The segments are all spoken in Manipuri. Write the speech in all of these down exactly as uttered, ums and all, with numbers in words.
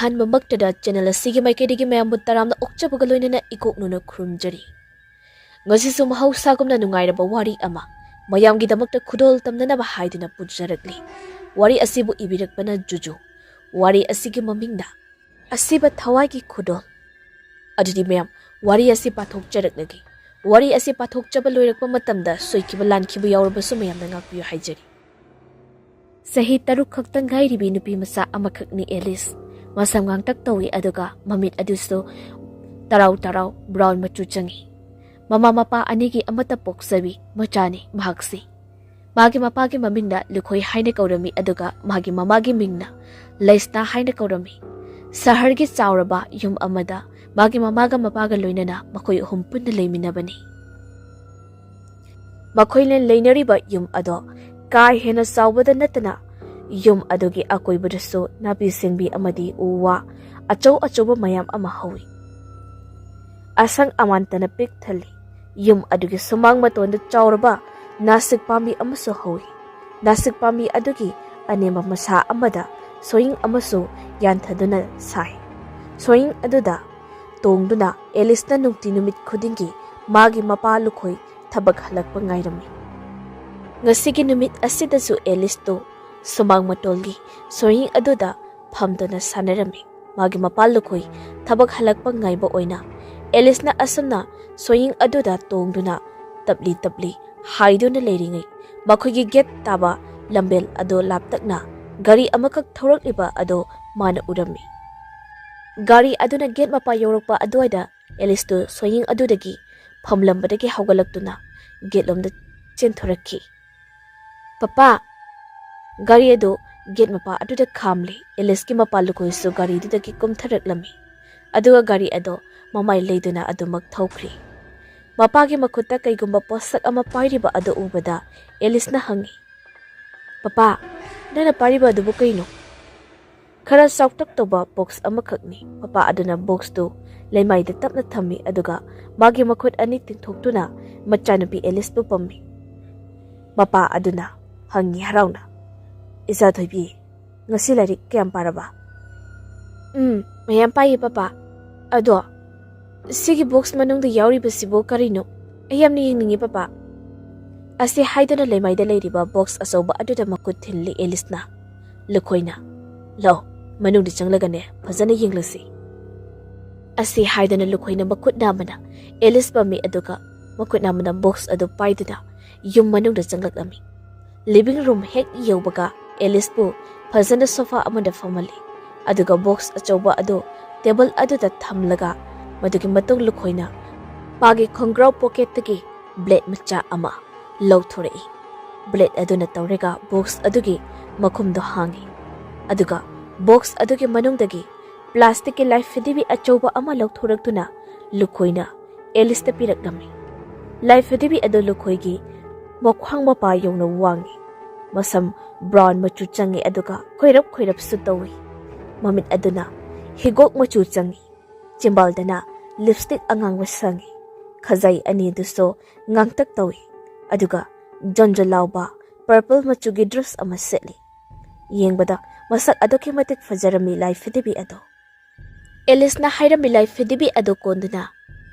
ꯑꯍꯥꯟꯕꯃꯛꯇꯗ ꯆꯦꯅꯦꯜ ꯑꯁꯤꯒꯤ ꯃꯥꯏꯀꯩꯗꯒꯤ ꯃꯌꯥꯝꯕꯨ ꯇꯔꯥꯝꯅ ꯑꯣꯛꯆꯕꯒ ꯂꯣꯏꯅꯅ ꯏꯀꯣꯛꯅꯨꯅ ꯈꯨꯔꯨꯝꯖꯔꯤ꯫ ꯉꯁꯤꯁꯨ ꯃꯍꯧꯁꯥꯒꯨꯝꯅ ꯅꯨꯡꯉꯥꯏꯔꯕ ꯋꯥꯔꯤ ꯑꯃ ꯃꯌꯥꯝꯒꯤꯗꯃꯛꯇ ꯈꯨꯗꯣꯜ ꯇꯝꯅꯅꯕ ꯍꯥꯏꯗꯨꯅ ꯄꯨꯖꯔꯛꯂꯤ꯫ ꯋꯥꯔꯤ ꯑꯁꯤꯕꯨ ꯏꯕꯤꯔꯛꯄꯅ ꯖꯨꯖꯨ꯫ ꯋꯥꯔꯤ ꯑꯁꯤꯒꯤ ꯃꯃꯤꯡꯅ ꯑꯁꯤꯕ ꯊꯋꯥꯏꯒꯤ ꯈꯨꯗꯣꯜ꯫ ꯑꯗꯨꯗꯤ ꯃꯌꯥꯝ, ꯋꯥꯔꯤ ꯑꯁꯤ ꯄꯥꯊꯣꯛꯆꯔꯛꯂꯒꯦ꯫ ꯋꯥꯔꯤ ꯑꯁꯤ ꯄꯥꯊꯣꯛꯆꯕ ꯂꯣꯏꯔꯛꯄ ꯃꯇꯝꯗ ꯁꯣꯏꯈꯤꯕ ꯂꯥꯟꯈꯤꯕ ꯌꯥꯎꯔꯕꯁꯨ ꯃꯌꯥꯝꯅ ꯉꯥꯛꯄꯤꯌꯨ ꯍꯥꯏꯖꯔꯤ꯫ ꯆꯍꯤ ꯇꯔꯨꯛ ꯈꯛꯇ ꯉꯥꯏꯔꯤꯕꯤ ꯅꯨꯄꯤ ꯃꯆꯥ ꯑꯃꯈꯛꯅꯤ ꯑꯦꯂꯤꯁ꯫ ꯃꯁꯝ ꯉꯥꯡꯇꯛ ꯇꯧꯏ, ꯑꯗꯨꯒ ꯃꯃꯤꯠ ꯑꯗꯨꯁꯨ ꯇꯔꯥꯎ ꯇꯔꯥꯎ ꯕ꯭ꯔꯥꯎꯟ ꯃꯆꯨ ꯆꯪꯏ꯫ ꯃꯃꯥ ꯃꯄꯥ ꯑꯅꯤꯒꯤ ꯑꯃꯠꯇ ꯄꯣꯛꯆꯕꯤ ꯃꯆꯥꯅꯤ ꯃꯍꯥꯛꯁꯤ꯫ ꯃꯥꯒꯤ ꯃꯄꯥꯒꯤ ꯃꯃꯤꯡꯅ ꯂꯨꯈꯣꯏ ꯍꯥꯏꯅ ꯀꯧꯔꯝꯃꯤ, ꯑꯗꯨꯒ ꯃꯥꯒꯤ ꯃꯃꯥꯒꯤ ꯃꯤꯡꯅ ꯂꯩꯁꯅꯥ ꯍꯥꯏꯅ ꯀꯧꯔꯝꯃꯤ꯫ ꯁꯍꯔꯒꯤ ꯆꯥꯎꯔꯕ ꯌꯨꯝ ꯑꯃꯗ ꯃꯥꯒꯤ ꯃꯃꯥꯒ ꯃꯄꯥꯒ ꯂꯣꯏꯅꯅ ꯃꯈꯣꯏ ꯑꯍꯨꯝ ꯄꯨꯟꯅ ꯂꯩꯃꯤꯟꯅꯕꯅꯤ꯫ ꯃꯈꯣꯏꯅ ꯂꯩꯅꯔꯤꯕ ꯌꯨꯝ ꯑꯗꯣ ꯀꯥ ꯍꯦꯟꯅ ꯆꯥꯎꯕꯗ ꯅꯠꯇꯅ, ꯌꯨꯝ ꯑꯗꯨꯒꯤ ꯑꯀꯣꯏꯕꯗꯁꯨ ꯅꯥꯄꯤ ꯁꯤꯡꯕꯤ ꯑꯃꯗꯤ ꯎ ꯋꯥ ꯑꯆꯧ ꯑꯆꯧꯕ ꯃꯌꯥꯝ ꯑꯃ ꯍꯧꯏ꯫ ꯑꯁꯪ ꯑꯃꯥꯟꯇꯅ ꯄꯤꯛ ꯊꯜꯂꯤ꯫ ꯌꯨꯝ ꯑꯗꯨꯒꯤ ꯁꯨꯃꯥꯡ ꯃꯇꯣꯟꯗ ꯆꯥꯎꯔꯕ ꯅꯥꯁꯤꯛ ꯄꯥꯝꯕꯤ ꯑꯃꯁꯨ ꯍꯧꯏ꯫ ꯅꯥꯁꯤꯛ ꯄꯥꯝꯕꯤ ꯑꯗꯨꯒꯤ ꯑꯅꯦꯝꯕ ꯃꯁꯥ ꯑꯃꯗ ꯁꯣꯌꯤꯡ ꯑꯃꯁꯨ ꯌꯥꯟꯊꯗꯨꯅ ꯁꯥꯏ꯫ ꯁꯣꯌꯤꯡ ꯑꯗꯨꯗ ꯇꯣꯡꯗꯨꯅ ꯑꯦꯂꯤꯁꯅ ꯅꯨꯡꯇꯤ ꯅꯨꯃꯤꯠ ꯈꯨꯗꯤꯡꯒꯤ ꯃꯥꯒꯤ ꯃꯄꯥ ꯂꯨꯈꯣꯏ ꯊꯕꯛ ꯍꯜꯂꯛꯄ ꯉꯥꯏꯔꯝꯃꯤ꯫ ꯉꯁꯤꯒꯤ ꯅꯨꯃꯤꯠ ꯑꯁꯤꯗꯁꯨ ꯑꯦꯂꯤꯁꯇꯨ ꯁꯨꯃꯥꯡ ꯃꯇꯣꯜꯒꯤ ꯁꯣꯌꯤꯡ ꯑꯗꯨꯗ ꯐꯝꯗꯨꯅ ꯁꯥꯟꯅꯔꯝꯃꯤ꯫ ꯃꯥꯒꯤ ꯃꯄꯥ ꯂꯨꯈꯣꯏ ꯊꯕꯛ ꯍꯜꯂꯛꯄ ꯉꯥꯏꯕ ꯑꯣꯏꯅ ꯑꯦꯂꯤꯁꯅ ꯑꯁꯨꯝꯅ ꯁꯣꯌꯤꯡ ꯑꯗꯨꯗ ꯇꯣꯡꯗꯨꯅ ꯇꯞꯂꯤ ꯇꯞꯂꯤ ꯍꯥꯏꯗꯨꯅ ꯂꯩꯔꯤꯉꯩ, ꯃꯈꯣꯏꯒꯤ ꯒꯦꯠ ꯇꯥꯕ ꯂꯝꯕꯦꯜ ꯑꯗꯣ ꯂꯥꯞꯇꯛꯅ ꯒꯥꯔꯤ ꯑꯃꯈꯛ ꯊꯧꯔꯛꯂꯤꯕ ꯑꯗꯣ ꯃꯥꯅ ꯎꯔꯝꯃꯤ꯫ ꯒꯥꯔꯤ ꯑꯗꯨꯅ ꯒꯦꯠ ꯃꯄꯥ ꯌꯧꯔꯛꯄ ꯑꯗꯨꯋꯥꯏꯗ ꯑꯦꯂꯤꯁꯇꯨ ꯁꯣꯌꯤꯡ ꯑꯗꯨꯗꯒꯤ ꯐꯝꯂꯝꯕꯗꯒꯤ ꯍꯧꯒꯠꯂꯛꯇꯨꯅ ꯒꯦꯠꯂꯣꯝꯗ ꯆꯦꯟꯊꯣꯔꯛꯈꯤ꯫ "ꯄꯄꯥ!" ꯒꯥꯔꯤ ꯑꯗꯨ ꯒꯦꯠ ꯃꯄꯥ ꯑꯗꯨꯗ ꯈꯥꯝꯂꯦ꯫ ꯑꯦꯂꯤꯁꯀꯤ ꯃꯄꯥ ꯂꯨꯀꯣꯏꯁꯨ ꯒꯥꯔꯤꯗꯨꯗꯒꯤ ꯀꯨꯝꯊꯔꯛꯂꯝꯃꯤ, ꯑꯗꯨꯒ ꯒꯥꯔꯤ ꯑꯗꯨ ꯃꯃꯥꯏ ꯂꯩꯗꯨꯅ ꯑꯗꯨꯃꯛ ꯊꯧꯈ꯭ꯔꯦ꯫ ꯃꯄꯥꯒꯤ ꯃꯈꯨꯠꯇ ꯀꯩꯒꯨꯝꯕ ꯄꯣꯠꯁꯛ ꯑꯃ ꯄꯥꯏꯔꯤꯕ ꯑꯗꯨ ꯎꯕꯗ ꯑꯦꯂꯤꯁꯅ ꯍꯪꯉꯤ, "ꯄꯄꯥ, ꯅꯪꯅ ꯄꯥꯏꯔꯤꯕ ꯑꯗꯨꯕꯨ ꯀꯩꯅꯣ?" "ꯈꯔ ꯆꯥꯎꯇꯛ ꯇꯧꯕ ꯕꯣꯛꯁ ꯑꯃꯈꯛꯅꯤ꯫" ꯃꯄꯥ ꯑꯗꯨꯅ ꯕꯣꯛꯁꯇꯨ ꯂꯩꯃꯥꯏꯗ ꯇꯞꯅ ꯊꯝꯃꯤ, ꯑꯗꯨꯒ ꯃꯥꯒꯤ ꯃꯈꯨꯠ ꯑꯅꯤ ꯇꯤꯡꯊꯣꯛꯇꯨꯅ ꯃꯆꯥꯅꯨꯄꯤ ꯑꯦꯂꯤꯁꯄꯨ ꯄꯝꯃꯤ꯫ ꯃꯄꯥ ꯑꯗꯨꯅ ꯍꯪꯉꯤ ꯍꯔꯥꯎꯅ, "ꯏꯆꯥ ꯊꯣꯏꯕꯤ, ꯉꯁꯤ ꯂꯥꯏꯔꯤꯛ ꯀꯌꯥꯝ ꯄꯥꯔꯕ?" "ꯎꯝ, ꯃꯌꯥꯝ ꯄꯥꯏꯌꯦ ꯄꯄꯥ꯫ ꯑꯗꯣ ꯁꯤꯒꯤ ꯕꯣꯛꯁ ꯃꯅꯨꯡꯗ ꯌꯥꯎꯔꯤꯕꯁꯤꯕꯨ ꯀꯔꯤꯅꯣ? ꯑꯩ ꯌꯥꯝꯅ ꯌꯦꯡꯅꯤꯡꯉꯤ ꯄꯄꯥ"꯫ ꯑꯁꯤ ꯍꯥꯏꯗꯨꯅ ꯂꯩꯃꯥꯏꯗ ꯂꯩꯔꯤꯕ ꯕꯣꯛꯁ ꯑꯆꯧꯕ ꯑꯗꯨꯗ ꯃꯈꯨꯠ ꯊꯤꯜꯂꯤ ꯑꯦꯂꯤꯁꯅ꯫ ꯂꯨꯈꯣꯏꯅ, "ꯂꯧ, ꯃꯅꯨꯡꯗ ꯆꯪꯂꯒꯅꯦ ꯐꯖꯅ ꯌꯦꯡꯂꯁꯤ"꯫ ꯑꯁꯤ ꯍꯥꯏꯗꯨꯅ ꯂꯨꯈꯣꯏꯅ ꯃꯈꯨꯠ ꯅꯥꯝꯃꯅ ꯑꯦꯂꯤꯁ ꯄꯝꯃꯤ, ꯑꯗꯨꯒ ꯃꯈꯨꯠ ꯅꯥꯝꯃꯅ ꯕꯣꯛꯁ ꯑꯗꯨ ꯄꯥꯏꯗꯨꯅ ꯌꯨꯝ ꯃꯅꯨꯡꯗ ꯆꯪꯂꯛꯂꯝꯃꯤ꯫ ꯂꯤꯚꯤꯡ ꯔꯨꯝ ꯍꯦꯛ ꯌꯧꯕꯒ ꯑꯦꯂꯤꯁꯄꯨ ꯐꯖꯅ ꯁꯣꯐꯥ ꯑꯃꯗ ꯐꯝꯍꯜꯂꯤ, ꯑꯗꯨꯒ ꯕꯣꯛꯁ ꯑꯆꯧꯕ ꯑꯗꯨ ꯇꯦꯕꯜ ꯑꯗꯨꯗ ꯊꯝꯂꯒ, ꯃꯗꯨꯒꯤ ꯃꯇꯨꯡ ꯂꯨꯈꯣꯏꯅ ꯃꯥꯒꯤ ꯈꯣꯡꯒ꯭ꯔꯥꯎ ꯄꯣꯀꯦꯠꯇꯒꯤ ꯕ꯭ꯂꯦꯗ ꯃꯆꯥ ꯑꯃ ꯂꯧꯊꯣꯔꯛꯏ꯫ ꯕ꯭ꯂꯦꯗ ꯑꯗꯨꯅ ꯇꯧꯔꯒ ꯕꯣꯛꯁ ꯑꯗꯨꯒꯤ ꯃꯈꯨꯝꯗꯣ ꯍꯥꯡꯉꯤ, ꯑꯗꯨꯒ ꯕꯣꯛꯁ ꯑꯗꯨꯒꯤ ꯃꯅꯨꯡꯗꯒꯤ ꯄ꯭ꯂꯥꯁꯇꯤꯛꯀꯤ ꯂꯥꯏꯐꯤꯗꯤꯕꯤ ꯑꯆꯧꯕ ꯑꯃ ꯂꯧꯊꯣꯔꯛꯇꯨꯅ ꯂꯨꯈꯣꯏꯅ ꯑꯦꯂꯤꯁꯇ ꯄꯤꯔꯛꯂꯝꯃꯤ꯫ ꯂꯥꯏꯐꯤꯗꯤꯕꯤ ꯑꯗꯨ ꯂꯨꯈꯣꯏꯒꯤ ꯃꯈ꯭ꯋꯥꯡ ꯃꯄꯥ ꯌꯧꯅ ꯋꯥꯡꯉꯤ, ꯃꯁꯝ ꯕ꯭ꯔꯥꯎꯟ ꯃꯆꯨ ꯆꯪꯉꯤ, ꯑꯗꯨꯒ ꯈꯣꯏꯔꯞ ꯈꯣꯏꯔꯞꯁꯨ ꯇꯧꯏ꯫ ꯃꯃꯤꯠ ꯑꯗꯨꯅ ꯍꯤꯒꯣꯛ ꯃꯆꯨ ꯆꯪꯉꯤ, ꯆꯤꯝꯕꯥꯜꯗꯅ ꯂꯤꯞꯁꯇꯤꯛ ꯑꯉꯥꯡꯕ ꯁꯪꯉꯤ, ꯈꯖꯥꯏ ꯑꯅꯤꯗꯨꯁꯨ ꯉꯥꯡꯇꯛ ꯇꯧꯏ, ꯑꯗꯨꯒ ꯖꯣꯟꯖꯣ ꯂꯥꯎꯕ ꯄꯔꯄꯜ ꯃꯆꯨꯒꯤ ꯗ꯭ꯔꯦꯁ ꯑꯃ ꯁꯦꯠꯂꯤ꯫ ꯌꯦꯡꯕꯗ ꯃꯁꯛ ꯑꯗꯨꯛꯀꯤ ꯃꯇꯤꯛ ꯐꯖꯔꯝꯃꯤ ꯂꯥꯏꯐꯤꯗꯤꯕꯤ ꯑꯗꯨ꯫ ꯑꯦꯂꯤꯁꯅ ꯍꯥꯏꯔꯝꯃꯤ ꯂꯥꯏꯐꯤꯗꯤꯕꯤ ꯑꯗꯨ ꯀꯣꯟꯗꯨꯅ,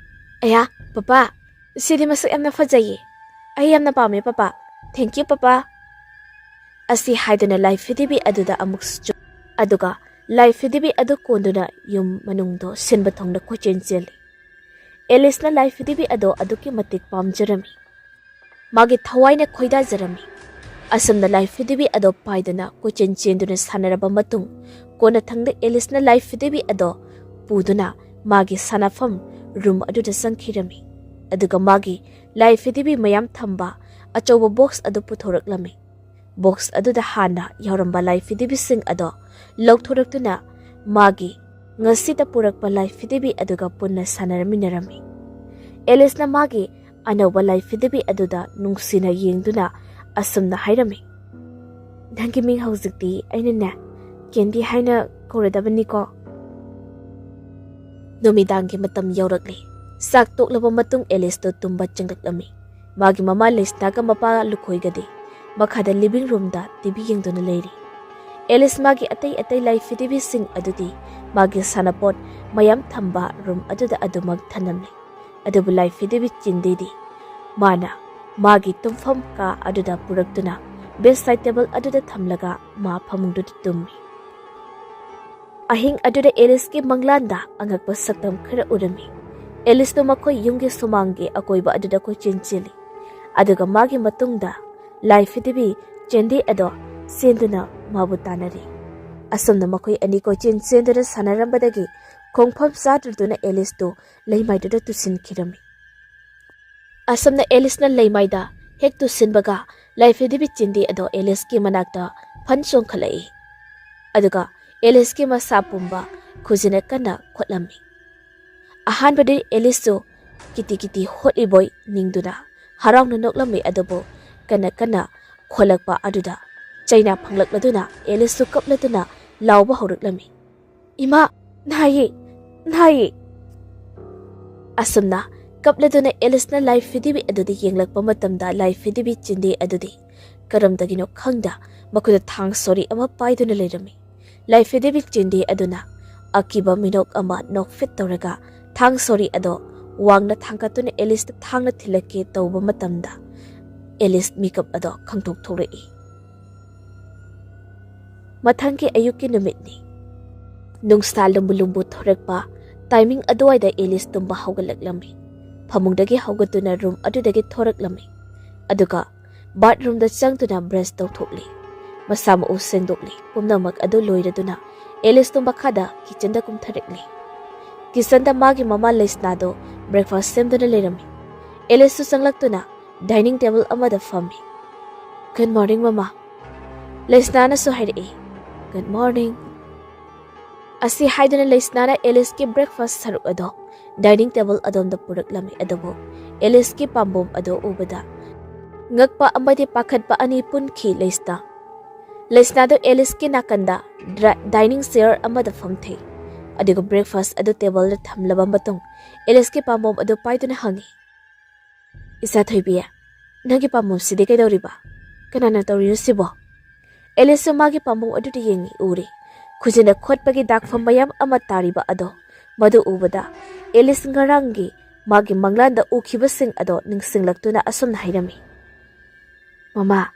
"ꯑꯌꯥ, ꯄꯄꯥ, ꯁꯤꯗꯤ ꯃꯁꯛ ꯌꯥꯝꯅ ꯐꯖꯩꯌꯦ꯫ ꯑꯩ ꯌꯥꯝꯅ ꯄꯥꯝꯃꯦ ꯄꯄꯥ꯫ Thank you papa". ꯑꯁꯤ ꯍꯥꯏꯗꯨꯅ ꯂꯥꯏꯐꯤꯗꯤꯕꯤ ꯑꯗꯨꯗ ꯑꯃꯨꯛ ꯆꯨꯝ-, ꯑꯗꯨꯒ ꯂꯥꯏꯐꯤꯗꯤꯕꯤ ꯑꯗꯨ ꯀꯣꯟꯗꯨꯅ ꯌꯨꯝ ꯃꯅꯨꯡꯗꯣ ꯁꯤꯟꯕ ꯊꯨꯡꯅ ꯀꯣꯏꯆꯦꯟ ꯆꯦꯜꯂꯤ꯫ ꯑꯦꯂꯤꯁꯅ ꯂꯥꯏꯐꯤꯗꯤꯕꯤ ꯑꯗꯣ ꯑꯗꯨꯛꯀꯤ ꯃꯇꯤꯛ ꯄꯥꯝꯖꯔꯝꯃꯤ꯫ ꯃꯥꯒꯤ ꯊꯋꯥꯏꯅ ꯈꯣꯏꯗꯥꯖꯔꯝꯃꯤ꯫ ꯑꯁꯨꯝꯅ ꯂꯥꯏꯐꯤꯗꯤꯕꯤ ꯑꯗꯣ ꯄꯥꯏꯗꯨꯅ ꯀꯣꯏꯆꯦꯟ ꯆꯦꯟꯗꯨꯅ ꯁꯥꯟꯅꯔꯕ ꯃꯇꯨꯡ, ꯀꯣꯟꯅꯊꯪꯗ ꯑꯦꯂꯤꯁꯅ ꯂꯥꯏꯐꯤꯗꯤꯕꯤ ꯑꯗꯣ ꯄꯨꯗꯨꯅ ꯃꯥꯒꯤ ꯁꯥꯟꯅꯐꯝ ꯔꯨꯝ ꯑꯗꯨꯗ ꯆꯪꯈꯤꯔꯝꯃꯤ꯫ ꯑꯗꯨꯒ ꯃꯥꯒꯤ ꯂꯥꯏꯐꯤꯗꯤꯕꯤ ꯃꯌꯥꯝ ꯊꯝꯕ ꯑꯆꯧꯕ ꯕꯣꯛꯁ ꯑꯗꯨ ꯄꯨꯊꯣꯔꯛꯂꯝꯃꯤ꯫ ꯕꯣꯛꯁ ꯑꯗꯨꯗ ꯍꯥꯟꯅ ꯌꯥꯎꯔꯝꯕ ꯂꯥꯏꯐꯤꯗꯤꯕꯤꯁꯤꯡ ꯑꯗꯣ ꯂꯧꯊꯣꯔꯛꯇꯨꯅ ꯃꯥꯒꯤ ꯉꯁꯤꯇ ꯄꯨꯔꯛꯄ ꯂꯥꯏꯐꯤꯗꯤꯕꯤ ꯑꯗꯨꯒ ꯄꯨꯟꯅ ꯁꯥꯟꯅꯔꯃꯤꯟꯅꯔꯝꯃꯤ꯫ ꯑꯦꯂꯤꯁꯅ ꯃꯥꯒꯤ ꯑꯅꯧꯕ ꯂꯥꯏꯐꯤꯗꯤꯕꯤ ꯑꯗꯨꯗ ꯅꯨꯡꯁꯤꯅ ꯌꯦꯡꯗꯨꯅ ꯑꯁꯨꯝꯅ ꯍꯥꯏꯔꯝꯃꯤ, "ꯅꯪꯒꯤ ꯃꯤꯡ ꯍꯧꯖꯤꯛꯇꯤ ꯑꯩꯅꯅꯦ ꯀꯦꯟꯗꯤ ꯍꯥꯏꯅ ꯀꯧꯔꯗꯕꯅꯤꯀꯣ"꯫ ꯅꯨꯃꯤꯗꯥꯡꯒꯤ ꯃꯇꯝ ꯌꯧꯔꯛꯂꯦ꯫ ꯆꯥꯛ ꯇꯣꯛꯂꯕ ꯃꯇꯨꯡ ꯑꯦꯂꯤꯁꯇꯣ ꯇꯨꯝꯕ ꯆꯪꯂꯛꯂꯝꯃꯤ꯫ ꯃꯥꯒꯤ ꯃꯃꯥ ꯂꯤꯁꯅꯥꯒ ꯃꯄꯥ ꯂꯨꯈꯣꯏꯒꯗꯤ ꯃꯈꯥꯗ ꯂꯤꯚꯤꯡ ꯔꯨꯝꯗ ꯇꯤꯚꯤ ꯌꯦꯡꯗꯨꯅ ꯂꯩꯔꯤ꯫ ꯑꯦꯂꯤꯁ ꯃꯥꯒꯤ ꯑꯇꯩ ꯑꯇꯩ ꯂꯥꯏ ꯐꯤꯗꯤꯕꯤꯁꯤꯡ ꯑꯗꯨꯗꯤ ꯃꯥꯒꯤ ꯁꯥꯟꯅꯄꯣꯠ ꯃꯌꯥꯝ ꯊꯝꯕ ꯔꯨꯝ ꯑꯗꯨꯗ ꯑꯗꯨꯃꯛ ꯊꯅꯝꯃꯤ꯫ ꯑꯗꯨꯕꯨ ꯂꯥꯏ ꯐꯤꯗꯤꯕꯤ ꯆꯤꯟꯗꯤꯗꯤ ꯃꯥꯅ ꯃꯥꯒꯤ ꯇꯨꯝꯐꯝ ꯀꯥ ꯑꯗꯨꯗ ꯄꯨꯔꯛꯇꯨꯅ ꯕꯦꯗ ꯁꯥꯏꯗ ꯇꯦꯕꯜ ꯑꯗꯨꯗ ꯊꯝꯂꯒ ꯃꯥ ꯐꯃꯨꯡꯗꯨꯗ ꯇꯨꯝꯃꯤ꯫ ꯑꯍꯤꯡ ꯑꯗꯨꯗ ꯑꯦꯂꯤꯁꯀꯤ ꯃꯪꯂꯥꯟꯗ ꯑꯉꯛꯄ ꯁꯛꯇꯝ ꯈꯔ ꯎꯔꯝꯃꯤ꯫ ꯑꯦꯂꯤꯁꯇꯨ ꯃꯈꯣꯏ ꯌꯨꯝꯒꯤ ꯁꯨꯃꯥꯡꯒꯤ ꯑꯀꯣꯏꯕ ꯑꯗꯨꯗ ꯀꯣꯏꯆꯦꯟ ꯆꯦꯜꯂꯤ, ꯑꯗꯨꯒ ꯃꯥꯒꯤ ꯃꯇꯨꯡꯗ ꯂꯥꯏ ꯐꯤꯗꯤꯕꯤ ꯆꯦꯟꯗꯤ ꯑꯗꯣ ꯆꯦꯟꯗꯨꯅ ꯃꯥꯕꯨ ꯇꯥꯟꯅꯔꯤ꯫ ꯑꯁꯨꯝꯅ ꯃꯈꯣꯏ ꯑꯅꯤ ꯀꯣꯏꯆꯦꯟ ꯆꯦꯟꯗꯨꯅ ꯁꯥꯟꯅꯔꯝꯕꯗꯒꯤ ꯈꯣꯡꯐꯝ ꯆꯥꯗ꯭ꯔꯗꯨꯅ ꯑꯦꯂꯤꯁꯇꯨ ꯂꯩꯃꯥꯏꯗꯨꯗ ꯇꯨꯁꯤꯟꯈꯤꯔꯝꯃꯤ꯫ ꯑꯁꯨꯝꯅ ꯑꯦꯂꯤꯁꯅ ꯂꯩꯃꯥꯏꯗ ꯍꯦꯛ ꯇꯨꯁꯤꯟꯕꯒ ꯂꯥꯏ ꯐꯤꯗꯤꯕꯤ ꯆꯤꯟꯗꯤ ꯑꯗꯣ ꯑꯦꯂꯤꯁꯀꯤ ꯃꯅꯥꯛꯇ ꯐꯟ ꯆꯣꯡꯈꯠꯂꯛꯏ꯫ ꯑꯗꯨꯒ ꯑꯦꯂꯤꯁꯀꯤ ꯃꯁꯥ ꯄꯨꯝꯕ ꯈꯨꯖꯤꯟꯅ ꯀꯟꯅ ꯈꯣꯠꯂꯝꯃꯤ꯫ ꯑꯍꯥꯟꯕꯗꯤ ꯑꯦꯂꯤꯁꯁꯨ ꯀꯤꯇꯤ ꯀꯤꯇꯤ ꯍꯣꯠꯂꯤꯕꯣꯏ ꯅꯤꯡꯗꯨꯅ ꯍꯔꯥꯎꯅ ꯅꯣꯛꯂꯝꯃꯤ, ꯑꯗꯨꯕꯨ ꯀꯟꯅ ꯀꯟꯅ ꯈꯣꯠꯂꯛꯄ ꯑꯗꯨꯗ ꯆꯩꯅꯥ ꯐꯪꯂꯛꯂꯗꯨꯅ ꯑꯦꯂꯤꯁꯁꯨ ꯀꯞꯂꯗꯨꯅ ꯂꯥꯎꯕ ꯍꯧꯔꯛꯂꯝꯃꯤ, "ꯏꯃꯥ, ꯅꯥꯏꯌꯦ, ꯅꯥꯏꯌꯦ!" ꯑꯁꯨꯝꯅ ꯀꯞꯂꯗꯨꯅ ꯑꯦꯂꯤꯁꯅ ꯂꯥꯏ ꯐꯤꯗꯤꯕꯤ ꯑꯗꯨꯗ ꯌꯦꯡꯂꯛꯄ ꯃꯇꯝꯗ ꯂꯥꯏ ꯐꯤꯗꯤꯕꯤ ꯆꯤꯟꯗꯤ ꯑꯗꯨꯗꯤ ꯀꯔꯝꯗꯒꯤꯅꯣ ꯈꯪꯗ ꯃꯈꯨꯠꯇ ꯊꯥꯡ ꯁꯣꯔꯤ ꯑꯃ ꯄꯥꯏꯗꯨꯅ ꯂꯩꯔꯝꯃꯤ꯫ ꯂꯥꯏ ꯐꯤꯗꯤꯕꯤ ꯆꯤꯟꯗꯤ ꯑꯗꯨꯅ ꯑꯀꯤꯕ ꯃꯤꯅꯣꯛ ꯑꯃ ꯅꯣꯛꯐꯦꯠ ꯇꯧꯔꯒ ꯊꯥꯡ ꯁꯣꯔꯤ ꯑꯗꯣ ꯋꯥꯡꯅ ꯊꯥꯡꯒꯠꯇꯨꯅ ꯑꯦꯂꯤꯁꯇ ꯊꯥꯡꯅ ꯊꯤꯜꯂꯛꯀꯦ ꯇꯧꯕ ꯃꯇꯝꯗ ꯑꯦꯂꯤꯁ ꯃꯤꯀꯞ ꯑꯗꯣ ꯈꯪꯇꯣꯛ ꯊꯣꯛꯂꯛꯏ꯫ ꯃꯊꯪꯒꯤ ꯑꯌꯨꯛꯀꯤ ꯅꯨꯃꯤꯠꯅꯤ꯫ ꯅꯨꯡꯁꯥ ꯂꯨꯝꯕꯨ ꯂꯨꯝꯕꯨ ꯊꯣꯔꯛꯄ ꯇꯥꯏꯃꯤꯡ ꯑꯗꯨꯋꯥꯏꯗ ꯑꯦꯂꯤꯁ ꯇꯨꯝꯕ ꯍꯧꯒꯠꯂꯛꯂꯝꯃꯤ꯫ ꯐꯃꯨꯡꯗꯒꯤ ꯍꯧꯒꯠꯇꯨꯅ ꯔꯨꯝ ꯑꯗꯨꯗꯒꯤ ꯊꯣꯔꯛꯂꯝꯃꯤ꯫ ꯑꯗꯨꯒ ꯕꯥꯠꯔꯨꯝꯗ ꯆꯪꯗꯨꯅ ꯕ꯭ꯔꯁ ꯇꯧꯊꯣꯛꯂꯤ꯫ ꯃꯁꯥ ꯃꯎ ꯁꯦꯡꯗꯣꯛꯂꯤ꯫ ꯄꯨꯝꯅꯃꯛ ꯑꯗꯨ ꯂꯣꯏꯔꯗꯨꯅ ꯑꯦꯂꯤꯁꯇꯨ ꯃꯈꯥꯗ ꯀꯤꯆꯟꯗ ꯀꯨꯝꯊꯔꯛꯂꯤ꯫ ꯀꯤꯆꯟꯗ ꯃꯥꯒꯤ ꯃꯃꯥ ꯂꯩꯁꯅꯥꯗꯣ ꯕ꯭ꯔꯦꯛꯐꯥꯁ ꯁꯦꯝꯗꯨꯅ ꯂꯩꯔꯝꯃꯤ꯫ ꯑꯦꯂꯤꯁꯁꯨ ꯆꯪꯂꯛꯇꯨꯅ ꯗꯥꯏꯅꯤꯡ ꯇꯦꯕꯜ ꯑꯃꯗ ꯐꯝꯃꯤ꯫ "Good morning, ꯃꯃꯥ," ꯂꯩꯁꯅꯥꯅꯁꯨ ꯍꯥꯏꯔꯛꯏ꯫ "Good morning," ꯑꯁꯤ ꯍꯥꯏꯗꯨꯅ ꯂꯩꯁꯅꯥꯅ ꯑꯦꯂꯤꯁꯀꯤ ꯕ꯭ꯔꯦꯛꯐꯥꯁ ꯁꯔꯨꯛ ꯑꯗꯣ ꯗꯥꯏꯅꯤꯡ ꯇꯦꯕꯜ ꯑꯗꯣꯝꯗ ꯄꯨꯔꯛꯂꯝꯃꯤ, ꯑꯗꯨꯕꯨ ꯑꯦꯂꯤꯁꯀꯤ ꯄꯥꯝꯕꯣꯝ ꯑꯗꯣ ꯎꯕꯗ ꯉꯛꯄ ꯑꯃꯗꯤ ꯄꯥꯈꯠꯄ ꯑꯅꯤ ꯄꯨꯟꯈꯤ ꯂꯩꯁꯅꯥ꯫ ꯂꯩꯁꯅꯥꯗꯨ ꯑꯦꯂꯤꯁꯀꯤ ꯅꯥꯀꯟꯗ ꯗ꯭ꯔ-, ꯗꯥꯏꯅꯤꯡ ꯆꯦꯌꯔ ꯑꯃꯗ ꯐꯝꯊꯩ, ꯑꯗꯨꯒ ꯕ꯭ꯔꯦꯛꯐꯥꯁ ꯑꯗꯨ ꯇꯦꯕꯜꯗ ꯊꯝꯂꯕ ꯃꯇꯨꯡ ꯑꯦꯂꯤꯁꯀꯤ ꯄꯥꯝꯕꯣꯝ ꯑꯗꯨ ꯄꯥꯏꯗꯨꯅ ꯍꯪꯉꯤ, "ꯏꯆꯥ ꯊꯣꯏꯕꯤ, ꯅꯪꯒꯤ ꯄꯥꯝꯕꯣꯝꯁꯤꯗꯤ ꯀꯩꯗꯧꯔꯤꯕ? ꯀꯅꯥꯅ ꯇꯧꯔꯤꯅꯣ ꯁꯤꯕꯣ?" ꯑꯦꯂꯤꯁꯁꯨ ꯃꯥꯒꯤ ꯄꯥꯝꯕꯣꯝ ꯑꯗꯨꯗ ꯌꯦꯡꯉꯤ ꯎꯔꯤ꯫ ꯈꯨꯖꯤꯟꯅ ꯈꯣꯠꯄꯒꯤ ꯗꯥꯛꯐꯝ ꯃꯌꯥꯝ ꯑꯃ ꯇꯥꯔꯤꯕ ꯑꯗꯣ, ꯃꯗꯨ ꯎꯕꯗ ꯑꯦꯂꯤꯁ ꯉꯔꯥꯡꯒꯤ ꯃꯥꯒꯤ ꯃꯪꯂꯥꯟꯗ ꯎꯈꯤꯕꯁꯤꯡ ꯑꯗꯣ ꯅꯤꯡꯁꯤꯡꯂꯛꯇꯨꯅ ꯑꯁꯨꯝꯅ ꯍꯥꯏꯔꯝꯃꯤ, "ꯃꯃꯥ,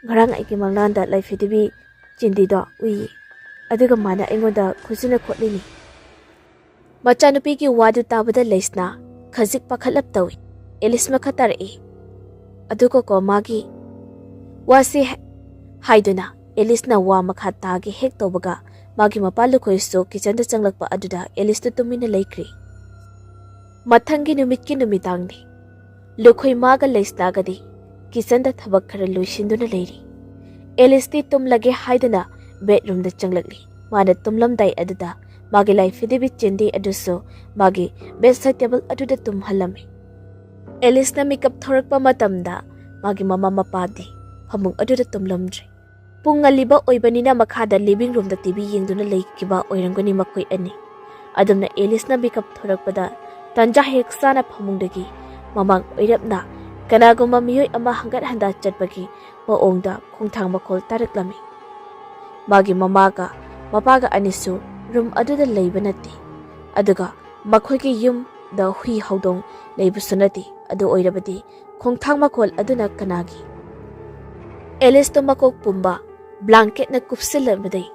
ꯉꯔꯥꯡ ꯑꯩꯒꯤ ꯃꯪꯂꯥꯟꯗ ꯂꯥꯏꯐꯤꯗꯤꯕꯤ ꯆꯤꯟꯗꯤꯗꯣ ꯎꯏꯌꯦ, ꯑꯗꯨꯒ ꯃꯥꯅ ꯑꯩꯉꯣꯟꯗ ꯈꯨꯖꯤꯟꯅ ꯈꯣꯠꯂꯤꯅꯤ꯫" ꯃꯆꯥꯅꯨꯄꯤꯒꯤ ꯋꯥꯗꯨ ꯇꯥꯕꯗ ꯂꯩꯁꯅꯥ ꯈꯖꯤꯛ ꯄꯥꯈꯠꯂꯞ ꯇꯧꯏ꯫ ꯑꯦꯂꯤꯁ ꯃꯈꯥ ꯇꯥꯔꯛꯏ, "ꯑꯗꯨꯒꯀꯣ ꯃꯥꯒꯤ ꯋꯥꯁꯤ ꯍ-, ꯍꯥꯏꯗꯨꯅ ꯑꯦꯂꯤꯁꯅ ꯋꯥ ꯃꯈꯥ ꯇꯥꯒꯦ ꯍꯦꯛ ꯇꯧꯕꯒ ꯃꯥꯒꯤ ꯃꯄꯥ ꯂꯨꯈꯣꯏꯁꯨ ꯀꯤꯆꯟꯗ ꯆꯪꯂꯛꯄ ꯑꯗꯨꯗ ꯑꯦꯂꯤꯁꯇꯨ ꯇꯨꯃꯤꯟꯅ ꯂꯩꯈ꯭ꯔꯤ꯫ ꯃꯊꯪꯒꯤ ꯅꯨꯃꯤꯠꯀꯤ ꯅꯨꯃꯤꯗꯥꯡꯅꯤ꯫ ꯂꯨꯈꯣꯏ ꯃꯥꯒ ꯂꯩꯁꯅꯥꯒꯗꯤ ꯀꯤꯆꯟꯗ ꯊꯕꯛ ꯈꯔ ꯂꯣꯏꯁꯤꯟꯗꯨꯅ ꯂꯩꯔꯤ꯫ ꯑꯦꯂꯤꯁꯇꯤ ꯇꯨꯝꯂꯒꯦ ꯍꯥꯏꯗꯨꯅ ꯕꯦꯗꯔꯨꯝꯗ ꯆꯪꯂꯛꯂꯤ꯫ ꯃꯥꯅ ꯇꯨꯝꯂꯝꯗꯥꯏ ꯑꯗꯨꯗ ꯃꯥꯒꯤ ꯂꯥꯏꯐꯤꯗꯤꯕꯤ ꯆꯤꯟꯗꯤ ꯑꯗꯨꯁꯨ ꯃꯥꯒꯤ ꯕꯦꯗꯁꯥꯏꯗ ꯇꯦꯕꯜ ꯑꯗꯨꯗ ꯇꯨꯝꯍꯜꯂꯝꯃꯤ꯫ ꯑꯦꯂꯤꯁꯅ ꯃꯤꯀꯞ ꯊꯣꯔꯛꯄ ꯃꯇꯝꯗ ꯃꯥꯒꯤ ꯃꯃꯥ ꯃꯄꯥꯗꯤ ꯐꯃꯨꯡ ꯑꯗꯨꯗ ꯇꯨꯝꯂꯝꯗ꯭ꯔꯤ꯫ ꯄꯨꯡ ꯉꯜꯂꯤꯕ ꯑꯣꯏꯕꯅꯤꯅ ꯃꯈꯥꯗ ꯂꯤꯚꯤꯡ ꯔꯨꯝꯗ ꯇꯤꯚꯤ ꯌꯦꯡꯗꯨꯅ ꯂꯩꯈꯤꯕ ꯑꯣꯏꯔꯝꯒꯅꯤ ꯃꯈꯣꯏ ꯑꯅꯤ꯫ ꯑꯗꯨꯝꯅ ꯑꯦꯂꯤꯁꯅ ꯃꯤꯀꯞ ꯊꯣꯔꯛꯄꯗ ꯇꯟꯖꯥ ꯍꯦꯛ ꯆꯥꯅ ꯐꯃꯨꯡꯗꯒꯤ ꯃꯃꯥꯡ ꯑꯣꯏꯔꯞꯅ ꯀꯅꯥꯒꯨꯝꯕ ꯃꯤꯑꯣꯏ ꯑꯃ ꯍꯪꯒꯠ ꯍꯟꯗꯥ ꯆꯠꯄꯒꯤ ꯃꯑꯣꯡꯗ ꯈꯣꯡꯊꯥꯡ ꯃꯈꯣꯜ ꯇꯥꯔꯛꯂꯝꯃꯤ꯫ ꯃꯥꯒꯤ ꯃꯃꯥꯒ ꯃꯄꯥꯒ ꯑꯅꯤꯁꯨ ꯔꯨꯝ ꯑꯗꯨꯗ ꯂꯩꯕ ꯅꯠꯇꯦ, ꯑꯗꯨꯒ ꯃꯈꯣꯏꯒꯤ ꯌꯨꯝꯗ ꯍꯨꯏ ꯍꯧꯗꯣꯡ ꯂꯩꯕꯁꯨ ꯅꯠꯇꯦ꯫ ꯑꯗꯨ ꯑꯣꯏꯔꯕꯗꯤ ꯈꯣꯡꯊꯥꯡ ꯃꯈꯣꯜ ꯑꯗꯨꯅ ꯀꯅꯥꯒꯤ? ꯑꯦꯂꯤꯁꯇꯣ ꯃꯀꯣꯛ ꯄꯨꯝꯕ ꯕ꯭ꯂꯥꯡꯀꯦꯠꯅ ꯀꯨꯞꯁꯤꯜꯂꯕꯗꯩ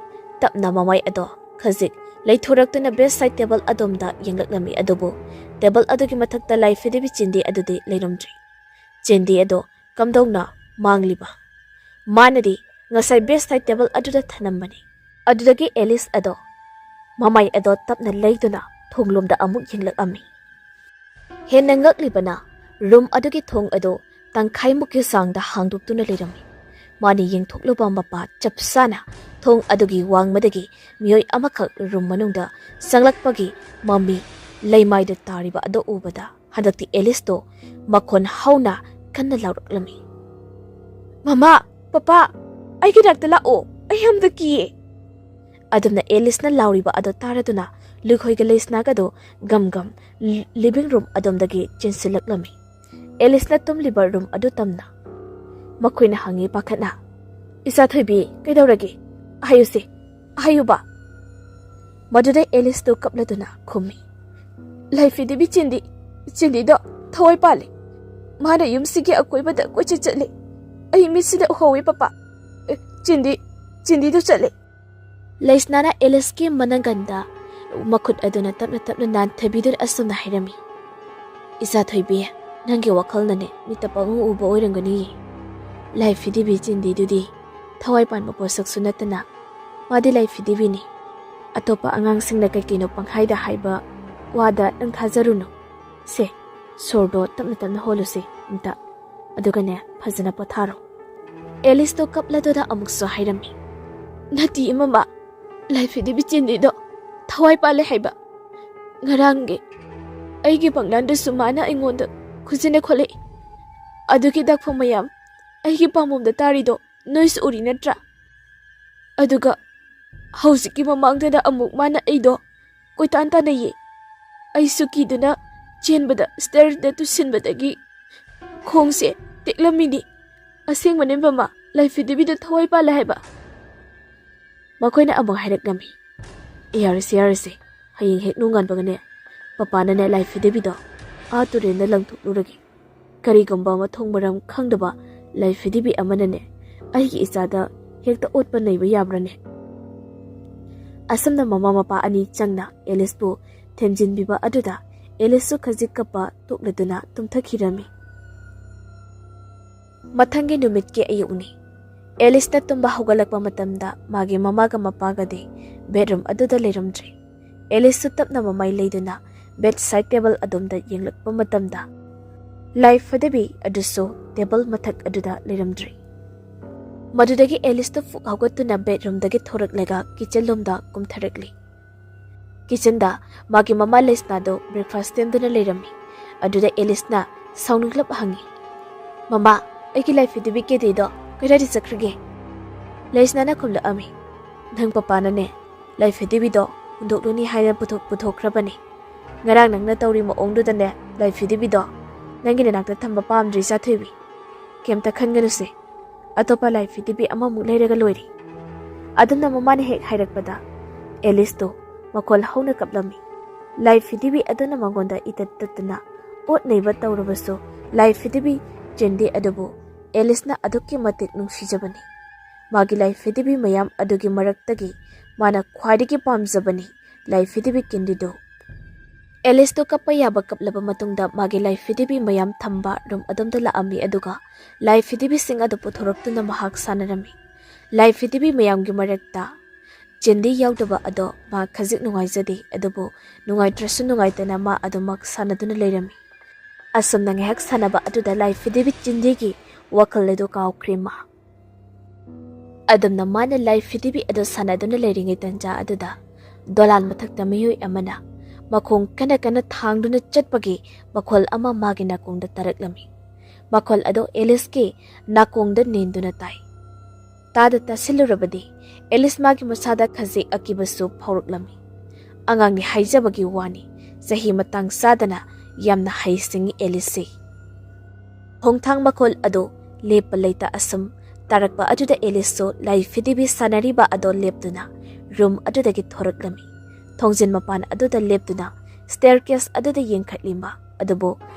ꯇꯞꯅ ꯃꯃꯥꯏ ꯑꯗꯣ ꯈꯖꯤꯛ ꯂꯩꯊꯣꯔꯛꯇꯨꯅ ꯕꯦꯗꯁꯥꯏꯗ ꯇꯦꯕꯜ ꯑꯗꯣꯝꯗ ꯌꯦꯡꯂꯛꯂꯝꯃꯤ, ꯑꯗꯨꯕꯨ ꯇꯦꯕꯜ ꯑꯗꯨꯒꯤ ꯃꯊꯛꯇ ꯂꯥꯏꯐꯤꯗꯤꯕꯤ ꯆꯤꯟꯗꯤ ꯑꯗꯨꯗꯤ ꯂꯩꯔꯝꯗ꯭ꯔꯤ꯫ ꯆꯤꯟꯗꯤ ꯑꯗꯣ ꯀꯝꯗꯧꯅ ꯃꯥꯡꯂꯤꯕ? ꯃꯥꯅꯗꯤ ꯉꯁꯥꯏ ꯕꯦꯗꯁꯥꯏꯗ ꯇꯦꯕꯜ ꯑꯗꯨꯗ ꯊꯅꯝꯕꯅꯤ꯫ ꯑꯗꯨꯗꯒꯤ ꯑꯦꯂꯤꯁ ꯑꯗꯣ ꯃꯃꯥꯏ ꯑꯗꯣ ꯇꯞꯅ ꯂꯩꯗꯨꯅ ꯊꯣꯡꯂꯣꯝꯗ ꯑꯃꯨꯛ ꯌꯦꯡꯂꯛꯑꯝꯃꯤ꯫ ꯍꯦꯟꯅ ꯉꯛꯂꯤꯕꯅ, ꯔꯨꯝ ꯑꯗꯨꯒꯤ ꯊꯣꯡ ꯑꯗꯨ ꯇꯪꯈꯥꯏꯃꯨꯛꯀꯤ ꯆꯥꯡꯗ ꯍꯥꯡꯗꯣꯛꯇꯨꯅ ꯂꯩꯔꯝꯃꯤ꯫ ꯃꯥꯅ ꯌꯦꯡꯊꯣꯛꯂꯨꯕ ꯃꯄꯥ ꯆꯞ ꯆꯥꯅ ꯊꯣꯡ ꯑꯗꯨꯒꯤ ꯋꯥꯡꯃꯗꯒꯤ ꯃꯤꯑꯣꯏ ꯑꯃꯈꯛ ꯔꯨꯝ ꯃꯅꯨꯡꯗ ꯆꯪꯂꯛꯄꯒꯤ ꯃꯃꯤ ꯂꯩꯃꯥꯏꯗ ꯇꯥꯔꯤꯕ ꯑꯗꯨ ꯎꯕꯗ, ꯍꯟꯗꯛꯇꯤ ꯑꯦꯂꯤꯁꯇꯣ ꯃꯈꯣꯟ ꯍꯧꯅ ꯀꯟꯅ ꯂꯥꯎꯔꯛꯂꯝꯃꯤ, "ꯃꯃꯥ, ꯄꯄꯥ, ꯑꯩꯒꯤ ꯅꯥꯛꯇ ꯂꯥꯛꯑꯣ, ꯑꯩ ꯌꯥꯝꯅ ꯀꯤꯌꯦ!" ꯑꯗꯨꯝꯅ ꯑꯦꯂꯤꯁꯅ ꯂꯥꯎꯔꯤꯕ ꯑꯗꯨ ꯇꯥꯔꯗꯨꯅ ꯂꯨꯈꯣꯏꯒ ꯂꯩꯁꯅꯥꯒꯗꯨ ꯒꯝ ꯒꯝ ꯂꯤ-, ꯂꯤꯚꯤꯡ ꯔꯨꯝ ꯑꯗꯣꯝꯗꯒꯤ ꯆꯦꯟꯁꯤꯜꯂꯛꯂꯝꯃꯤ꯫ ꯑꯦꯂꯤꯁꯅ ꯇꯨꯝꯂꯤꯕ ꯔꯨꯝ ꯑꯗꯨ ꯇꯝꯅ꯫ ꯃꯈꯣꯏꯅ ꯍꯪꯉꯤ ꯄꯥꯈꯠꯅ, "ꯏꯆꯥ ꯊꯣꯏꯕꯤ, ꯀꯩꯗꯧꯔꯒꯦ? ꯍꯥꯏꯌꯨꯁꯦ, ꯍꯥꯏꯌꯨꯕ!" ꯃꯗꯨꯗ ꯑꯦꯂꯤꯁꯇꯨ ꯀꯞꯂꯗꯨꯅ ꯈꯨꯝꯃꯤ, "ꯂꯥꯏꯐꯤꯗꯤꯕꯤ ꯆꯤꯟꯗꯤ, ꯆꯤꯟꯗꯤꯗꯣ ꯊꯋꯥꯏ ꯄꯥꯜꯂꯦ꯫ ꯃꯥꯅ ꯌꯨꯝꯁꯤꯒꯤ ꯑꯀꯣꯏꯕꯗ ꯀꯣꯏꯆꯠ ꯆꯠꯂꯦ꯫ ꯑꯩ ꯃꯤꯠꯁꯤꯗ ꯎꯍꯧꯋꯤ, ꯄꯄꯥ꯫ ꯑꯦ, ꯆꯤꯟꯗꯤ, ꯆꯤꯟꯗꯤꯗꯨ ꯆꯠꯂꯦ꯫" ꯂꯩꯁꯅꯥꯅ ꯑꯦꯂꯤꯁꯀꯤ ꯃꯅꯪꯒꯟꯗ ꯃꯈꯨꯠ ꯑꯗꯨꯅ ꯇꯞꯅ ꯇꯞꯅ ꯅꯥꯟꯊꯕꯤꯗꯨꯅ ꯑꯁꯨꯝꯅ ꯍꯥꯏꯔꯝꯃꯤ, "ꯏꯆꯥ ꯊꯣꯏꯕꯤ, ꯅꯪꯒꯤ ꯋꯥꯈꯜꯅꯅꯦ ꯃꯤꯠꯇ ꯄꯪꯎ ꯎꯕ ꯑꯣꯏꯔꯝꯒꯅꯤꯌꯦ꯫ ꯂꯥꯏꯐꯤꯗꯤꯕꯤ ꯆꯤꯟꯗꯤꯗꯨꯗꯤ ꯊꯋꯥꯏ ꯄꯥꯟꯕ ꯄꯣꯠꯁꯛꯁꯨ ꯅꯠꯇꯅ, ꯃꯥꯗꯤ ꯂꯥꯏꯐꯤꯗꯤꯕꯤꯅꯤ꯫ ꯑꯇꯣꯞꯄ ꯑꯉꯥꯡꯁꯤꯡꯅ ꯀꯩ ꯀꯩꯅꯣ ꯄꯪꯍꯥꯏꯗ ꯍꯥꯏꯕ ꯋꯥꯗ ꯅꯪ ꯊꯥꯖꯔꯨꯅꯨ꯫ ꯁꯦ, ꯁꯣꯔꯗꯣ ꯇꯞꯅ ꯇꯞꯅ ꯍꯣꯜꯂꯨꯁꯦ ꯑꯝꯇ꯫ ꯑꯗꯨꯒꯅꯦ, ꯐꯖꯅ ꯄꯣꯊꯥꯔꯣ꯫" ꯑꯦꯂꯤꯁꯇꯣ ꯀꯞꯂꯗꯨꯅ ꯑꯃꯨꯛꯁꯨ ꯍꯥꯏꯔꯝꯃꯤ, "ꯅꯠꯇꯤꯌꯦ ꯃꯃꯥ, ꯂꯥꯏꯐꯤꯗꯤꯕꯤ ꯆꯤꯟꯗꯤꯗꯣ ꯊꯋꯥꯏ ꯄꯥꯜꯂꯦ ꯍꯥꯏꯕ꯫ ꯉꯔꯥꯡꯒꯤ ꯑꯩꯒꯤ ꯄꯥꯡꯒꯜꯗꯨꯁꯨ ꯃꯥꯅ ꯑꯩꯉꯣꯟꯗ ꯈꯨꯖꯤꯟꯅ ꯈꯣꯠꯂꯛꯏ꯫ ꯑꯗꯨꯒꯤ ꯗꯥꯛꯐꯝ ꯃꯌꯥꯝ ꯑꯩꯒꯤ ꯄꯥꯝꯕꯣꯝꯗ ꯇꯥꯔꯤꯗꯣ ꯅꯣꯏꯁꯨ ꯎꯔꯤ ꯅꯠꯇ꯭ꯔꯥ? ꯑꯗꯨꯒ ꯍꯧꯖꯤꯛꯀꯤ ꯃꯃꯥꯡꯗꯅ ꯑꯃꯨꯛ ꯃꯥꯅ ꯑꯩꯗꯣ ꯀꯣꯏꯇꯥꯟ ꯇꯥꯟꯅꯩꯌꯦ꯫ ꯑꯩꯁꯨ ꯀꯤꯗꯨꯅ ꯆꯦꯟꯕꯗ ꯁ꯭ꯇꯦꯌꯔꯗ ꯇꯨꯁꯤꯟꯕꯗꯒꯤ ꯈꯣꯡꯁꯦ ꯇꯦꯛꯂꯝꯃꯤꯅꯤ꯫ ꯑꯁꯦꯡꯕꯅꯦ ꯃꯃꯥ, ꯂꯥꯏꯐꯤꯗꯤꯕꯤꯗ ꯊꯋꯥꯏ ꯄꯥꯜꯂꯦ ꯍꯥꯏꯕ꯫" ꯃꯈꯣꯏꯅ ꯑꯃꯨꯛ ꯍꯥꯏꯔꯛꯂꯝꯃꯤ, "ꯌꯥꯔꯁꯦ, ꯌꯥꯔꯁꯦ, ꯍꯌꯦꯡ ꯍꯦꯛ ꯅꯣꯡꯉꯥꯟꯕꯒꯅꯦ, ꯄꯄꯥꯅꯅꯦ ꯂꯥꯏꯐꯤꯗꯤꯕꯤꯗꯣ ꯑꯥ ꯇꯨꯔꯦꯟꯗ ꯂꯪꯊꯣꯛꯂꯨꯔꯒꯦ꯫ ꯀꯔꯤꯒꯨꯝꯕ ꯃꯊꯣꯡ ꯃꯔꯝ ꯈꯪꯗꯕ ꯂꯥꯏꯐꯤꯗꯤꯕꯤ ꯑꯃꯅꯅꯦ ꯑꯩꯒꯤ ꯏꯆꯥꯗ ꯍꯦꯛꯇ ꯑꯣꯠꯄ ꯅꯩꯕ ꯌꯥꯕ꯭ꯔꯅꯦ?" ꯑꯁꯨꯝꯅ ꯃꯃꯥ ꯃꯄꯥ ꯑꯅꯤ ꯆꯪꯅ ꯑꯦꯂꯤꯁꯄꯨ ꯊꯦꯝꯖꯤꯟꯕꯤꯕ ꯑꯗꯨꯗ ꯑꯦꯂꯤꯁꯁꯨ ꯈꯖꯤꯛ ꯀꯞꯄ ꯇꯣꯛꯂꯗꯨꯅ ꯇꯨꯝꯊꯈꯤꯔꯝꯃꯤ꯫ ꯃꯊꯪꯒꯤ ꯅꯨꯃꯤꯠꯀꯤ ꯑꯌꯨꯛꯅꯤ꯫ ꯑꯦꯂꯤꯁꯅ ꯇꯨꯝꯕ ꯍꯧꯒꯠꯂꯛꯄ ꯃꯇꯝꯗ ꯃꯥꯒꯤ ꯃꯃꯥꯒ ꯃꯄꯥꯒꯗꯤ ꯕꯦꯗꯔꯨꯝ ꯑꯗꯨꯗ ꯂꯩꯔꯝꯗ꯭ꯔꯦ꯫ ꯑꯦꯂꯤꯁꯁꯨ ꯇꯞꯅ ꯃꯃꯥꯏ ꯂꯩꯗꯨꯅ ꯕꯦꯗ ꯁꯥꯏꯗ ꯇꯦꯕꯜ ꯑꯗꯣꯝꯗ ꯌꯦꯡꯂꯛꯄ ꯃꯇꯝꯗ ꯂꯥꯏꯐꯤꯗꯤꯕꯤ ꯑꯗꯨꯁꯨ ꯇꯦꯕꯜ ꯃꯊꯛ ꯑꯗꯨꯗ ꯂꯩꯔꯝꯗ꯭ꯔꯦ꯫ ꯃꯗꯨꯗꯒꯤ ꯑꯦꯂꯤꯁꯇꯨ ꯐꯨꯛ ꯍꯧꯒꯠꯇꯨꯅ ꯕꯦꯗꯔꯨꯝꯗꯒꯤ ꯊꯣꯔꯛꯂꯒ ꯀꯤꯆꯟ ꯂꯣꯝꯗ ꯀꯨꯝꯊꯔꯛꯂꯤ꯫ ꯀꯤꯆꯟꯗ ꯃꯥꯒꯤ ꯃꯃꯥ ꯂꯩꯁꯅꯥꯗꯨ ꯕ꯭ꯔꯦꯛꯐꯥꯁ ꯁꯦꯝꯗꯨꯅ ꯂꯩꯔꯝꯃꯤ꯫ ꯑꯗꯨꯗ ꯑꯦꯂꯤꯁꯅ ꯁꯥꯎꯅꯤꯡꯂꯞ ꯍꯪꯉꯤ, "ꯃꯃꯥ, ꯑꯩꯒꯤ ꯂꯥꯏꯐꯤꯗꯤꯕꯤ ꯀꯦꯗꯦꯗꯣ ꯀꯗꯥꯏꯗ ꯆꯠꯈ꯭ꯔꯒꯦ?" ꯂꯩꯁꯅꯥꯅ ꯈꯨꯝꯂꯛꯑꯝꯃꯤ, "ꯅꯪ ꯄꯄꯥꯅꯅꯦ ꯂꯥꯏꯐꯤꯗꯤꯕꯤꯗꯣ ꯍꯨꯟꯗꯣꯛꯂꯨꯅꯤ ꯍꯥꯏꯅ ꯄꯨꯊꯣꯛ-, ꯄꯨꯊꯣꯛꯈ꯭ꯔꯕꯅꯤ꯫ ꯉꯔꯥꯡ ꯅꯪꯅ ꯇꯧꯔꯤ ꯃꯑꯣꯡꯗꯨꯗꯅꯦ ꯂꯥꯏꯐꯤꯗꯤꯕꯤꯗꯣ ꯅꯪꯒꯤ ꯅꯅꯥꯛꯇ ꯊꯝꯕ ꯄꯥꯝꯗ꯭ꯔꯦ ꯏꯆꯥ ꯊꯣꯏꯕꯤ꯫ ꯀꯩꯝꯇ ꯈꯟꯒꯅꯨꯁꯦ꯫ ꯑꯇꯣꯞꯄ ꯂꯥꯏ ꯐꯤꯗꯤꯕꯤ ꯑꯃꯃꯨꯛ ꯂꯩꯔꯒ ꯂꯣꯏꯔꯦ꯫ ꯑꯗꯨꯝꯅ ꯃꯃꯥꯅ ꯍꯦꯛ ꯍꯥꯏꯔꯛꯄꯗ ꯑꯦꯂꯤꯁꯇꯨ ꯃꯈꯣꯜ ꯍꯧꯅ ꯀꯞꯂꯝꯃꯤ꯫ ꯂꯥꯏ ꯐꯤꯗꯤꯕꯤ ꯑꯗꯨꯅ ꯃꯉꯣꯟꯗ ꯏꯇꯠ ꯇꯠꯇꯨꯅ ꯑꯣꯠ ꯅꯩꯕ ꯇꯧꯔꯕꯁꯨ ꯂꯥꯏ ꯐꯤꯗꯤꯕꯤ ꯆꯤꯟꯗꯤ ꯑꯗꯨꯕꯨ ꯑꯦꯂꯤꯁꯅ ꯑꯗꯨꯛꯀꯤ ꯃꯇꯤꯛ ꯅꯨꯡꯁꯤꯖꯕꯅꯤ꯫ ꯃꯥꯒꯤ ꯂꯥꯏ ꯐꯤꯗꯤꯕꯤ ꯃꯌꯥꯝ ꯑꯗꯨꯒꯤ ꯃꯔꯛꯇꯒꯤ ꯃꯥꯅ ꯈ꯭ꯋꯥꯏꯗꯒꯤ ꯄꯥꯝꯖꯕꯅꯤ ꯂꯥꯏ ꯐꯤꯗꯤꯕꯤ ꯀꯤꯟꯗꯤꯗꯨ꯫ ꯑꯦꯂꯤꯁꯇꯨ ꯀꯞꯄ ꯌꯥꯕ ꯀꯞꯂꯕ ꯃꯇꯨꯡꯗ ꯃꯥꯒꯤ ꯂꯥꯏ ꯐꯤꯗꯤꯕꯤ ꯃꯌꯥꯝ ꯊꯝꯕ ꯔꯨꯝ ꯑꯗꯣꯝꯗ ꯂꯥꯛꯑꯝꯃꯤ, ꯑꯗꯨꯒ ꯂꯥꯏ ꯐꯤꯗꯤꯕꯤꯁꯤꯡ ꯑꯗꯨ ꯄꯨꯊꯣꯔꯛꯇꯨꯅ ꯃꯍꯥꯛ ꯁꯥꯟꯅꯔꯝꯃꯤ꯫ ꯂꯥꯏ ꯐꯤꯗꯤꯕꯤ ꯃꯌꯥꯝꯒꯤ ꯃꯔꯛꯇ ꯆꯤꯟꯗꯤ ꯌꯥꯎꯗꯕ ꯑꯗꯣ ꯃꯥ ꯈꯖꯤꯛ ꯅꯨꯡꯉꯥꯏꯖꯗꯦ, ꯑꯗꯨꯕꯨ ꯅꯨꯡꯉꯥꯏꯇ꯭ꯔꯁꯨ ꯅꯨꯡꯉꯥꯏꯇꯅ ꯃꯥ ꯑꯗꯨꯃꯛ ꯁꯥꯟꯅꯗꯨꯅ ꯂꯩꯔꯝꯃꯤ꯫ ꯑꯁꯨꯝꯅ ꯉꯥꯏꯍꯥꯛ ꯁꯥꯟꯅꯕ ꯑꯗꯨꯗ ꯂꯥꯏ ꯐꯤꯗꯤꯕꯤ ꯆꯤꯟꯗꯤꯒꯤ ꯋꯥꯈꯜ ꯑꯗꯨ ꯀꯥꯎꯈ꯭ꯔꯦ ꯃꯥ꯫ ꯑꯗꯨꯝꯅ ꯃꯥꯅ ꯂꯥꯏ ꯐꯤꯗꯤꯕꯤ ꯑꯗꯨ ꯁꯥꯟꯅꯗꯨꯅ ꯂꯩꯔꯤꯉꯩ ꯇꯟꯖꯥ ꯑꯗꯨꯗ ꯗꯣꯂꯥꯟ ꯃꯊꯛꯇ ꯃꯤꯑꯣꯏ ꯑꯃꯅ ꯃꯈꯣꯡ ꯀꯟꯅ ꯀꯟꯅ ꯊꯥꯡꯗꯨꯅ ꯆꯠꯄꯒꯤ ꯃꯈꯣꯜ ꯑꯃ ꯃꯥꯒꯤ ꯅꯥꯀꯣꯡꯗ ꯇꯥꯔꯛꯂꯝꯃꯤ꯫ ꯃꯈꯣꯜ ꯑꯗꯨ ꯑꯦꯂꯤꯁꯀꯤ ꯅꯥꯀꯣꯡꯗ ꯅꯦꯟꯗꯨꯅ ꯇꯥꯏ꯫ ꯇꯥꯗ ꯇꯥꯁꯤꯜꯂꯨꯔꯕꯗꯤ ꯑꯦꯂꯤꯁ ꯃꯥꯒꯤ ꯃꯁꯥꯗ ꯈꯖꯤꯛ ꯑꯀꯤꯕꯁꯨ ꯐꯥꯎꯔꯛꯂꯝꯃꯤ꯫ ꯑꯉꯥꯡꯅꯤ ꯍꯥꯏꯖꯕꯒꯤ ꯋꯥꯅꯤ, ꯆꯍꯤ ꯃꯇꯥꯡ ꯆꯥꯗꯅ ꯌꯥꯝꯅ ꯍꯩ ꯁꯤꯡꯉꯤ ꯑꯦꯂꯤꯁꯁꯤ꯫ ꯈꯣꯡꯊꯥꯡ ꯃꯈꯣꯜ ꯑꯗꯨ ꯂꯦꯞꯄ ꯂꯩꯇ ꯑꯁꯨꯝ ꯇꯥꯔꯛꯄ ꯑꯗꯨꯗ ꯑꯦꯂꯤꯁꯁꯨ ꯂꯥꯏ ꯐꯤꯗꯤꯕꯤ ꯁꯥꯟꯅꯔꯤꯕ ꯑꯗꯣ ꯂꯦꯞꯇꯨꯅ ꯔꯨꯝ ꯑꯗꯨꯗꯒꯤ ꯊꯣꯔꯛꯂꯝꯃꯤ꯫ ꯊꯣꯡꯖꯤꯟ ꯃꯄꯥꯟ ꯑꯗꯨꯗ ꯂꯦꯞꯇꯨꯅ ꯁ꯭ꯇꯦꯔꯀꯦꯁ ꯑꯗꯨꯗ ꯌꯦꯡꯈꯠꯂꯤꯃ ꯑꯗꯨꯕꯨ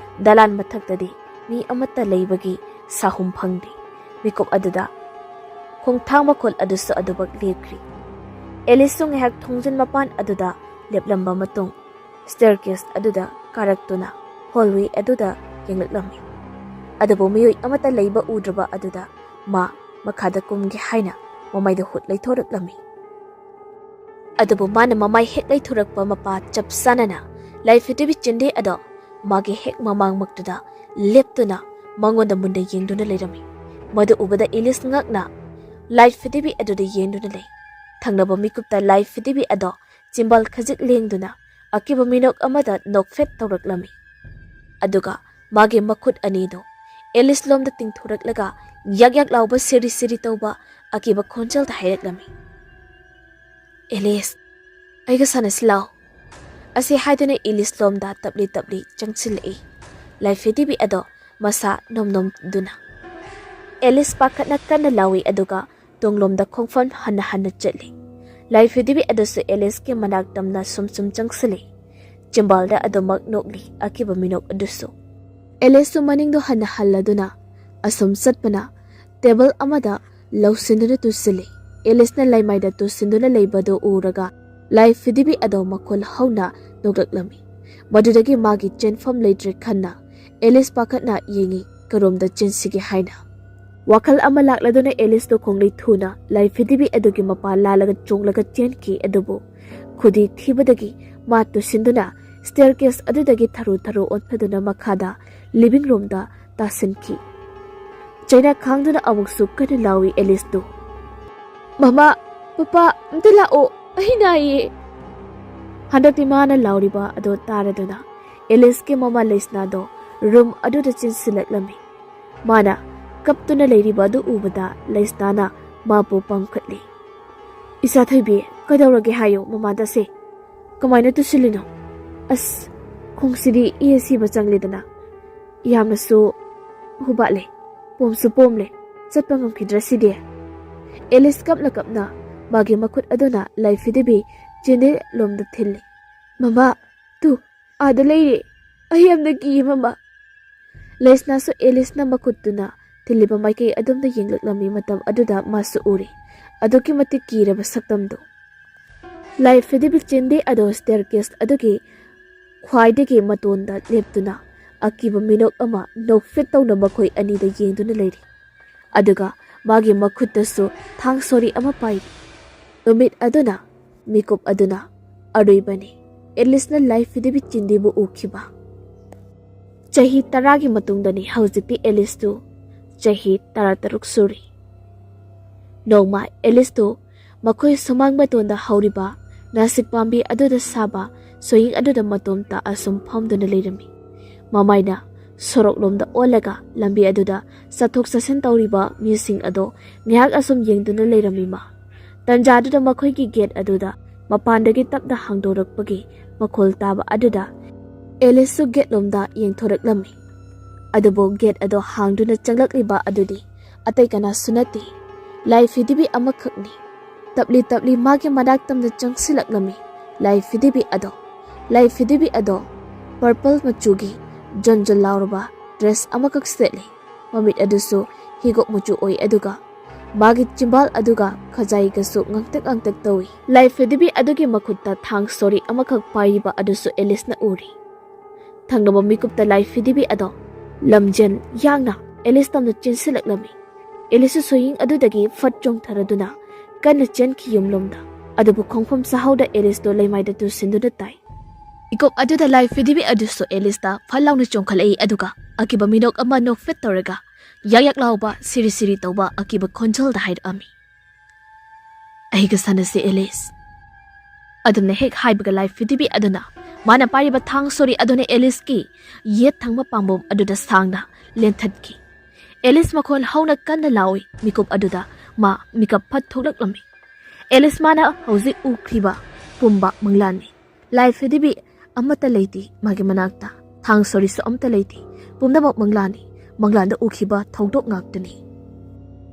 ꯗꯂꯥꯟ ꯃꯊꯛꯇꯗꯤ ꯃꯤ ꯑꯃꯠꯇ ꯂꯩꯕꯒꯤ ꯁꯥꯍꯨꯝ ꯐꯪꯗꯦ꯫ ꯃꯤꯀꯨꯞ ꯑꯗꯨꯗ ꯈꯣꯡꯊꯥꯡ ꯃꯈꯣꯜ ꯑꯗꯨꯁꯨ ꯑꯗꯨꯃꯛ ꯂꯦꯞꯈ꯭ꯔꯤ꯫ ꯑꯦꯂꯤꯁꯁꯨ ꯉꯥꯏꯍꯥꯛ ꯊꯣꯡꯖꯤꯟ ꯃꯄꯥꯟ ꯑꯗꯨꯗ ꯂꯦꯞꯂꯝꯕ ꯃꯇꯨꯡ ꯁ꯭ꯇꯦꯔꯀꯦꯁ ꯑꯗꯨꯗ ꯀꯥꯔꯛꯇꯨꯅ ꯍꯣꯜꯋꯦ ꯑꯗꯨꯗ ꯌꯦꯡꯂꯛꯂꯝꯃꯤ꯫ ꯑꯗꯨꯕꯨ ꯃꯤꯑꯣꯏ ꯑꯃꯠꯇ ꯂꯩꯕ ꯎꯗ꯭ꯔꯕ ꯑꯗꯨꯗ ꯃꯥ ꯃꯈꯥꯗ ꯀꯨꯝꯒꯦ ꯍꯥꯏꯅ ꯃꯃꯩꯗ ꯍꯨꯠ ꯂꯩꯊꯣꯔꯛꯂꯝꯃꯤ꯫ ꯑꯗꯨꯕꯨ ꯃꯥꯅ ꯃꯃꯥꯏ ꯍꯦꯛ ꯂꯩꯊꯣꯔꯛꯄ ꯃꯄꯥ ꯆꯞ ꯆꯥꯅꯅ ꯂꯥꯏ ꯐꯤꯗꯤꯕꯤ ꯆꯤꯟꯗꯦ ꯑꯗꯣ ꯃꯥꯒꯤ ꯍꯦꯛ ꯃꯃꯥꯡꯃꯛꯇꯨꯗ ꯂꯦꯞꯇꯨꯅ ꯃꯉꯣꯟꯗ ꯃꯨꯟꯅ ꯌꯦꯡꯗꯨꯅ ꯂꯩꯔꯝꯃꯤ꯫ ꯃꯗꯨ ꯎꯕꯗ ꯏꯂꯤꯁ ꯉꯛꯅ ꯂꯥꯏ ꯐꯤꯗꯤꯕꯤ ꯑꯗꯨꯗ ꯌꯦꯡꯗꯨꯅ ꯂꯩ꯫ ꯊꯪꯅꯕ ꯃꯤꯀꯨꯞꯇ ꯂꯥꯏ ꯐꯤꯗꯤꯕꯤ ꯑꯗꯣ ꯆꯤꯝꯕꯥꯜ ꯈꯖꯤꯛ ꯂꯦꯡꯗꯨꯅ ꯑꯀꯤꯕ ꯃꯤꯅꯣꯛ ꯑꯃꯗ ꯅꯣꯛꯐꯦꯠ ꯇꯧꯔꯛꯂꯝꯃꯤ꯫ ꯑꯗꯨꯒ ꯃꯥꯒꯤ ꯃꯈꯨꯠ ꯑꯅꯤꯗꯨ ꯑꯦꯂꯤꯁ ꯂꯣꯝꯗ ꯇꯤꯡꯊꯣꯔꯛꯂꯒ ꯌꯥꯛ ꯌꯥꯛ ꯂꯥꯎꯕ ꯁꯤꯔꯤ ꯁꯤꯔꯤ ꯇꯧꯕ ꯑꯀꯤꯕ ꯈꯣꯟꯖꯦꯜꯗ ꯍꯥꯏꯔꯛꯂꯝꯃꯤ, "ꯑꯦꯂꯤꯁ, ꯑꯩꯒ ꯁꯥꯟꯅꯁꯤ ꯂꯥꯎ"꯫ ꯑꯁꯤ ꯍꯥꯏꯗꯨꯅ ꯏꯂꯤꯁ ꯂꯣꯝꯗ ꯇꯞꯂꯤ ꯇꯞꯂꯤ ꯆꯪꯁꯤꯜꯂꯛꯏ꯫ ꯂꯥꯏꯐꯦꯗꯤꯕꯤ ꯑꯗꯣ ꯃꯁꯥ ꯅꯣꯝ ꯅꯣꯝꯗꯨꯅ꯫ ꯑꯦꯂꯤꯁ ꯄꯥꯈꯠꯅ ꯀꯟꯅ ꯂꯥꯎꯏ, ꯑꯗꯨꯒ ꯇꯨꯡꯂꯣꯝꯗ ꯈꯣꯡꯐꯝ ꯍꯟꯅ ꯍꯟꯅ ꯆꯠꯂꯤ꯫ ꯂꯥꯏ ꯐꯤꯗꯤꯕꯤ ꯑꯗꯨꯁꯨ ꯑꯦꯂꯤꯁꯀꯤ ꯃꯅꯥꯛ ꯇꯝꯅ ꯁꯨꯝ ꯁꯨꯝ ꯆꯪꯁꯤꯜꯂꯤ꯫ ꯆꯤꯝꯕꯥꯜꯗ ꯑꯗꯨꯃꯛ ꯅꯣꯛꯂꯤ ꯑꯀꯤꯕ ꯃꯤꯅꯣꯛ ꯑꯗꯨꯁꯨ꯫ ꯑꯦꯂꯤꯁꯁꯨ ꯃꯅꯤꯡꯗꯣ ꯍꯟꯅ ꯍꯜꯂꯗꯨꯅ ꯑꯁꯨꯝ ꯆꯠꯄꯅ ꯇꯦꯕꯜ ꯑꯃꯗ ꯂꯧꯁꯤꯟꯗꯨꯅ ꯇꯨꯁꯤꯜꯂꯤ꯫ ꯑꯦꯂꯤꯁꯅ ꯂꯩꯃꯥꯏꯗ ꯇꯨꯁꯤꯟꯗꯨꯅ ꯂꯩꯕꯗꯨ ꯎꯔꯒ ꯂꯥꯏ ꯐꯤꯗꯤꯕꯤ ꯑꯗꯣ ꯃꯈꯣꯜ ꯍꯧꯅ ꯅꯣꯛꯂꯛꯂꯝꯃꯤ꯫ ꯃꯗꯨꯗꯒꯤ ꯃꯥꯒꯤ ꯆꯦꯟꯐꯝ ꯂꯩꯇ꯭ꯔꯦ ꯈꯟꯅ ꯑꯦꯂꯤꯁ ꯄꯥꯈꯠꯅ ꯌꯦꯡꯉꯤ, ꯀꯔꯣꯝꯗ ꯆꯦꯟꯁꯤꯒꯦ ꯍꯥꯏꯅ꯫ ꯋꯥꯈꯜ ꯑꯃ ꯂꯥꯛꯂꯗꯨꯅ ꯑꯦꯂꯤꯁꯇꯨ ꯈꯣꯡꯂꯩ ꯊꯨꯅ ꯂꯥꯏ ꯐꯤꯗꯤꯕꯤ ꯑꯗꯨꯒꯤ ꯃꯄꯥ ꯂꯥꯜꯂꯒ ꯆꯣꯡꯂꯒ ꯆꯦꯟꯈꯤ꯫ ꯑꯗꯨꯕꯨ ꯈꯨꯗꯤ ꯊꯤꯕꯗꯒꯤ ꯃꯥ ꯇꯨꯁꯤꯟꯗꯨꯅ ꯁ꯭ꯇꯦꯌꯔ ꯀꯦꯁ ꯑꯗꯨꯗꯒꯤ ꯊꯔꯨ ꯊꯔꯨ ꯑꯣꯟꯊꯗꯨꯅ ꯃꯈꯥꯗ ꯂꯤꯚꯤꯡ ꯔꯨꯝꯗ ꯇꯥꯁꯤꯟꯈꯤ꯫ ꯆꯩꯅꯥ ꯈꯥꯡꯗꯨꯅ ꯑꯃꯨꯛꯁꯨ ꯀꯟꯅ ꯂꯥꯎꯏ ꯑꯦꯂꯤꯁꯇꯨ, "ꯃꯃꯥ, ꯄꯄꯥ, ꯑꯝꯇ ꯂꯥꯛꯑꯣ, ꯑꯩ ꯅꯥꯏꯌꯦ!" ꯍꯟꯗꯛꯇꯤ ꯃꯥꯅ ꯂꯥꯎꯔꯤꯕ ꯑꯗꯨ ꯇꯥꯔꯗꯨꯅ ꯑꯦꯂꯤꯁꯀꯤ ꯃꯃꯥ ꯂꯩꯁꯅꯥꯗꯣ ꯔꯨꯝ ꯑꯗꯨꯗ ꯆꯦꯟꯁꯤꯜꯂꯛꯂꯝꯃꯤ꯫ ꯃꯥꯅ ꯀꯞꯇꯨꯅ ꯂꯩꯔꯤꯕ ꯑꯗꯨ ꯎꯕꯗ ꯂꯩꯁꯅꯥꯅ ꯃꯥꯕꯨ ꯄꯥꯝꯈꯠꯂꯤ꯫ "ꯏꯆꯥ ꯊꯣꯏꯕꯤ, ꯀꯩꯗꯧꯔꯒꯦ ꯍꯥꯏꯌꯨ ꯃꯃꯥꯗꯁꯦ꯫ ꯀꯃꯥꯏꯅ ꯇꯨꯁꯤꯜꯂꯤꯅꯣ? ꯑꯁ, ꯈꯣꯡꯁꯤꯗꯤ ꯏ ꯑꯁꯤꯕ ꯆꯪꯂꯦꯗꯅ꯫ ꯌꯥꯝꯅꯁꯨ ꯍꯨꯕꯥꯠꯂꯦ, ꯄꯣꯝꯁꯨ ꯄꯣꯝꯂꯦ, ꯆꯠꯄ ꯉꯝꯈꯤꯗ꯭ꯔꯥ ꯁꯤꯗꯤ?" ꯑꯦꯂꯤꯁ ꯀꯞꯅ ꯀꯞꯅ ꯃꯥꯒꯤ ꯃꯈꯨꯠ ꯑꯗꯨꯅ ꯂꯥꯏ ꯐꯤꯗꯤꯕꯤ ꯆꯤꯟꯗꯦ ꯂꯣꯝꯗ ꯊꯤꯜꯂꯤ꯫ "ꯃꯃꯥ, ꯇꯨ, ꯑꯥꯗ ꯂꯩꯔꯦ꯫ ꯑꯩ ꯌꯥꯝꯅ ꯀꯤꯌꯦ ꯃꯃꯥ!" ꯂꯩꯁꯅꯥꯁꯨ ꯑꯦꯂꯤꯁꯅ ꯃꯈꯨꯠꯇꯨꯅ ꯊꯤꯜꯂꯤꯕ ꯃꯥꯏꯀꯩ ꯑꯗꯣꯝꯗ ꯌꯦꯡꯂꯛꯂꯝꯃꯤ꯫ ꯃꯇꯝ ꯑꯗꯨꯗ ꯃꯥꯁꯨ ꯎꯔꯤ ꯑꯗꯨꯛꯀꯤ ꯃꯇꯤꯛ ꯀꯤꯔꯕ ꯁꯛꯇꯝꯗꯨ꯫ ꯂꯥꯏ ꯐꯤꯗꯤꯕꯤ ꯆꯤꯟꯗꯦ ꯑꯗꯣ ꯁ꯭ꯇꯦꯌꯔ ꯀꯦꯁ ꯑꯗꯨꯒꯤ ꯈ꯭ꯋꯥꯏꯗꯒꯤ ꯃꯇꯣꯟꯗ ꯂꯦꯞꯇꯨꯅ ꯑꯀꯤꯕ ꯃꯤꯅꯣꯛ ꯑꯃ ꯅꯣꯛꯐꯦꯠ ꯇꯧꯅ ꯃꯈꯣꯏ ꯑꯅꯤꯗ ꯌꯦꯡꯗꯨꯅ ꯂꯩꯔꯤ꯫ ꯑꯗꯨꯒ ꯃꯥꯒꯤ ꯃꯈꯨꯠꯇꯁꯨ ꯊꯥꯡ ꯁꯣꯔꯤ ꯑꯃ ꯄꯥꯏꯔꯤ꯫ ꯅꯨꯃꯤꯠ ꯑꯗꯨꯅ, ꯃꯤꯀꯨꯞ ꯑꯗꯨꯅ ꯑꯔꯣꯏꯕꯅꯤ ꯑꯦꯂꯤꯁꯅ ꯂꯥꯏ ꯐꯤꯗꯤꯕꯤ ꯆꯤꯟꯗꯦꯕꯨ ꯎꯈꯤꯕ꯫ ꯆꯍꯤ ꯇꯔꯥꯒꯤ ꯃꯇꯨꯡꯗꯅꯤ ꯍꯧꯖꯤꯛꯇꯤ ꯑꯦꯂꯤꯁꯇꯨ ꯆꯍꯤ ꯇꯔꯥꯇꯔꯨꯛ ꯁꯨꯔꯤ꯫ ꯅꯣꯡꯃ ꯑꯦꯂꯤꯁꯇꯨ ꯃꯈꯣꯏ ꯁꯨꯃꯥꯡ ꯃꯇꯣꯟꯗ ꯍꯧꯔꯤꯕ ꯅꯥꯁꯤꯛ ꯄꯥꯝꯕꯤ ꯑꯗꯨꯗ ꯁꯥꯕ ꯁꯣꯌꯤꯡ ꯑꯗꯨꯗ ꯃꯇꯣꯝꯇ ꯑꯁꯨꯝ ꯐꯝꯗꯨꯅ ꯂꯩꯔꯝꯃꯤ꯫ ꯃꯃꯥꯏꯅ ꯁꯣꯔꯣꯛꯂꯣꯝꯗ ꯑꯣꯜꯂꯒ ꯂꯝꯕꯤ ꯑꯗꯨꯗ ꯆꯠꯊꯣꯛ ꯆꯠꯁꯤꯟ ꯇꯧꯔꯤꯕ ꯃꯤꯁꯤꯡ ꯑꯗꯣ ꯉꯥꯏꯍꯥꯛ ꯑꯁꯨꯝ ꯌꯦꯡꯗꯨꯅ ꯂꯩꯔꯝꯃꯤ꯫ ꯃꯥ ꯇꯟꯖꯥꯗꯨꯗ ꯃꯈꯣꯏꯒꯤ ꯒꯦꯠ ꯑꯗꯨꯗ ꯃꯄꯥꯟꯗꯒꯤ ꯇꯞꯅ ꯍꯥꯡꯗꯣꯔꯛꯄꯒꯤ ꯃꯈꯣꯜ ꯇꯥꯕ ꯑꯗꯨꯗ ꯑꯦꯂꯤꯁꯁꯨ ꯒꯦꯠꯂꯣꯝꯗ ꯌꯦꯡꯊꯣꯔꯛꯂꯝꯃꯤ꯫ ꯑꯗꯨꯕꯨ ꯒꯦꯠ ꯑꯗꯣ ꯍꯥꯡꯗꯨꯅ ꯆꯪꯂꯛꯂꯤꯕ ꯑꯗꯨꯗꯤ ꯑꯇꯩ ꯀꯅꯥꯁꯨ ꯅꯠꯇꯦ, ꯂꯥꯏ ꯐꯤꯗꯤꯕꯤ ꯑꯃꯈꯛꯅꯤ꯫ ꯇꯞꯂꯤ ꯇꯞꯂꯤ ꯃꯥꯒꯤ ꯃꯅꯥꯛ ꯇꯝꯅ ꯆꯪꯁꯤꯜꯂꯛꯂꯝꯃꯤ ꯂꯥꯏ ꯐꯤꯗꯤꯕꯤ ꯑꯗꯣ꯫ ꯂꯥꯏ ꯐꯤꯗꯤꯕꯤ ꯑꯗꯣ purple ꯃꯆꯨꯒꯤ ꯖꯟ ꯖꯟ ꯂꯥꯎꯔꯕ dress ꯑꯃꯈꯛ ꯁꯦꯠꯂꯤ꯫ ꯃꯃꯤꯠ ꯑꯗꯨꯁꯨ ꯍꯤꯒꯣꯛ ꯃꯆꯨ ꯑꯣꯏ, ꯑꯗꯨꯒ ꯃꯥꯒꯤ ꯆꯤꯝꯕꯥꯜ ꯑꯗꯨꯒ ꯈꯖꯥꯏꯒꯁꯨ ꯉꯥꯡꯇꯛ ꯉꯥꯡꯇꯛ ꯇꯧꯏ꯫ ꯂꯥꯏ ꯐꯤꯗꯤꯕꯤ ꯑꯗꯨꯒꯤ ꯃꯈꯨꯠꯇ ꯊꯥꯡ ꯁꯣꯔꯤ ꯑꯃꯈꯛ ꯄꯥꯏꯔꯤꯕ ꯑꯗꯨꯁꯨ ꯑꯦꯂꯤꯁꯅ ꯎꯔꯤ꯫ ꯊꯪꯅꯕ ꯃꯤꯀꯨꯞꯇ ꯂꯥꯏ ꯐꯤꯗꯤꯕꯤ ꯑꯗꯣ ꯂꯝꯖꯦꯟ ꯌꯥꯡꯅ ꯑꯦꯂꯤꯁ ꯇꯝꯅ ꯆꯦꯟꯁꯤꯜꯂꯛꯂꯝꯃꯤ꯫ ꯑꯦꯂꯤꯁꯁꯨ ꯁꯣꯌꯤꯡ ꯑꯗꯨꯗꯒꯤ ꯐꯠ ꯆꯣꯡꯊꯔꯗꯨꯅ ꯀꯟꯅ ꯆꯦꯟꯈꯤ ꯌꯨꯝꯂꯣꯝꯗ꯫ ꯑꯗꯨꯕꯨ ꯈꯣꯡꯐꯝ ꯆꯥꯍꯧꯗ ꯑꯦꯂꯤꯁꯇꯣ ꯂꯩꯃꯥꯏꯗ ꯇꯨꯁꯤꯟꯗꯨꯅ ꯇꯥꯏ꯫ ꯃꯤꯀꯨꯞ ꯑꯗꯨꯗ ꯂꯥꯏ ꯐꯤꯗꯤꯕꯤ ꯑꯗꯨꯁꯨ ꯑꯦꯂꯤꯁꯇ ꯐꯠ ꯂꯥꯎꯅ ꯆꯣꯡꯈꯠꯂꯛꯏ, ꯑꯗꯨꯒ ꯑꯀꯤꯕ ꯃꯤꯅꯣꯛ ꯑꯃ ꯅꯣꯛꯐꯦꯠ ꯇꯧꯔꯒ ꯌꯥꯛ ꯌꯥꯛ ꯂꯥꯎꯕ, ꯁꯤꯔꯤ ꯁꯤꯔꯤ ꯇꯧꯕ ꯑꯀꯤꯕ ꯈꯣꯟꯖꯦꯜꯗ ꯍꯥꯏꯔꯛꯑꯝꯃꯤ, "ꯑꯩꯒ ꯁꯥꯟꯅꯁꯤ ꯑꯦꯂꯤꯁ"꯫ ꯑꯗꯨꯝꯅ ꯍꯦꯛ ꯍꯥꯏꯕꯒ ꯂꯥꯏ ꯐꯤꯗꯤꯕꯤ ꯑꯗꯨꯅ ꯃꯥꯅ ꯄꯥꯏꯔꯤꯕ ꯊꯥꯡ ꯁꯣꯔꯤ ꯑꯗꯨꯅ ꯑꯦꯂꯤꯁꯀꯤ ꯌꯦꯠ ꯊꯪꯕ ꯄꯥꯝꯕꯣꯝ ꯑꯗꯨꯗ ꯁꯥꯡꯅ ꯂꯦꯟꯊꯠꯈꯤ꯫ ꯑꯦꯂꯤꯁ ꯃꯈꯣꯟ ꯍꯧꯅ ꯀꯟꯅ ꯂꯥꯎꯏ꯫ ꯃꯤꯀꯨꯞ ꯑꯗꯨꯗ ꯃꯥ ꯃꯤꯀꯞ ꯐꯠ ꯊꯣꯛꯂꯛꯂꯝꯃꯤ꯫ ꯑꯦꯂꯤꯁ ꯃꯥꯅ ꯍꯧꯖꯤꯛ ꯎꯈ꯭ꯔꯤꯕ ꯄꯨꯝꯕ ꯃꯪꯂꯥꯟꯅꯤ꯫ ꯂꯥꯏ ꯐꯤꯗꯤꯕꯤ ꯑꯃꯠꯇ ꯂꯩꯇꯦ ꯃꯥꯒꯤ ꯃꯅꯥꯛꯇ꯫ ꯊꯥꯡ ꯁꯣꯔꯤꯁꯨ ꯑꯃꯠꯇ ꯂꯩꯇꯦ꯫ ꯄꯨꯝꯅꯃꯛ ꯃꯪꯂꯥꯟꯅꯤ꯫ ꯃꯪꯂꯥꯟꯗ ꯎꯈꯤꯕ ꯊꯧꯗꯣꯛ ꯉꯥꯛꯇꯅꯤ꯫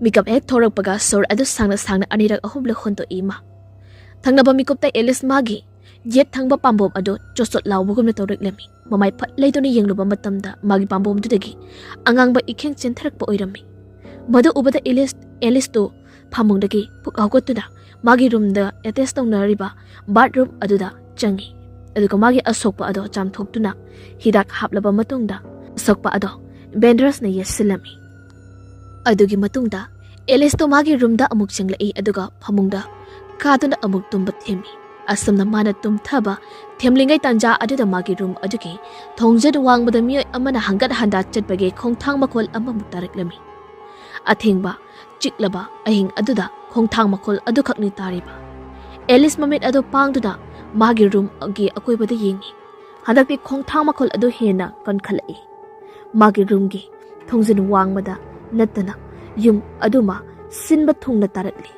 ꯃꯤꯀꯞ ꯍꯦꯛ ꯊꯣꯔꯛꯄꯒ ꯁꯣꯔ ꯑꯗꯨ ꯁꯥꯡꯅ ꯁꯥꯡꯅ ꯑꯅꯤꯔꯛ ꯑꯍꯨꯝꯂꯛ ꯍꯣꯟꯗꯣꯛꯏ ꯃꯥ꯫ ꯊꯪꯅꯕ ꯃꯤꯀꯨꯞꯇ ꯑꯦꯂꯤꯁ ꯃꯥꯒꯤ ꯌꯦꯠ ꯊꯪꯕ ꯄꯥꯝꯕꯣꯝ ꯑꯗꯨ ꯆꯣꯠ ꯆꯣꯠ ꯂꯥꯎꯕꯒꯨꯝꯅ ꯇꯧꯔꯛꯂꯝꯃꯤ꯫ ꯃꯃꯥꯏ ꯐꯠ ꯂꯩꯗꯨꯅ ꯌꯦꯡꯂꯨꯕ ꯃꯇꯝꯗ ꯃꯥꯒꯤ ꯄꯥꯝꯕꯣꯝꯗꯨꯗꯒꯤ ꯑꯉꯥꯡꯕ ꯏꯈꯦꯡ ꯆꯦꯟꯊꯔꯛꯄ ꯑꯣꯏꯔꯝꯃꯤ꯫ ꯃꯗꯨ ꯎꯕꯗ ꯑꯦꯂꯤꯁ, ꯑꯦꯂꯤꯁꯇꯨ ꯐꯃꯨꯡꯗꯒꯤ ꯐꯨꯛ ꯍꯧꯒꯠꯇꯨꯅ ꯃꯥꯒꯤ ꯔꯨꯝꯗ ꯑꯦꯇꯦꯁ ꯇꯧꯅꯔꯤꯕ ꯕꯥꯠꯔꯨꯝ ꯑꯗꯨꯗ ꯆꯪꯉꯤ꯫ ꯑꯗꯨꯒ ꯃꯥꯒꯤ ꯑꯁꯣꯛꯄ ꯑꯗꯣ ꯆꯥꯝꯊꯣꯛꯇꯨꯅ ꯍꯤꯗꯥꯛ ꯍꯥꯞꯂꯕ ꯃꯇꯨꯡꯗ ꯑꯁꯣꯛꯄ ꯑꯗꯣ ꯕꯦꯟꯗꯦꯖꯅ ꯌꯦꯠꯁꯤꯜꯂꯝꯃꯤ꯫ ꯑꯗꯨꯒꯤ ꯃꯇꯨꯡꯗ ꯑꯦꯂꯤꯁꯇꯣ ꯃꯥꯒꯤ ꯔꯨꯝꯗ ꯑꯃꯨꯛ ꯆꯪꯂꯛꯏ, ꯑꯗꯨꯒ ꯐꯃꯨꯡꯗ ꯀꯥꯗꯨꯅ ꯑꯃꯨꯛ ꯇꯨꯝꯕ ꯊꯦꯝꯃꯤ꯫ ꯑꯁꯨꯝꯅ ꯃꯥꯅ ꯇꯨꯝꯊꯕ ꯊꯦꯝꯂꯤꯉꯩ ꯇꯥꯟꯖꯥ ꯑꯗꯨꯗ ꯃꯥꯒꯤ ꯔꯨꯝ ꯑꯗꯨꯒꯤ ꯊꯣꯡꯖꯤꯟ ꯋꯥꯡꯃꯗ ꯃꯤꯑꯣꯏ ꯑꯃꯅ ꯍꯪꯒꯠ ꯍꯟꯗꯥ ꯆꯠꯄꯒꯤ ꯈꯣꯡꯊꯥꯡ ꯃꯈꯣꯜ ꯑꯃꯃꯨꯛ ꯇꯥꯔꯛꯂꯝꯃꯤ꯫ ꯑꯊꯦꯡꯕ, ꯆꯤꯛꯂꯕ ꯑꯍꯤꯡ ꯑꯗꯨꯗ ꯈꯣꯡꯊꯥꯡ ꯃꯈꯣꯜ ꯑꯗꯨꯈꯛꯅꯤ ꯇꯥꯔꯤꯕ꯫ ꯑꯦꯂꯤꯁ ꯃꯃꯤꯠ ꯑꯗꯨ ꯄꯥꯡꯗꯨꯅ ꯃꯥꯒꯤ ꯔꯨꯝꯒꯤ ꯑꯀꯣꯏꯕꯗ ꯌꯦꯡꯉꯤ꯫ ꯍꯟꯗꯛꯇꯤ ꯈꯣꯡꯊꯥꯡ ꯃꯈꯣꯜ ꯑꯗꯨ ꯍꯦꯟꯅ ꯀꯟꯈꯠꯂꯛꯏ꯫ ꯃꯥꯒꯤ ꯔꯨꯝꯒꯤ ꯊꯣꯡꯖꯤꯟ ꯋꯥꯡꯃꯗ ꯅꯠꯇꯅ ꯌꯨꯝ ꯑꯗꯨꯃ ꯁꯤꯟꯕ ꯊꯨꯡꯅ ꯇꯥꯔꯛꯂꯤ꯫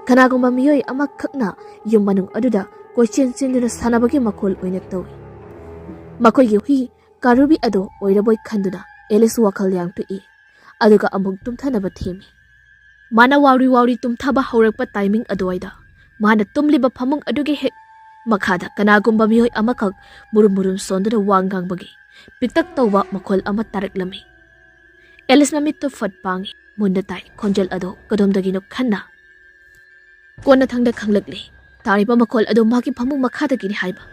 ꯀꯅꯥꯒꯨꯝꯕ ꯃꯤꯑꯣꯏ ꯑꯃꯈꯛꯅ ꯌꯨꯝ ꯃꯅꯨꯡ ꯑꯗꯨꯗ ꯀꯣꯏꯆꯦꯟ ꯆꯦꯟꯗꯨꯅ ꯁꯥꯟꯅꯕꯒꯤ ꯃꯈꯣꯜ ꯑꯣꯏꯅ ꯇꯧꯏ꯫ ꯃꯈꯣꯏꯒꯤ ꯍꯨꯏ ꯀꯥꯔꯨꯕꯤ ꯑꯗꯨ ꯑꯣꯏꯔꯕꯣꯏ ꯈꯟꯗꯨꯅ ꯑꯦꯂꯤꯁ ꯋꯥꯈꯜ ꯌꯥꯡꯊꯣꯛꯏ꯫ ꯑꯗꯨꯒ ꯑꯃꯨꯛ ꯇꯨꯝꯊꯅꯕ ꯊꯦꯝꯃꯤ꯫ ꯃꯥꯅ ꯋꯥꯎꯔꯤ ꯋꯥꯎꯔꯤ ꯇꯨꯝꯊꯕ ꯍꯧꯔꯛꯄ ꯇꯥꯏꯃꯤꯡ ꯑꯗꯨꯋꯥꯏꯗ ꯃꯥꯅ ꯇꯨꯝꯂꯤꯕ ꯐꯃꯨꯡ ꯑꯗꯨꯒꯤ ꯍꯦꯛ ꯃꯈꯥꯗ ꯀꯅꯥꯒꯨꯝꯕ ꯃꯤꯑꯣꯏ ꯑꯃꯈꯛ ꯃꯨꯔꯨꯝ ꯃꯨꯔꯨꯝ ꯁꯣꯟꯗꯨꯅ ꯋꯥ ꯉꯥꯡꯕꯒꯤ ꯄꯤꯛꯇꯛ ꯇꯧꯕ ꯃꯈꯣꯜ ꯑꯃ ꯇꯥꯔꯛꯂꯝꯃꯤ꯫ ꯑꯦꯂꯤꯁ ꯃꯃꯤꯠꯇꯨ ꯐꯠ ꯄꯥꯡꯉꯤ꯫ ꯃꯨꯟꯅ ꯇꯥꯏ ꯈꯣꯟꯖꯦꯜ ꯑꯗꯨ ꯀꯗꯣꯝꯗꯒꯤꯅꯣ ꯈꯟꯅ꯫ ꯀꯣꯟꯅꯊꯪꯗ ꯈꯪꯂꯛꯂꯤ, ꯇꯥꯔꯤꯕ ꯃꯈꯣꯜ ꯑꯗꯨ ꯃꯥꯒꯤ ꯐꯃꯨꯡ ꯃꯈꯥꯗꯒꯤꯅꯤ ꯍꯥꯏꯕ꯫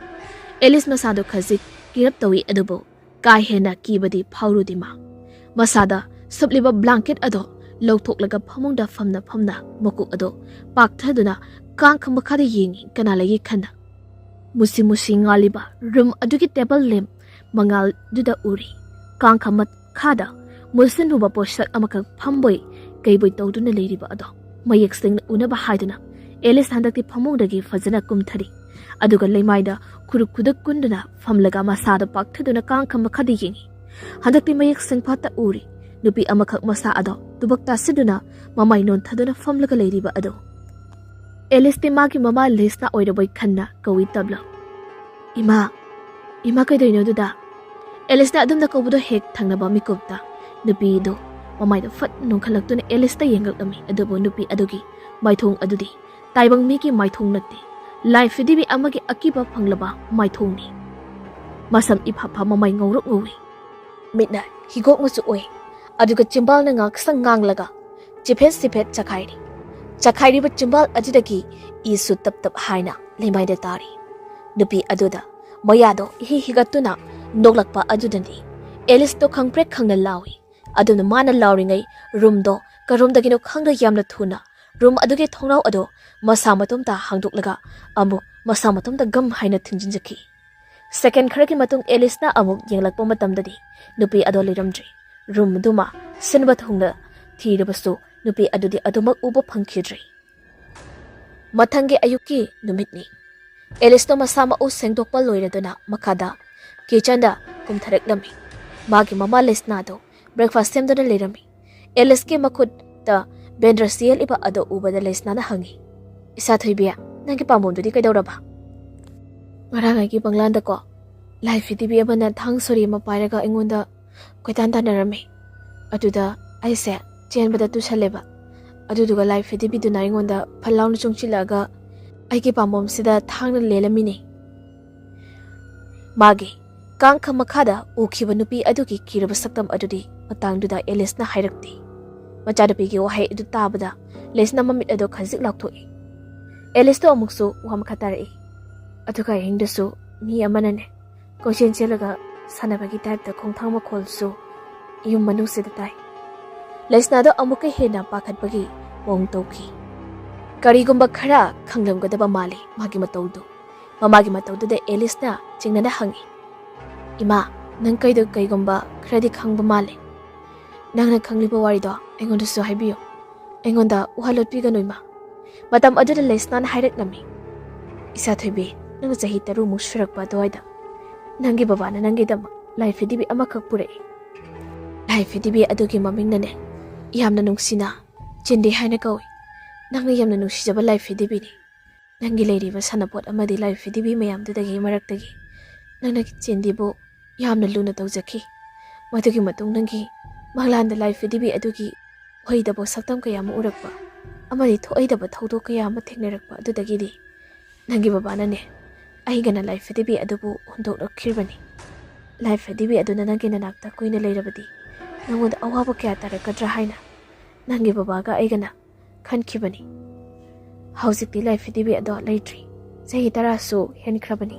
ꯑꯦꯂꯤꯁ ꯃꯁꯥꯗꯨ ꯈꯖꯤꯛ ꯀꯤꯔꯞ ꯇꯧꯏ, ꯑꯗꯨꯕꯨ ꯀꯥ ꯍꯦꯟꯅ ꯀꯤꯕꯗꯤ ꯐꯥꯎꯔꯨꯗꯦ ꯃꯥ꯫ ꯃꯁꯥꯗ ꯁꯨꯞꯂꯤꯕ ꯕ꯭ꯂꯥꯡꯀꯦꯠ ꯑꯗꯣ ꯂꯧꯊꯣꯛꯂꯒ ꯐꯃꯨꯡꯗ ꯐꯝꯅ ꯐꯝꯅ ꯃꯀꯣꯛ ꯑꯗꯣ ꯄꯥꯛꯊꯗꯨꯅ ꯀꯥꯡꯈ ꯃꯈꯥꯗ ꯌꯦꯡꯉꯤ, ꯀꯅꯥ ꯂꯩꯒꯦ ꯈꯟꯅ꯫ ꯃꯨꯁꯤ ꯃꯨꯁꯤ ꯉꯥꯜꯂꯤꯕ ꯔꯨꯝ ꯑꯗꯨꯒꯤ ꯇꯦꯕꯜ ꯂꯦꯝꯞ ꯃꯉꯥꯜꯗꯨꯗ ꯎꯔꯤ꯫ ꯀꯥꯡꯈ ꯃꯈꯥꯗ ꯃꯨꯁꯤꯟ ꯃꯨꯕ ꯄꯣꯠꯁꯛ ꯑꯃꯈꯛ ꯐꯝꯕꯣꯏ ꯀꯩꯕꯣꯏ ꯇꯧꯗꯨꯅ ꯂꯩꯔꯤꯕ ꯑꯗꯣ ꯃꯌꯦꯛ ꯁꯦꯡꯅ ꯎꯅꯕ ꯍꯥꯏꯗꯨꯅ ꯑꯦꯂꯤꯁ ꯍꯟꯗꯛꯇꯤ ꯐꯃꯨꯡꯗꯒꯤ ꯐꯖꯅ ꯀꯨꯝꯊꯔꯤ꯫ ꯑꯗꯨꯒ ꯂꯩꯃꯥꯏꯗ ꯈꯨꯔꯨꯛ ꯈꯨꯗꯛ ꯀꯨꯟꯗꯨꯅ ꯐꯝꯂꯒ ꯃꯁꯥꯗꯣ ꯄꯥꯛꯊꯗꯨꯅ ꯀꯥꯡꯈ ꯃꯈꯥꯗ ꯌꯦꯡꯉꯤ꯫ ꯍꯟꯗꯛꯇꯤ ꯃꯌꯦꯛ ꯁꯦꯡꯐꯥꯠꯇ ꯎꯔꯤ꯫ ꯅꯨꯄꯤ ꯑꯃꯈꯛ ꯃꯁꯥ ꯑꯗꯣ ꯇꯨꯕꯛ ꯇꯥꯁꯤꯟꯗꯨꯅ ꯃꯃꯥꯏ ꯅꯣꯟꯊꯗꯨꯅ ꯐꯝꯂꯒ ꯂꯩꯔꯤꯕ ꯑꯗꯣ꯫ ꯑꯦꯂꯤꯁꯇꯤ ꯃꯥꯒꯤ ꯃꯃꯥ ꯂꯤꯁꯅ ꯑꯣꯏꯔꯕꯣꯏ ꯈꯟꯅ ꯀꯧꯏ ꯇꯞꯂ꯫ "ꯏꯃꯥ, ꯏꯃꯥ, ꯀꯩꯗꯧꯅꯣ ꯑꯗꯨꯗ?" ꯑꯦꯂꯤꯁꯅ ꯑꯗꯨꯝꯅ ꯀꯧꯕꯗꯣ ꯍꯦꯛ ꯊꯪꯅꯕ ꯃꯤꯀꯨꯞꯇ ꯅꯨꯄꯤꯗꯨ ꯃꯃꯥꯏꯗ ꯐꯠ ꯅꯣꯟꯈꯠꯂꯛꯇꯨꯅ ꯑꯦꯂꯤꯁꯇ ꯌꯦꯡꯂꯛꯂꯝꯃꯤ꯫ ꯑꯗꯨꯕꯨ ꯅꯨꯄꯤ ꯑꯗꯨꯒꯤ ꯃꯥꯏꯊꯣꯡ ꯑꯗꯨꯗꯤ ꯇꯥꯏꯕꯪ ꯃꯤꯒꯤ ꯃꯥꯏꯊꯣꯡ ꯅꯠꯇꯦ, ꯂꯥꯏ ꯐꯤꯗꯤꯕꯤ ꯑꯃꯒꯤ ꯑꯀꯤꯕ ꯐꯪꯂꯕ ꯃꯥꯏꯊꯣꯡꯅꯤ꯫ ꯃꯁꯝ ꯏꯐꯥ ꯐꯥ, ꯃꯃꯥꯏ ꯉꯧꯔꯣꯛ ꯉꯧꯏ, ꯃꯤꯠꯅ ꯍꯤꯒꯣꯛ ꯃꯆꯨ ꯑꯣꯏ, ꯑꯗꯨꯒ ꯆꯤꯝꯕꯥꯜꯅ ꯉꯥꯛꯁꯪ ꯉꯥꯡꯂꯒ ꯆꯤꯐꯦꯠ ꯆꯤꯐꯦꯠ ꯆꯈꯥꯏꯔꯤ꯫ ꯆꯈꯥꯏꯔꯤꯕ ꯆꯤꯝꯕꯥꯜ ꯑꯗꯨꯗꯒꯤ ꯏꯁꯨ ꯇꯞ ꯇꯞ ꯍꯥꯏꯅ ꯂꯩꯃꯥꯏꯗ ꯇꯥꯔꯤ꯫ ꯅꯨꯄꯤ ꯑꯗꯨꯗ ꯃꯌꯥꯗꯣ ꯏꯍꯤ ꯍꯤꯒꯠꯇꯨꯅ ꯅꯣꯛꯂꯛꯄ ꯑꯗꯨꯗꯅꯤ ꯑꯦꯂꯤꯁꯇꯣ ꯈꯪꯄ꯭ꯔꯦꯛ ꯈꯪꯅ ꯂꯥꯎꯏ꯫ ꯑꯗꯨꯅ ꯃꯥꯅ ꯂꯥꯎꯔꯤꯉꯩ ꯔꯨꯝꯗꯣ ꯀꯔꯣꯝꯗꯒꯤꯅꯣ ꯈꯪꯗ ꯌꯥꯝꯅ ꯊꯨꯅ ꯔꯨꯝ ꯑꯗꯨꯒꯤ ꯊꯣꯡꯅꯥꯎ ꯑꯗꯣ ꯃꯁꯥ ꯃꯇꯣꯝꯇ ꯍꯥꯡꯗꯣꯛꯂꯒ ꯑꯃꯨꯛ ꯃꯁꯥ ꯃꯇꯣꯝꯇ ꯒꯝ ꯍꯥꯏꯅ ꯊꯤꯡꯖꯤꯟꯖꯈꯤ꯫ ꯁꯦꯀꯦꯟ ꯈꯔꯒꯤ ꯃꯇꯨꯡ ꯑꯦꯂꯤꯁꯅ ꯑꯃꯨꯛ ꯌꯦꯡꯂꯛꯄ ꯃꯇꯝꯗꯗꯤ ꯅꯨꯄꯤ ꯑꯗꯣ ꯂꯩꯔꯝꯗ꯭ꯔꯦ꯫ ꯔꯨꯝ ꯑꯗꯨꯃ ꯁꯤꯟꯕ ꯊꯨꯡꯅ ꯊꯤꯔꯕꯁꯨ ꯅꯨꯄꯤ ꯑꯗꯨꯗꯤ ꯑꯗꯨꯃꯛ ꯎꯕ ꯐꯪꯈꯤꯗ꯭ꯔꯦ꯫ ꯃꯊꯪꯒꯤ ꯑꯌꯨꯛꯀꯤ ꯅꯨꯃꯤꯠꯅꯤ꯫ ꯑꯦꯂꯤꯁꯇꯣ ꯃꯁꯥ ꯃꯎ ꯁꯦꯡꯗꯣꯛꯄ ꯂꯣꯏꯔꯗꯨꯅ ꯃꯈꯥꯗ ꯀꯤꯆꯟꯗ ꯀꯨꯝꯊꯔꯛꯂꯝꯃꯤ꯫ ꯃꯥꯒꯤ ꯃꯃꯥ ꯂꯤꯁꯅꯥꯗꯣ ꯕ꯭ꯔꯦꯛꯐꯥꯁ ꯁꯦꯝꯗꯨꯅ ꯂꯩꯔꯝꯃꯤ꯫ ꯑꯦꯂꯤꯁꯀꯤ ꯃꯈꯨꯠꯇ ꯕꯦꯟꯗ꯭ꯔꯁ ꯌꯦꯜꯂꯤꯕ ꯑꯗꯨ ꯎꯕꯗ ꯂꯤꯁꯅꯥꯅ ꯍꯪꯉꯤ, "ꯏꯁꯥ ꯊꯣꯏꯕꯤ, ꯅꯪꯒꯤ ꯄꯥꯝꯕꯣꯝꯗꯨꯗꯤ ꯀꯩꯗꯧꯔꯕ?" "ꯉꯔꯥꯡ ꯑꯩꯒꯤ ꯕꯪꯂꯥꯟꯗꯀꯣ ꯂꯥꯏ ꯐꯤꯗꯤꯕꯤ ꯑꯃꯅ ꯊꯥꯡ ꯁꯣꯔꯤ ꯑꯃ ꯄꯥꯏꯔꯒ ꯑꯩꯉꯣꯟꯗ ꯀꯣꯏꯇꯥꯟ ꯇꯥꯟꯅꯔꯝꯃꯤ꯫ ꯑꯗꯨꯗ ꯑꯩꯁꯦ ꯆꯦꯟꯕꯗ ꯇꯨꯁꯜꯂꯦꯕ꯫ ꯑꯗꯨꯗꯨꯒ ꯂꯥꯏ ꯐꯤꯗꯤꯕꯤꯗꯨꯅ ꯑꯩꯉꯣꯟꯗ ꯐꯠ ꯂꯥꯎꯅ ꯆꯨꯡꯁꯤꯜꯂꯛꯑꯒ ꯑꯩꯒꯤ ꯄꯥꯝꯕꯣꯝꯁꯤꯗ ꯊꯥꯡꯅ ꯂꯦꯜꯂꯝꯃꯤꯅꯦ꯫ ꯃꯥꯒꯤ ꯀꯥꯡꯈ ꯃꯈꯥꯗ ꯎꯈꯤꯕ ꯅꯨꯄꯤ ꯑꯗꯨꯒꯤ ꯀꯤꯔꯕ ꯁꯛꯇꯝ ꯑꯗꯨꯗꯤ ꯃꯇꯥꯡꯗꯨꯗ ꯑꯦꯂꯤꯁꯅ ꯍꯥꯏꯔꯛꯇꯦ꯫ ꯃꯆꯥꯅꯨꯄꯤꯒꯤ ꯋꯥꯍꯩ ꯑꯗꯨ ꯇꯥꯕꯗ ꯂꯦꯁꯅ ꯃꯃꯤꯠ ꯑꯗꯨ ꯈꯖꯤꯛ ꯂꯥꯎꯊꯣꯛꯏ꯫ ꯑꯦꯂꯤꯁꯇꯣ ꯑꯃꯨꯛꯁꯨ ꯋꯥ ꯃꯈꯥ ꯇꯥꯔꯛꯏ꯫ ꯑꯗꯨꯒ ꯑꯍꯤꯡꯗꯁꯨ ꯃꯤ ꯑꯃꯅꯅꯦ ꯀꯣꯏꯆꯦꯟ ꯆꯦꯜꯂꯒ ꯁꯥꯟꯅꯕꯒꯤ ꯇꯥꯏꯞꯇ ꯈꯣꯡꯊꯥꯡ ꯃꯈꯣꯜꯁꯨ ꯌꯨꯝ ꯃꯅꯨꯡꯁꯤꯗ ꯇꯥꯏ꯫ ꯂꯦꯁꯅꯥꯗꯣ ꯑꯃꯨꯛꯀ ꯍꯦꯟꯅ ꯄꯥꯈꯠꯄꯒꯤ ꯃꯑꯣꯡ ꯇꯧꯈꯤ꯫ ꯀꯔꯤꯒꯨꯝꯕ ꯈꯔ ꯈꯪꯂꯝꯒꯗꯕ ꯃꯥꯜꯂꯤ ꯃꯥꯒꯤ ꯃꯇꯧꯗꯨ꯫ ꯃꯃꯥꯒꯤ ꯃꯇꯧꯗꯨꯗ ꯑꯦꯂꯤꯁꯅ ꯆꯤꯡꯅꯅ ꯍꯪꯉꯤ, "ꯏꯃꯥ, ꯅꯪ ꯀꯩꯗ ꯀꯩꯒꯨꯝꯕ ꯈꯔꯗꯤ ꯈꯪꯕ ꯃꯥꯜꯂꯦ꯫ ꯅꯪꯅ ꯈꯪꯂꯤꯕ ꯋꯥꯔꯤꯗꯣ ꯑꯩꯉꯣꯟꯗꯁꯨ ꯍꯥꯏꯕꯤꯌꯨ꯫ ꯑꯩꯉꯣꯟꯗ ꯋꯥ ꯂꯣꯠꯄꯤꯒꯅꯨ, ꯏꯃꯥ꯫" ꯃꯇꯝ ꯑꯗꯨꯗ ꯂꯦꯁꯅꯥꯅ ꯍꯥꯏꯔꯛꯂꯝꯃꯤ, "ꯏꯆꯥ ꯊꯣꯏꯕꯤ, ꯅꯪ ꯆꯍꯤ ꯇꯔꯨꯛꯃꯨꯛ ꯁꯨꯔꯛꯄ ꯑꯗꯨꯋꯥꯏꯗ ꯅꯪꯒꯤ ꯕꯕꯥꯅ ꯅꯪꯒꯤꯗꯃꯛ ꯂꯥꯏ ꯐꯤꯗꯤꯕꯤ ꯑꯃꯈꯛ ꯄꯨꯔꯛꯏ꯫ ꯂꯥꯏ ꯐꯤꯗꯤꯕꯤ ꯑꯗꯨꯒꯤ ꯃꯃꯤꯡꯅꯅꯦ ꯌꯥꯝꯅ ꯅꯨꯡꯁꯤꯅ ꯆꯦꯟꯗꯤ ꯍꯥꯏꯅ ꯀꯧꯏ꯫ ꯅꯪꯅ ꯌꯥꯝꯅ ꯅꯨꯡꯁꯤꯖꯕ ꯂꯥꯏ ꯐꯤꯗꯤꯕꯤꯅꯤ꯫ ꯅꯪꯒꯤ ꯂꯩꯔꯤꯕ ꯁꯥꯟꯅꯄꯣꯠ ꯑꯃꯗꯤ ꯂꯥꯏ ꯐꯤꯗꯤꯕꯤ ꯃꯌꯥꯝꯗꯨꯗꯒꯤ ꯃꯔꯛꯇꯒꯤ ꯅꯪꯅ ꯆꯦꯟꯗꯤꯕꯨ ꯌꯥꯝꯅ ꯂꯨꯅ ꯇꯧꯖꯈꯤ꯫ ꯃꯗꯨꯒꯤ ꯃꯇꯨꯡ ꯅꯪꯒꯤ ꯃꯪꯂꯥꯟꯗ ꯂꯥꯏ ꯐꯤꯗꯤꯕꯤ ꯑꯗꯨꯒꯤ ꯑꯣꯏꯗꯕ ꯁꯛꯇꯝ ꯀꯌꯥ ꯑꯃ ꯎꯔꯛꯄ ꯑꯃꯗꯤ ꯊꯣꯛꯑꯣꯏꯗꯕ ꯊꯧꯗꯣꯛ ꯀꯌꯥ ꯑꯃ ꯊꯦꯡꯅꯔꯛꯄ ꯑꯗꯨꯗꯒꯤꯗꯤ ꯅꯪꯒꯤ ꯕꯕꯥꯅꯅꯦ ꯑꯩꯒꯅ ꯂꯥꯏ ꯐꯤꯗꯤꯕꯤ ꯑꯗꯨꯕꯨ ꯍꯨꯟꯗꯣꯛꯂꯛꯈꯤꯕꯅꯤ꯫ ꯂꯥꯏ ꯐꯤꯗꯤꯕꯤ ꯑꯗꯨꯅ ꯅꯪꯒꯤ ꯅꯅꯥꯛꯇ ꯀꯨꯏꯅ ꯂꯩꯔꯕꯗꯤ ꯅꯪꯉꯣꯟꯗ ꯑꯋꯥꯕ ꯀꯌꯥ ꯇꯥꯔꯛꯀꯗ꯭ꯔꯥ ꯍꯥꯏꯅ ꯅꯪꯒꯤ ꯕꯕꯥꯒ ꯑꯩꯒꯅ ꯈꯟꯈꯤꯕꯅꯤ꯫ ꯍꯧꯖꯤꯛꯇꯤ ꯂꯥꯏ ꯐꯤꯗꯤꯕꯤ ꯑꯗꯣ ꯂꯩꯇ꯭ꯔꯤ꯫ ꯆꯍꯤ ꯇꯔꯥꯁꯨ ꯍꯦꯟꯈ꯭ꯔꯕꯅꯤ꯫"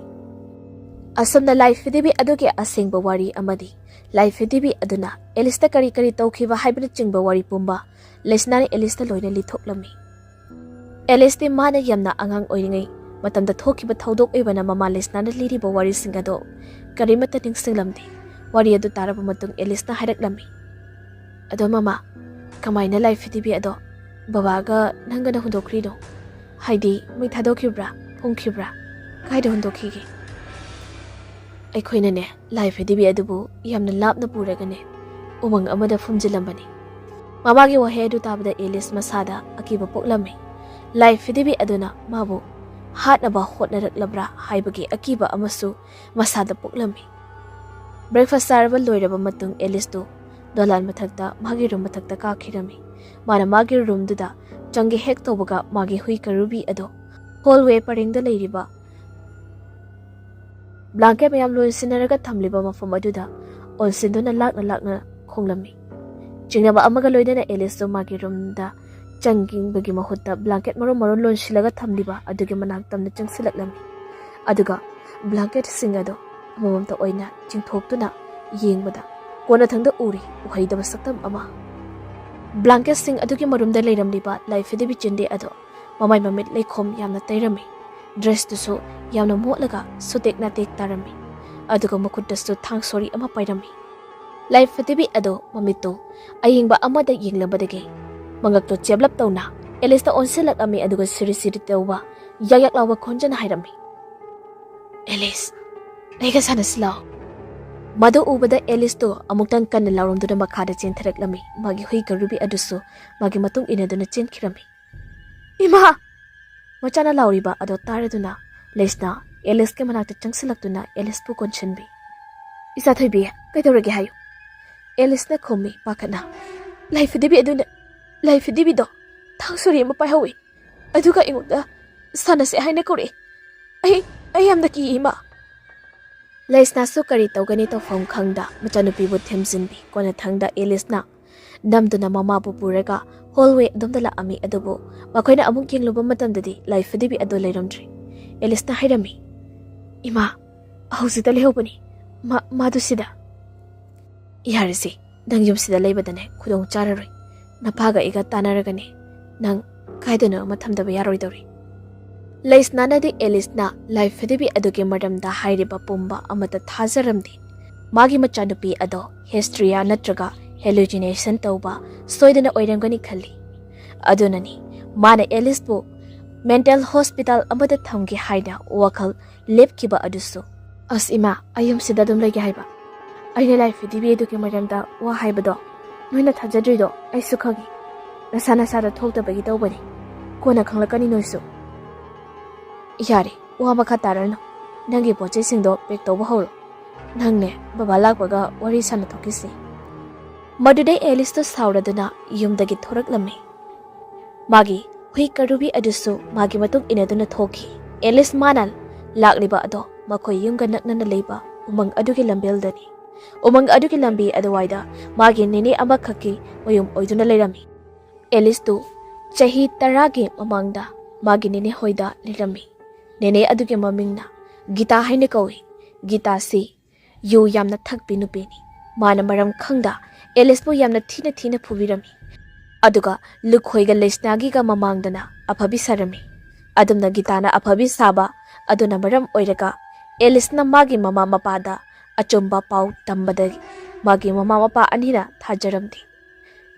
ꯑꯁꯨꯝꯅ ꯂꯥꯏ ꯐꯤꯗꯤꯕꯤ ꯑꯗꯨꯒꯤ ꯑꯁꯦꯡꯕ ꯋꯥꯔꯤ ꯑꯃꯗꯤ ꯂꯥꯏ ꯐꯤꯗꯤꯕꯤ ꯑꯗꯨꯅ ꯑꯦꯂꯤꯁꯇ ꯀꯔꯤ ꯀꯔꯤ ꯇꯧꯈꯤꯕ ꯍꯥꯏꯕꯅꯆꯤꯡꯕ ꯋꯥꯔꯤ ꯄꯨꯝꯕ ꯂꯦꯁꯅꯥꯅ ꯑꯦꯂꯤꯁꯇ ꯂꯣꯏꯅ ꯂꯤꯊꯣꯛꯂꯝꯃꯤ꯫ ꯑꯦꯂꯤꯁꯇꯤ ꯃꯥꯅ ꯌꯥꯝꯅ ꯑꯉꯥꯡ ꯑꯣꯏꯔꯤꯉꯩ ꯃꯇꯝꯗ ꯊꯣꯛꯈꯤꯕ ꯊꯧꯗꯣꯛ ꯑꯣꯏꯕꯅ ꯃꯃꯥ ꯂꯦꯁꯅꯥꯅ ꯂꯤꯔꯤꯕ ꯋꯥꯔꯤꯁꯤꯡ ꯑꯗꯣ ꯀꯔꯤꯃꯠꯇ ꯅꯤꯡꯁꯤꯡꯂꯝꯗꯦ꯫ ꯋꯥꯔꯤ ꯑꯗꯨ ꯇꯥꯔꯕ ꯃꯇꯨꯡ ꯑꯦꯂꯤꯁꯅ ꯍꯥꯏꯔꯛꯂꯝꯃꯤ, "ꯑꯗꯣ ꯃꯃꯥ, ꯀꯃꯥꯏꯅ ꯂꯥꯏ ꯐꯤꯗꯤꯕꯤ ꯑꯗꯣ ꯕꯕꯥꯒ ꯅꯪꯒꯅ ꯍꯨꯟꯗꯣꯛꯈ꯭ꯔꯤꯅꯣ? ꯍꯥꯏꯗꯤ ꯃꯩ ꯊꯥꯗꯣꯛꯈꯤꯕ꯭ꯔꯥ, ꯐꯨꯝꯈꯤꯕ꯭ꯔꯥ? ꯀꯥꯏꯗ ꯍꯨꯟꯗꯣꯛꯈꯤꯒꯦ?" "ꯑꯩꯈꯣꯏꯅꯅꯦ ꯂꯥꯏ ꯐꯤꯗꯤꯕꯤ ꯑꯗꯨꯕꯨ ꯌꯥꯝꯅ ꯂꯥꯞꯅ ꯄꯨꯔꯒꯅꯦ ꯎꯃꯪ ꯑꯃꯗ ꯐꯨꯝꯖꯤꯜꯂꯝꯕꯅꯤ꯫" ꯃꯃꯥꯒꯤ ꯋꯥꯍꯩ ꯑꯗꯨ ꯇꯥꯕꯗ ꯑꯦꯂꯤꯁ ꯃꯁꯥꯗ ꯑꯀꯤꯕ ꯄꯣꯛꯂꯝꯃꯤ꯫ ꯂꯥꯏ ꯐꯤꯗꯤꯕꯤ ꯑꯗꯨꯅ ꯃꯥꯕꯨ ꯍꯥꯠꯅꯕ ꯍꯣꯠꯅꯔꯛꯂꯕ꯭ꯔꯥ ꯍꯥꯏꯕꯒꯤ ꯑꯀꯤꯕ ꯑꯃꯁꯨ ꯃꯁꯥꯗ ꯄꯣꯛꯂꯝꯃꯤ꯫ ꯕ꯭ꯔꯦꯛꯐꯥꯁ ꯆꯥꯔꯕ ꯂꯣꯏꯔꯕ ꯃꯇꯨꯡ ꯑꯦꯂꯤꯁꯇꯨ ꯗꯣꯂꯥꯟ ꯃꯊꯛꯇ, ꯃꯥꯒꯤ ꯔꯨꯝ ꯃꯊꯛꯇ ꯀꯥꯈꯤꯔꯝꯃꯤ꯫ ꯃꯥꯅ ꯃꯥꯒꯤ ꯔꯨꯝꯗꯨꯗ ꯆꯪꯒꯦ ꯍꯦꯛ ꯇꯧꯕꯒ, ꯃꯥꯒꯤ ꯍꯨꯏ ꯀꯔꯨꯕꯤ ꯑꯗꯣ ꯍꯣꯜꯋꯦ ꯄꯔꯦꯡꯗ ꯂꯩꯔꯤꯕ ꯕ꯭ꯂꯥꯡꯀꯦꯠ ꯃꯌꯥꯝ ꯂꯣꯟꯁꯤꯟꯅꯔꯒ ꯊꯝꯂꯤꯕ ꯃꯐꯝ ꯑꯗꯨꯗ ꯑꯣꯟꯁꯤꯟꯗꯨꯅ ꯂꯥꯛꯅ ꯂꯥꯛꯅ ꯈꯣꯡꯂꯝꯃꯤ꯫ ꯆꯤꯡꯅꯕ ꯑꯃꯒ ꯂꯣꯏꯅꯅ ꯑꯦꯂꯤꯁꯇꯨ ꯃꯥꯒꯤ ꯔꯨꯝꯗ ꯆꯪꯕꯒꯤ ꯃꯍꯨꯠꯇ, ꯕ꯭ꯂꯥꯡꯀꯦꯠ ꯃꯔꯨꯝ ꯃꯔꯨꯝ ꯂꯣꯟꯁꯤꯜꯂꯒ ꯊꯝꯂꯤꯕ ꯑꯗꯨꯒꯤ ꯃꯅꯥꯛ ꯇꯝꯅ ꯆꯪꯁꯤꯜꯂꯛꯂꯝꯃꯤ꯫ ꯑꯗꯨꯒ ꯕ꯭ꯂꯥꯡꯀꯦꯠꯁꯤꯡ ꯑꯗꯣ ꯑꯃꯃꯝꯇ ꯑꯣꯏꯅ ꯆꯤꯡꯊꯣꯛꯇꯨꯅ ꯌꯦꯡꯕꯗ, ꯀꯣꯟꯅꯊꯪꯗ ꯎꯔꯤ ꯎꯍꯩꯗꯕ ꯁꯛꯇꯝ ꯑꯃ꯫ ꯕ꯭ꯂꯥꯡꯀꯦꯠꯁꯤꯡ ꯑꯗꯨꯒꯤ ꯃꯔꯨꯝꯗ ꯂꯩꯔꯝꯂꯤꯕ ꯂꯥꯏꯐꯗꯤꯕꯤ ꯆꯤꯟꯗꯦ ꯑꯗꯣ ꯃꯃꯥꯏ ꯃꯃꯤꯠ ꯂꯩꯈꯣꯝ ꯌꯥꯝꯅ ꯇꯩꯔꯝꯃꯤ꯫ ꯗ꯭ꯔꯦꯁꯇꯨꯁꯨ ꯌꯥꯝꯅ ꯃꯣꯠꯂꯒ ꯁꯨꯇꯦꯛ ꯅꯥꯇꯦꯛ ꯇꯥꯔꯝꯃꯤ꯫ ꯑꯗꯨꯒ ꯃꯈꯨꯠꯇꯁꯨ ꯊꯥꯡ ꯁꯣꯔꯤ ꯑꯃ ꯄꯥꯏꯔꯝꯃꯤ꯫ ꯂꯥꯏꯐꯗꯤꯕꯤ ꯑꯗꯣ ꯃꯃꯤꯠꯇꯨ ꯑꯌꯦꯡꯕ ꯑꯃꯗ ꯌꯦꯡꯂꯝꯕꯗꯒꯤ, ꯃꯉꯛꯇꯨ ꯆꯦꯞꯂꯞ ꯇꯧꯅ ꯑꯦꯂꯤꯁꯇ ꯑꯣꯟꯁꯤꯜꯂꯛꯂꯝꯃꯤ꯫ ꯑꯗꯨꯒ ꯁꯤꯔꯤ ꯁꯤꯔꯤ ꯇꯧꯕ, ꯌꯥꯛ ꯌꯥꯛ ꯂꯥꯎꯕ ꯈꯣꯟꯖꯦꯜꯅ ꯍꯥꯏꯔꯝꯃꯤ, "ꯑꯦꯂꯤꯁ, ꯑꯩꯒ ꯁꯥꯟꯅꯁꯤ ꯂꯥꯎ꯫" ꯃꯗꯨ ꯎꯕꯗ ꯑꯦꯂꯤꯁꯇꯨ ꯑꯃꯨꯛꯇꯪ ꯀꯟꯅ ꯂꯥꯎꯔꯝꯗꯨꯅ ꯃꯈꯥꯗ ꯆꯦꯟꯊꯔꯛꯂꯝꯃꯤ꯫ ꯃꯥꯒꯤ ꯍꯨꯏ ꯀꯔꯨꯕꯤ ꯑꯗꯨꯁꯨ ꯃꯥꯒꯤ ꯃꯇꯨꯡ ꯏꯟꯅꯗꯨꯅ ꯆꯦꯟꯈꯤꯔꯝꯃꯤ꯫ "ꯏꯃꯥ!" ꯃꯆꯥꯅ ꯂꯥꯎꯔꯤꯕ ꯑꯗꯣ ꯇꯥꯔꯗꯨꯅ ꯂꯦꯁꯅ ꯑꯦꯂꯤꯁꯀꯤ ꯃꯅꯥꯛꯇ ꯆꯪꯁꯤꯜꯂꯛꯇꯨꯅ ꯑꯦꯂꯤꯁꯄꯨ ꯀꯣꯟꯁꯤꯟꯕꯤ꯫ "ꯏꯆꯥ ꯊꯣꯏꯕꯤ, ꯀꯩꯗꯧꯔꯒꯦ ꯍꯥꯏꯌꯨ?" ꯑꯦꯂꯤꯁꯅ ꯈꯨꯝꯃꯤ ꯄꯥꯈꯠꯅ꯫ "ꯂꯥꯏꯐꯗꯤꯕꯤ ꯑꯗꯨꯅ, ꯂꯥꯏꯐꯗꯤꯕꯤꯗꯣ ꯊꯥꯡ ꯁꯣꯔꯤ ꯑꯃ ꯄꯥꯏꯍꯧꯋꯤ꯫ ꯑꯗꯨꯒ ꯑꯩꯉꯣꯟꯗ ꯁꯥꯟꯅꯁꯦ ꯍꯥꯏꯅ ꯀꯧꯔꯛꯑꯦ꯫ ꯑꯩ, ꯑꯩ ꯌꯥꯝꯅ ꯀꯤ, ꯏꯃꯥ꯫" ꯂꯩꯁꯅꯥꯁꯨ ꯀꯔꯤ ꯇꯧꯒꯅꯤ ꯇꯧꯐꯝ ꯈꯪꯗ ꯃꯆꯥꯅꯨꯄꯤꯕꯨ ꯊꯦꯝꯖꯤꯟꯕꯤ꯫ ꯀꯣꯟꯅꯊꯪꯗ ꯑꯦꯂꯤꯁꯅ ꯅꯝꯗꯨꯅ ꯃꯃꯥꯕꯨ ꯄꯨꯔꯒ ꯍꯣꯜꯋꯦ ꯑꯗꯣꯝꯗ ꯂꯥꯛꯑꯝꯃꯤ꯫ ꯑꯗꯨꯕꯨ ꯃꯈꯣꯏꯅ ꯑꯃꯨꯛ ꯌꯦꯡꯂꯨꯕ ꯃꯇꯝꯗꯗꯤ ꯂꯥꯏꯐꯗꯤꯕꯤ ꯑꯗꯨ ꯂꯩꯔꯝꯗ꯭ꯔꯦ꯫ ꯑꯦꯂꯤꯁꯅ ꯍꯥꯏꯔꯝꯃꯤ, "ꯏꯃꯥ, ꯍꯧꯖꯤꯛꯇ ꯂꯩꯍꯧꯕꯅꯤ꯫ ꯃꯥ-, ꯃꯥꯗꯨ ꯁꯤꯗ꯫" "ꯌꯥꯔꯦꯁꯦ, ꯅꯪ ꯌꯨꯝꯁꯤꯗ ꯂꯩꯕꯗꯅꯦ ꯈꯨꯗꯣꯡ ꯆꯥꯔꯔꯣꯏ꯫ ꯅꯄꯥꯒ ꯑꯩꯒ ꯇꯥꯟꯅꯔꯒꯅꯦ ꯅꯪ ꯀꯥꯏꯗꯅꯣ ꯑꯃ ꯊꯝꯗꯕ ꯌꯥꯔꯣꯏꯗꯧꯔꯤ꯫" ꯂꯩꯁꯅꯥꯅꯗꯤ ꯑꯦꯂꯤꯁꯅ ꯂꯥꯏꯐꯗꯤꯕꯤ ꯑꯗꯨꯒꯤ ꯃꯔꯝꯗ ꯍꯥꯏꯔꯤꯕ ꯄꯨꯝꯕ ꯑꯃꯠꯇ ꯊꯥꯖꯔꯝꯗꯦ꯫ ꯃꯥꯒꯤ ꯃꯆꯥꯅꯨꯄꯤ ꯑꯗꯣ ꯍꯤꯁꯇ꯭ꯔꯤꯌꯥ ꯅꯠꯇ꯭ꯔꯒ ꯍꯦꯂꯨꯖꯤꯅꯦꯁꯟ ꯇꯧꯕ ꯁꯣꯏꯗꯅ ꯑꯣꯏꯔꯝꯒꯅꯤ ꯈꯜꯂꯤ꯫ ꯑꯗꯨꯅꯅꯤ ꯃꯥꯅ ꯑꯦꯂꯤꯁꯄꯨ ꯃꯦꯟꯇꯦꯜ ꯍꯣꯁꯄꯤꯇꯥꯜ ꯑꯃꯗ ꯊꯝꯒꯦ ꯍꯥꯏꯅ ꯋꯥꯈꯜ ꯂꯦꯞꯈꯤꯕ ꯑꯗꯨꯁꯨ꯫ "ꯑꯁ ꯏꯃꯥ, ꯑꯩ ꯌꯨꯝꯁꯤꯗ ꯑꯗꯨꯝ ꯂꯩꯒꯦ ꯍꯥꯏꯕ? ꯑꯩꯅ ꯂꯥꯏꯐꯗꯤꯕꯤ ꯑꯗꯨꯒꯤ ꯃꯔꯝꯗ ꯋꯥ ꯍꯥꯏꯕꯗꯣ ꯅꯣꯏꯅ ꯊꯥꯖꯗ꯭ꯔꯤꯗꯣ ꯑꯩꯁꯨ ꯈꯪꯉꯤ꯫ ꯅꯁꯥ ꯅꯁꯥꯗ ꯊꯣꯛꯇꯕꯒꯤ ꯇꯧꯕꯅꯤ꯫ ꯀꯣꯟꯅ ꯈꯪꯂꯛꯀꯅꯤ ꯅꯣꯏꯁꯨ꯫" "ꯌꯥꯔꯦ, ꯋꯥ ꯃꯈꯥ ꯇꯥꯔꯅꯨ꯫ ꯅꯪꯒꯤ ꯄꯣꯠ ꯆꯩꯁꯤꯡꯗꯣ ꯄꯦꯛ ꯇꯧꯕ ꯍꯧꯔꯣ꯫ ꯅꯪꯅꯦ ꯕꯕꯥ ꯂꯥꯛꯄꯒ ꯋꯥꯔꯤ ꯁꯥꯟꯅꯊꯣꯛꯈꯤꯁꯤ꯫" ꯃꯗꯨꯗꯩ ꯑꯦꯂꯤꯁꯇꯨ ꯁꯥꯎꯔꯗꯨꯅ ꯌꯨꯝꯗꯒꯤ ꯊꯣꯔꯛꯂꯝꯃꯤ꯫ ꯃꯥꯒꯤ ꯍꯨꯏ ꯀꯔꯨꯕꯤ ꯑꯗꯨꯁꯨ ꯃꯥꯒꯤ ꯃꯇꯨꯡ ꯏꯟꯅꯗꯨꯅ ꯊꯣꯛꯈꯤ꯫ ꯑꯦꯂꯤꯁ ꯃꯥꯅ ꯂꯥꯛꯂꯤꯕ ꯑꯗꯣ ꯃꯈꯣꯏ ꯌꯨꯝꯒ ꯅꯛꯅꯅ ꯂꯩꯕ ꯎꯃꯪ ꯑꯗꯨꯒꯤ ꯂꯝꯕꯦꯜꯗꯅꯤ꯫ ꯎꯃꯪ ꯑꯗꯨꯒꯤ ꯂꯝꯕꯤ ꯑꯗꯨꯋꯥꯏꯗ ꯃꯥꯒꯤ ꯅꯦꯅꯦ ꯑꯃꯈꯛꯀꯤ ꯃꯌꯨꯝ ꯑꯣꯏꯗꯨꯅ ꯂꯩꯔꯝꯃꯤ꯫ ꯑꯦꯂꯤꯁꯇꯨ ꯆꯍꯤ ꯇꯔꯥꯒꯤ ꯃꯃꯥꯡꯗ ꯃꯥꯒꯤ ꯅꯦꯅꯦ ꯍꯣꯏꯗ ꯂꯩꯔꯝꯃꯤ꯫ ꯅꯦꯅꯦ ꯑꯗꯨꯒꯤ ꯃꯃꯤꯡꯅ ꯒꯤꯇꯥ ꯍꯥꯏꯅ ꯀꯧꯏ꯫ ꯒꯤꯇꯥꯁꯤ ꯌꯨ ꯌꯥꯝꯅ ꯊꯛꯄꯤ ꯅꯨꯄꯤꯅꯤ꯫ ꯃꯥꯅ ꯃꯔꯝ ꯈꯪꯗ ꯑꯦꯂꯤꯁꯄꯨ ꯌꯥꯝꯅ ꯊꯤꯅ ꯊꯤꯅ ꯐꯨꯕꯤꯔꯝꯃꯤ꯫ ꯑꯗꯨꯒ ꯂꯨꯈꯣꯏꯒ ꯂꯩꯁꯅꯥꯒꯤꯒ ꯃꯃꯥꯡꯗꯅ ꯑꯐꯕꯤ ꯁꯥꯔꯝꯃꯤ꯫ ꯑꯗꯨꯝꯅ ꯒꯤꯇꯥꯅ ꯑꯐꯕꯤ ꯁꯥꯕ ꯑꯗꯨꯅ ꯃꯔꯝ ꯑꯣꯏꯔꯒ ꯑꯦꯂꯤꯁꯅ ꯃꯥꯒꯤ ꯃꯃꯥ ꯃꯄꯥꯗ ꯑꯆꯨꯝꯕ ꯄꯥꯎ ꯇꯝꯕꯗꯒꯤ ꯃꯥꯒꯤ ꯃꯃꯥ ꯃꯄꯥ ꯑꯅꯤꯅ ꯊꯥꯖꯔꯝꯗꯦ꯫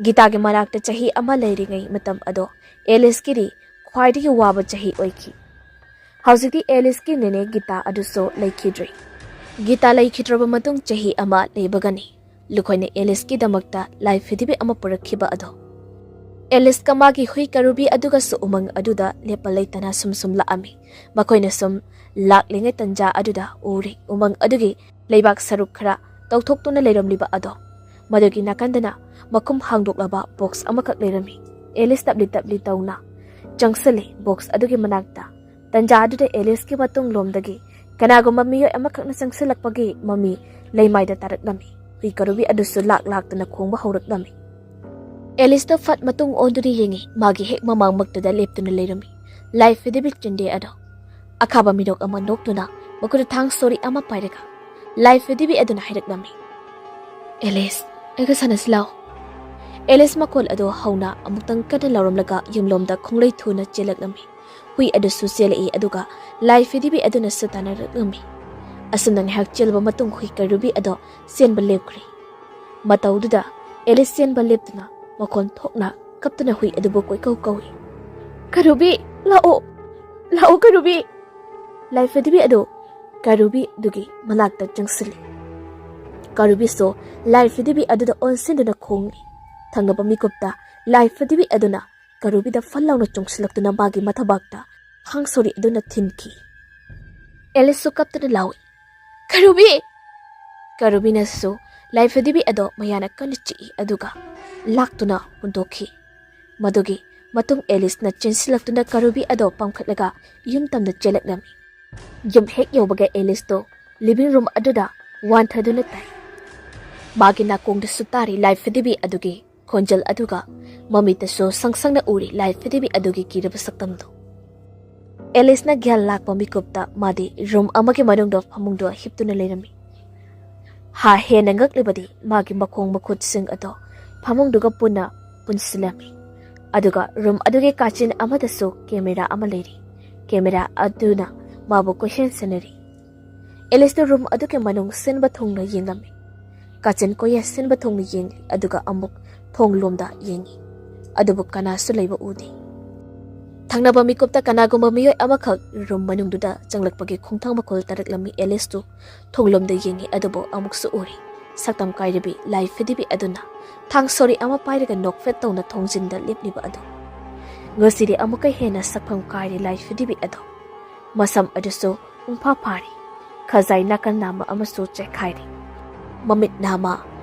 ꯒꯤꯇꯥꯒꯤ ꯃꯅꯥꯛꯇ ꯆꯍꯤ ꯑꯃ ꯂꯩꯔꯤꯉꯩ ꯃꯇꯝ ꯑꯗꯣ ꯑꯦꯂꯤꯁꯀꯤꯗꯤ ꯈ꯭ꯋꯥꯏꯗꯒꯤ ꯋꯥꯕ ꯆꯍꯤ ꯑꯣꯏꯈꯤ꯫ ꯍꯧꯖꯤꯛꯇꯤ ꯑꯦꯂꯤꯁꯀꯤ ꯅꯦꯅꯦ ꯒꯤꯇꯥ ꯑꯗꯨꯁꯨ ꯂꯩꯈꯤꯗ꯭ꯔꯦ꯫ ꯒꯤꯇꯥ ꯂꯩꯈꯤꯗ꯭ꯔꯕ ꯃꯇꯨꯡ ꯆꯍꯤ ꯑꯃ ꯂꯩꯕꯒꯅꯤ ꯂꯨꯈꯣꯏꯅ ꯑꯦꯂꯤꯁꯀꯤꯗꯃꯛꯇ ꯂꯥꯏ ꯐꯤꯗꯤꯕꯤ ꯑꯃ ꯄꯨꯔꯛꯈꯤꯕ ꯑꯗꯣ꯫ ꯑꯦꯂꯤꯁꯀ ꯃꯥꯒꯤ ꯍꯨꯏ ꯀꯔꯨꯕꯤ ꯑꯗꯨꯒꯁꯨ ꯎꯃꯪ ꯑꯗꯨꯗ ꯂꯦꯞꯄ ꯂꯩꯇꯅ ꯁꯨꯝ ꯁꯨꯝ ꯂꯥꯛꯑꯝꯃꯤ꯫ ꯃꯈꯣꯏꯅ ꯁꯨꯝ ꯂꯥꯛꯂꯤꯉꯩ ꯇꯟꯖꯥ ꯑꯗꯨꯗ ꯎꯔꯦ ꯎꯃꯪ ꯑꯗꯨꯒꯤ ꯂꯩꯕꯥꯛ ꯁꯔꯨꯛ ꯈꯔ ꯇꯧꯊꯣꯛꯇꯨꯅ ꯂꯩꯔꯝꯂꯤꯕ ꯑꯗꯣ꯫ ꯃꯗꯨꯒꯤ ꯅꯥꯀꯟꯗꯅ ꯃꯈꯨꯝ ꯍꯥꯡꯗꯣꯛꯂꯕ ꯕꯣꯛꯁ ꯑꯃꯈꯛ ꯂꯩꯔꯝꯃꯤ꯫ ꯑꯦꯂꯤꯁ ꯇꯞꯂꯤ ꯇꯞꯂꯤ ꯇꯧꯅ ꯆꯪꯁꯤꯜꯂꯤ ꯕꯣꯛꯁ ꯑꯗꯨꯒꯤ ꯃꯅꯥꯛꯇ꯫ ꯇꯟꯖꯥ ꯑꯗꯨꯗ ꯑꯦꯂꯤꯁꯀꯤ ꯃꯇꯨꯡ ꯂꯣꯝꯗꯒꯤ ꯀꯅꯥꯒꯨꯝꯕ ꯃꯤꯑꯣꯏ ꯑꯃꯈꯛꯅ ꯆꯪꯁꯤꯜꯂꯛꯄꯒꯤ ꯃꯃꯤ ꯂꯩꯃꯥꯏꯗ ꯇꯥꯔꯛꯂꯝꯃꯤ꯫ ꯍꯨꯏ ꯀꯔꯨꯕꯤ ꯑꯗꯨꯁꯨ ꯂꯥꯛ ꯂꯥꯛꯇꯨꯅ ꯈꯣꯡꯕ ꯍꯧꯔꯛꯂꯝꯃꯤ꯫ ꯑꯦꯂꯤꯁꯇ ꯐꯠ ꯃꯇꯨꯡ ꯑꯣꯟꯗꯨꯅ ꯌꯦꯡꯉꯤ꯫ ꯃꯥꯒꯤ ꯍꯦꯛ ꯃꯃꯥꯡꯃꯛꯇꯨꯗ ꯂꯦꯞꯇꯨꯅ ꯂꯩꯔꯝꯃꯤ ꯂꯥꯏ ꯐꯤꯗꯤꯕꯤ ꯆꯤꯟꯗꯦ ꯑꯗꯣ꯫ ꯑꯈꯥꯕ ꯃꯤꯅꯣꯛ ꯑꯃ ꯅꯣꯛꯇꯨꯅ ꯃꯈꯨꯠꯇ ꯊꯥꯡ ꯁꯣꯔꯤ ꯑꯃ ꯄꯥꯏꯔꯒ ꯂꯥꯏ ꯐꯤꯗꯤꯕꯤ ꯑꯗꯨꯅ ꯍꯥꯏꯔꯛꯂꯝꯃꯤ, "ꯑꯦꯂꯤꯁ, ꯑꯩꯒ ꯁꯥꯟꯅꯁꯤ ꯂꯥꯎ꯫" ꯑꯦꯂꯤꯁ ꯃꯈꯣꯜ ꯑꯗꯨ ꯍꯧꯅ ꯑꯃꯨꯛꯇꯪ ꯀꯟꯅ ꯂꯥꯎꯔꯝꯂꯒ ꯌꯨꯝꯂꯣꯝꯗ ꯈꯣꯡꯂꯩ ꯊꯨꯅ ꯆꯦꯜꯂꯛꯂꯝꯃꯤ꯫ ꯍꯨꯏ ꯑꯗꯨꯁꯨ ꯆꯦꯜꯂꯛꯏ, ꯑꯗꯨꯒ ꯂꯥꯏ ꯐꯤꯗꯤꯕꯤ ꯑꯗꯨꯅꯁꯨ ꯇꯥꯟꯅꯔꯛꯂꯝꯃꯤ꯫ ꯑꯁꯨꯝꯅ ꯉꯥꯏꯍꯥꯛ ꯆꯦꯜꯂꯕ ꯃꯇꯨꯡ ꯍꯨꯏ ꯀꯔꯨꯕꯤ ꯑꯗꯣ ꯆꯦꯟꯕ ꯂꯦꯞꯈ꯭ꯔꯦ꯫ ꯃꯇꯧꯗꯨꯗ ꯑꯦꯂꯤꯁ ꯆꯦꯟꯕ ꯂꯦꯞꯇꯨꯅ ꯃꯈꯣꯟ ꯊꯣꯛꯅ ꯀꯞꯇꯨꯅ ꯍꯨꯏ ꯑꯗꯨꯕꯨ ꯀꯣꯏꯀꯧ ꯀꯧꯏ, "ꯀꯔꯨꯕꯤ, ꯂꯥꯛꯑꯣ, ꯂꯥꯛꯑꯣ ꯀꯔꯨꯕꯤ!" ꯂꯥꯏ ꯐꯤꯗꯤꯕꯤ ꯑꯗꯨ ꯀꯔꯨꯕꯤꯗꯨꯒꯤ ꯃꯅꯥꯛꯇ ꯆꯪꯁꯤꯜꯂꯤ꯫ ꯀꯔꯨꯕꯤꯁꯨ ꯂꯥꯏ ꯐꯤꯗꯤꯕꯤ ꯑꯗꯨꯗ ꯑꯣꯟꯁꯤꯟꯗꯨꯅ ꯈꯣꯡꯏ꯫ ꯊꯪꯅꯕ ꯃꯤꯀꯨꯞꯇ ꯂꯥꯏ ꯐꯤꯗꯤꯕꯤ ꯑꯗꯨꯅ ꯀꯔꯨꯕꯤꯗ ꯐꯜ ꯂꯥꯎꯅ ꯆꯣꯡꯁꯤꯜꯂꯛꯇꯨꯅ ꯃꯥꯒꯤ ꯃꯊꯕꯥꯛꯇ ꯊꯥꯡ ꯁꯣꯔꯤ ꯑꯗꯨꯅ ꯊꯤꯟꯈꯤ꯫ ꯑꯦꯂꯤꯁꯁꯨ ꯀꯞꯇꯨꯅ ꯂꯥꯎꯏ, "ꯀꯔꯨꯕꯤ!" ꯀꯔꯨꯕꯤꯅꯁꯨ ꯂꯥꯏꯐꯗꯤꯕꯤ ꯑꯗꯣ ꯃꯌꯥꯅ ꯀꯟꯅ ꯆꯤꯛꯏ ꯑꯗꯨꯒ ꯂꯥꯛꯇꯨꯅ ꯍꯨꯟꯗꯣꯛꯈꯤ꯫ ꯃꯗꯨꯒꯤ ꯃꯇꯨꯡ ꯑꯦꯂꯤꯁꯅ ꯆꯦꯟꯁꯤꯜꯂꯛꯇꯨꯅ ꯀꯔꯨꯕꯤ ꯑꯗꯣ ꯄꯝꯈꯠꯂꯒ ꯌꯨꯝ ꯇꯝꯅ ꯆꯦꯜꯂꯛꯂꯝꯃꯤ꯫ ꯌꯨꯝ ꯍꯦꯛ ꯌꯧꯕꯒ ꯑꯦꯂꯤꯁꯇꯣ ꯂꯤꯚꯤꯡ ꯔꯨꯝ ꯑꯗꯨꯗ ꯋꯥꯟꯊꯗꯨꯅ ꯇꯥꯏ꯫ ꯃꯥꯒꯤ ꯅꯥꯀꯣꯡꯗꯁꯨ ꯇꯥꯔꯤ ꯂꯥꯏꯐꯗꯤꯕꯤ ꯑꯗꯨꯒꯤ ꯈꯣꯟꯖꯦꯜ ꯑꯗꯨꯒ ꯃꯃꯤꯠꯇꯁꯨ ꯁꯪꯁꯪꯅ ꯎꯔꯤ ꯂꯥꯏꯐꯗꯤꯕꯤ ꯑꯗꯨꯒꯤ ꯀꯤꯔꯕ ꯁꯛꯇꯝꯗꯨ꯫ ꯑꯦꯂꯤꯁꯅ ꯒ꯭ꯌꯥꯟ ꯂꯥꯛꯄ ꯃꯤꯀꯨꯞꯇ ꯃꯥꯗꯤ ꯔꯨꯝ ꯑꯃꯒꯤ ꯃꯅꯨꯡꯗ ꯐꯃꯨꯡꯗ ꯍꯤꯞꯇꯨꯅ ꯂꯩꯔꯝꯃꯤ꯫ ꯍꯥ ꯍꯦꯟꯅ ꯉꯛꯂꯤꯕꯗꯤ ꯃꯥꯒꯤ ꯃꯈꯣꯡ ꯃꯈꯨꯠꯁꯤꯡ ꯑꯗꯣ ꯐꯃꯨꯡꯗꯨꯒ ꯄꯨꯟꯅ ꯄꯨꯟꯁꯤꯜꯂꯝꯃꯤ꯫ ꯑꯗꯨꯒ ꯔꯨꯝ ꯑꯗꯨꯒꯤ ꯀꯥꯆꯤꯟ ꯑꯃꯗꯁꯨ ꯀꯦꯃꯦꯔꯥ ꯑꯃ ꯂꯩꯔꯤ꯫ ꯀꯦꯃꯦꯔꯥ ꯑꯗꯨꯅ ꯃꯥꯕꯨ ꯀꯣꯏꯁꯦꯟ ꯁꯦꯟꯅꯔꯤ꯫ ꯑꯦꯂꯤꯁꯇ ꯔꯨꯝ ꯑꯗꯨꯒꯤ ꯃꯅꯨꯡ ꯁꯤꯟꯕ ꯊꯨꯡꯅ ꯌꯦꯡꯂꯝꯃꯤ꯫ ꯀꯥꯆꯤꯟ ꯀꯣꯏꯌꯥ ꯁꯤꯟꯕ ꯊꯨꯡꯅ ꯌꯦꯡꯂꯤ ꯑꯗꯨꯒ ꯑꯃꯨꯛ ꯊꯣꯡ ꯂꯣꯝꯗ ꯌꯦꯡꯉꯤ꯫ ꯑꯗꯨꯕꯨ ꯀꯅꯥꯁꯨ ꯂꯩꯕ ꯎꯗꯦ꯫ ꯊꯪꯅꯕ ꯃꯤꯀꯨꯞꯇ ꯀꯅꯥꯒꯨꯝꯕ ꯃꯤꯑꯣꯏ ꯑꯃꯈꯛ ꯔꯨꯝ ꯃꯅꯨꯡꯗꯨꯗ ꯆꯪꯂꯛꯄꯒꯤ ꯈꯣꯡꯊꯥꯡ ꯃꯈꯣꯜ ꯇꯥꯔꯛꯂꯝꯃꯤ꯫ ꯑꯦꯂꯤꯁꯇꯨ ꯊꯣꯡꯂꯣꯝꯗ ꯌꯦꯡꯉꯤ ꯑꯗꯨꯕꯨ ꯑꯃꯨꯛꯁꯨ ꯎꯔꯤ꯫ ꯁꯛꯇꯝ ꯀꯥꯏꯔꯕꯤ ꯂꯥꯏꯐꯗꯤꯕꯤ ꯑꯗꯨꯅ ꯊꯥꯡ ꯁꯣꯔꯤ ꯑꯃ ꯄꯥꯏꯔꯒ ꯅꯣꯛꯐꯦꯠ ꯇꯧꯅ ꯊꯣꯡꯖꯤꯟꯗ ꯂꯦꯞꯂꯤꯕ ꯑꯗꯨ꯫ ꯉꯁꯤꯗꯤ ꯑꯃꯨꯛꯀ ꯍꯦꯟꯅ ꯁꯛꯐꯝ ꯀꯥꯏꯔꯤ ꯂꯥꯏꯐꯗꯤꯕꯤ ꯑꯗꯣ꯫ ꯃꯁꯝ ꯑꯗꯨꯁꯨ ꯄꯨꯡꯐꯥ ꯐꯥꯔꯤ꯫ ꯈꯖꯥꯏ ꯅꯥꯀꯟ ꯅꯥꯝꯃ ꯑꯃꯁꯨ ꯆꯦꯛꯈꯥꯏꯔꯤ꯫ ꯃꯃꯤꯠ ꯅꯥꯝꯃ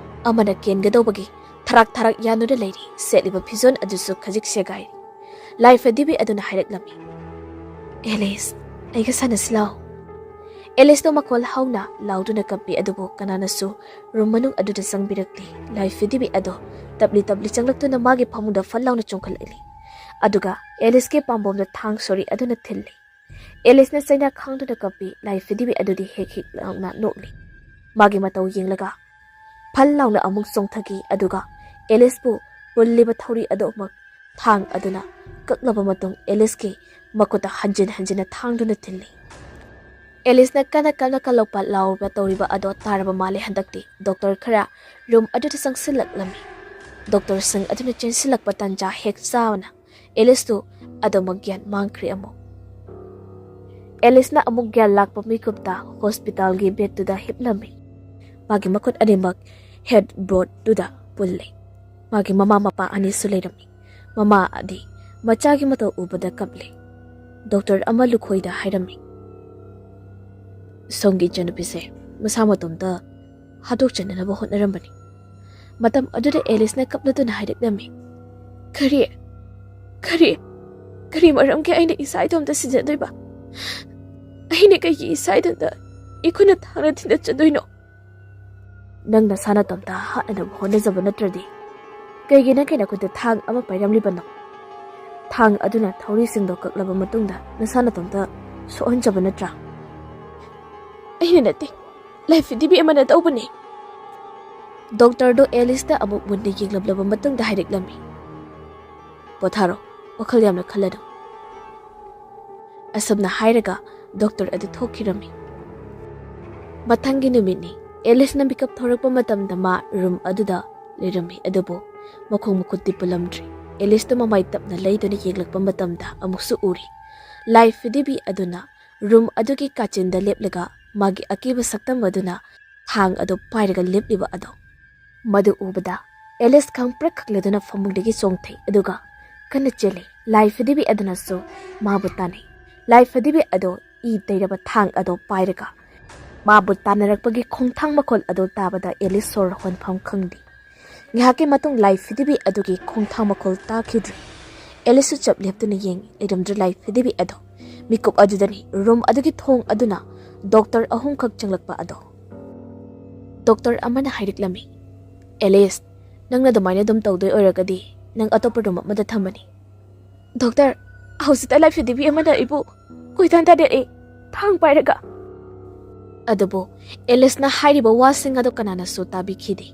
ꯑꯃꯅ ꯀꯦꯟꯒꯗꯧꯕꯒꯤ ꯊꯔꯥꯛ ꯊꯔꯥꯛ ꯌꯥꯟꯗꯨꯅ ꯂꯩꯔꯤ꯫ ꯁꯦꯠꯂꯤꯕ ꯐꯤꯖꯣꯜ ꯑꯗꯨꯁꯨ ꯈꯖꯤꯛ ꯁꯦꯒꯥꯏꯔꯤ꯫ ꯂꯥꯏꯐꯗꯤꯕꯤ ꯑꯗꯨꯅ ꯍꯥꯏꯔꯛꯂꯝꯃꯤ, "ꯑꯦꯂꯤꯁ, ꯑꯩꯒ ꯁꯥꯟꯅꯁꯤ ꯂꯥꯎ꯫" ꯑꯦꯂꯤꯁꯇꯣ ꯃꯈꯣꯜ ꯍꯧꯅ ꯂꯥꯎꯗꯨꯅ ꯀꯞꯄꯤ ꯑꯗꯨꯕꯨ ꯀꯅꯥꯅꯁꯨ ꯔꯨꯝ ꯃꯅꯨꯡ ꯑꯗꯨꯗ ꯆꯪꯕꯤꯔꯛꯇꯦ꯫ ꯂꯥꯏꯐꯗꯤꯕꯤ ꯑꯗꯣ ꯇꯞꯂꯤ ꯇꯞꯂꯤ ꯆꯪꯂꯛꯇꯨꯅ ꯃꯥꯒꯤ ꯐꯃꯨꯡꯗ ꯐꯠ ꯂꯥꯎꯅ ꯆꯣꯡꯈꯠꯂꯛꯂꯤ꯫ ꯑꯗꯨꯒ ꯑꯦꯂꯤꯁꯀꯤ ꯄꯥꯝꯕꯣꯝꯗ ꯊꯥꯡ ꯁꯣꯔꯤ ꯑꯗꯨꯅ ꯊꯤꯜꯂꯤ꯫ ꯑꯦꯂꯤꯁꯅ ꯆꯩꯅꯥ ꯈꯥꯡꯗꯨꯅ ꯀꯞꯄꯤ꯫ ꯂꯥꯏꯐꯗꯤꯕꯤ ꯑꯗꯨꯗꯤ ꯍꯦꯛ ꯍꯦꯛ ꯂꯥꯎꯅ ꯅꯣꯛꯂꯤ꯫ ꯃꯥꯒꯤ ꯃꯇꯧ ꯌꯦꯡꯂꯒ ꯐꯜ ꯂꯥꯎꯅ ꯑꯃꯨꯛ ꯆꯣꯡꯊꯈꯤ ꯑꯗꯨꯒ ꯑꯦꯂꯤꯁꯄꯨ ꯄꯨꯜꯂꯤꯕ ꯊꯧꯔꯤ ꯑꯗꯨꯃꯛ ꯊꯥꯡ ꯑꯗꯨꯅ ꯀꯛꯂꯕ ꯃꯇꯨꯡ ꯑꯦꯂꯤꯁꯀꯤ ꯃꯈꯨꯠꯇ ꯍꯟꯖꯤꯟ ꯍꯟꯖꯤꯟꯅ ꯊꯥꯡꯗꯨꯅ ꯊꯤꯜꯂꯤ꯫ ꯑꯦꯂꯤꯁꯅ ꯀꯟꯅ ꯀꯟꯅ ꯀꯜꯂꯛꯄ ꯂꯥꯎꯕ ꯇꯧꯔꯤꯕ ꯑꯗꯣ ꯇꯥꯔꯕ ꯃꯥꯜꯂꯦ꯫ ꯍꯟꯗꯛꯇꯤ ꯗꯣꯛꯇꯔ ꯈꯔ ꯔꯨꯝ ꯑꯗꯨꯗ ꯆꯪꯁꯤꯜꯂꯛꯂꯝꯃꯤ꯫ ꯗꯣꯛꯇꯔꯁꯤꯡ ꯑꯗꯨꯅ ꯆꯦꯟꯁꯤꯜꯂꯛꯄ ꯇꯟꯖꯥ ꯍꯦꯛ ꯆꯥꯕꯅ ꯑꯦꯂꯤꯁꯇꯨ ꯑꯗꯨꯃꯛ ꯒ꯭ꯌꯥꯟ ꯃꯥꯡꯈ꯭ꯔꯦ ꯑꯃꯨꯛ꯫ ꯑꯦꯂꯤꯁꯅ ꯑꯃꯨꯛ ꯒ꯭ꯌꯥꯟ ꯂꯥꯛꯄ ꯃꯤꯀꯨꯞꯇ ꯍꯣꯁꯄꯤꯇꯥꯜꯒꯤ ꯕꯦꯗꯇꯨꯗ ꯍꯤꯞꯂꯝꯃꯤ꯫ ꯃꯥꯒꯤ ꯃꯈꯨꯠ ꯑꯅꯤꯃꯛ ꯍꯦꯗ ꯕꯣꯔꯗꯇꯨꯗ ꯄꯨꯜꯂꯤ꯫ ꯃꯥꯒꯤ ꯃꯃꯥ ꯃꯄꯥ ꯑꯅꯤꯁꯨ ꯂꯩꯔꯝꯃꯤ꯫ ꯃꯃꯥ ꯑꯗꯤ ꯃꯆꯥꯒꯤ ꯃꯇꯧ ꯎꯕꯗ ꯀꯞꯂꯤ꯫ ꯗꯣꯛꯇꯔ ꯑꯃ ꯂꯨꯈꯣꯏꯗ ꯍꯥꯏꯔꯝꯃꯤ, "ꯁꯣꯝꯒꯤ ꯏꯆꯟꯅꯨꯄꯤꯁꯦ ꯃꯁꯥ ꯃꯇꯣꯝꯇ ꯍꯥꯠꯇꯣꯛꯆꯅꯅꯕ ꯍꯣꯠꯅꯔꯝꯕꯅꯤ꯫ ꯃꯇꯝ ꯑꯗꯨꯗ ꯑꯦꯂꯤꯁꯅ ꯀꯞꯂꯗꯨꯅ ꯍꯥꯏꯔꯛꯂꯝꯃꯤ, "ꯀꯔꯤ? ꯀꯔꯤ? ꯀꯔꯤ ꯃꯔꯝꯒꯤ ꯑꯩꯅ ꯏꯁꯥ ꯏꯇꯣꯝꯇ ꯁꯤꯖꯗꯣꯏꯕ? ꯑꯩꯅ ꯀꯩꯒꯤ ꯏꯁꯥ ꯏꯇꯣꯝꯇ ꯏꯈꯨꯠꯅ ꯊꯥꯡꯅ ꯊꯤꯟꯗꯠꯆꯗꯣꯏꯅꯣ?" "ꯅꯪ ꯅꯁꯥ ꯅꯇꯣꯝꯇ ꯍꯥꯠꯅꯅꯕ ꯍꯣꯠꯅꯖꯕ ꯅꯠꯇ꯭ꯔꯗꯤ ꯀꯩꯒꯤ ꯅꯪꯒꯤ ꯅꯈꯨꯠꯇ ꯊꯥꯡ ꯑꯃ ꯄꯥꯏꯔꯝꯂꯤꯕꯅꯣ? ꯊꯥꯡ ꯑꯗꯨꯅ ꯊꯧꯔꯤꯁꯤꯡꯗꯣ ꯀꯛꯂꯕ ꯃꯇꯨꯡꯗ ꯅꯁꯥ ꯅꯇꯣꯝꯇ ꯁꯣꯛꯍꯟꯖꯕ ꯅꯠꯇ꯭ꯔꯥ?" "ꯑꯩꯅ ꯅꯠꯇꯦ, ꯂꯥꯏꯐꯤꯗꯤꯕꯤ ꯑꯃꯅ ꯇꯧꯕꯅꯤ꯫" ꯗꯣꯛꯇꯔꯗꯣ ꯑꯦꯂꯤꯁꯇ ꯑꯃꯨꯛ ꯃꯨꯟꯅ ꯌꯦꯡꯂꯝꯂꯕ ꯃꯇꯨꯡꯗ ꯍꯥꯏꯔꯛꯂꯝꯃꯤ, "ꯄꯣꯊꯥꯔꯣ, ꯋꯥꯈꯜ ꯌꯥꯝꯅ ꯈꯜꯂꯅꯨ꯫" ꯑꯁꯨꯝꯅ ꯍꯥꯏꯔꯒ ꯗꯣꯛꯇꯔ ꯑꯗꯨ ꯊꯣꯛꯈꯤꯔꯝꯃꯤ꯫ ꯃꯊꯪꯒꯤ ꯅꯨꯃꯤꯠꯅꯤ꯫ ꯑꯦꯂꯤꯁꯅ ꯃꯤꯀꯞ ꯊꯣꯔꯛꯄ ꯃꯇꯝꯗ ꯃꯥ ꯔꯨꯝ ꯑꯗꯨꯗ ꯂꯩꯔꯝꯃꯤ, ꯑꯗꯨꯕꯨ ꯃꯈꯣꯡ ꯃꯈꯨꯠꯇꯤ ꯄꯨꯜꯂꯝꯗ꯭ꯔꯤ꯫ ꯑꯦꯂꯤꯁꯇ ꯃꯃꯥꯏ ꯇꯞꯅ ꯂꯩꯗꯨꯅ ꯌꯦꯡꯂꯛꯄ ꯃꯇꯝꯗ ꯑꯃꯨꯛꯁꯨ ꯎꯔꯤ꯫ ꯂꯥꯏꯐꯤꯗꯤꯕꯤ ꯑꯗꯨꯅ ꯔꯨꯝ ꯑꯗꯨꯒꯤ ꯀꯥꯆꯤꯟꯗ ꯂꯦꯞꯂꯒ ꯃꯥꯒꯤ ꯑꯀꯤꯕ ꯁꯛꯇꯝ ꯑꯗꯨꯅ ꯊꯥꯡ ꯑꯗꯨ ꯄꯥꯏꯔꯒ ꯂꯦꯞꯂꯤꯕ ꯑꯗꯣ꯫ ꯃꯗꯨ ꯎꯕꯗ ꯑꯦꯂꯤꯁ ꯈꯪꯄ꯭ꯔꯦꯛ ꯈꯪꯂꯗꯨꯅ ꯐꯃꯨꯡꯗꯒꯤ ꯆꯣꯡꯊꯩ, ꯑꯗꯨꯒ ꯀꯟꯅ ꯆꯦꯜꯂꯤ꯫ ꯂꯥꯏꯐꯤꯗꯤꯕꯤ ꯑꯗꯨꯅꯁꯨ ꯃꯥꯕꯨ ꯇꯥꯟꯅꯩ꯫ ꯂꯥꯏꯐꯤꯗꯤꯕꯤ ꯑꯗꯣ ꯏ ꯇꯩꯔꯕ ꯊꯥꯡ ꯑꯗꯣ ꯄꯥꯏꯔꯒ ꯃꯥꯕꯨ ꯇꯥꯟꯅꯔꯛꯄꯒꯤ ꯈꯣꯡꯊꯥꯡ ꯃꯈꯣꯜ ꯑꯗꯨ ꯇꯥꯕꯗ ꯑꯦꯂꯤꯁ ꯁꯣꯔ ꯍꯣꯟꯐꯝ ꯈꯪꯗꯦ꯫ ꯉꯥꯏꯍꯥꯛꯀꯤ ꯃꯇꯨꯡ ꯂꯥꯏꯐꯤꯗꯤꯕꯤ ꯑꯗꯨꯒꯤ ꯈꯣꯡꯊꯥꯡ ꯃꯈꯣꯜ ꯇꯥꯈꯤꯗ꯭ꯔꯦ꯫ ꯑꯦꯂꯤꯁꯁꯨ ꯆꯞ ꯂꯦꯞꯇꯨꯅ ꯌꯦꯡꯉꯤ, ꯂꯩꯔꯝꯗ꯭ꯔꯦ ꯂꯥꯏꯐꯤꯗꯤꯕꯤ ꯑꯗꯣ꯫ ꯃꯤꯀꯨꯞ ꯑꯗꯨꯗꯅꯤ ꯔꯨꯝ ꯑꯗꯨꯒꯤ ꯊꯣꯡ ꯑꯗꯨꯅ ꯗꯣꯛꯇꯔ ꯑꯍꯨꯝꯈꯛ ꯆꯪꯂꯛꯄ ꯑꯗꯣ꯫ ꯗꯣꯛꯇꯔ ꯑꯃꯅ ꯍꯥꯏꯔꯛꯂꯝꯃꯤ, "ꯑꯦꯂꯤꯁ, ꯅꯪꯅ ꯑꯗꯨꯃꯥꯏꯅ ꯑꯗꯨꯝ ꯇꯧꯗꯣꯏ ꯑꯣꯏꯔꯒꯗꯤ ꯅꯪ ꯑꯇꯣꯞꯄ ꯔꯨꯝ ꯑꯃꯗ ꯊꯝꯃꯅꯤ꯫" "ꯗꯣꯛꯇꯔ, ꯍꯧꯖꯤꯛꯇ ꯂꯥꯏꯐꯤꯗꯤꯕꯤ ꯑꯃꯅ ꯑꯩꯕꯨ ꯀꯣꯏꯇꯥꯟ ꯇꯥꯟꯅꯔꯛꯏ, ꯊꯥꯡ ꯄꯥꯏꯔꯒ꯫" ꯑꯗꯨꯕꯨ ꯑꯦꯂꯤꯁꯅ ꯍꯥꯏꯔꯤꯕ ꯋꯥꯁꯤꯡ ꯑꯗꯨ ꯀꯅꯥꯅꯁꯨ ꯇꯥꯕꯤꯈꯤꯗꯦ꯫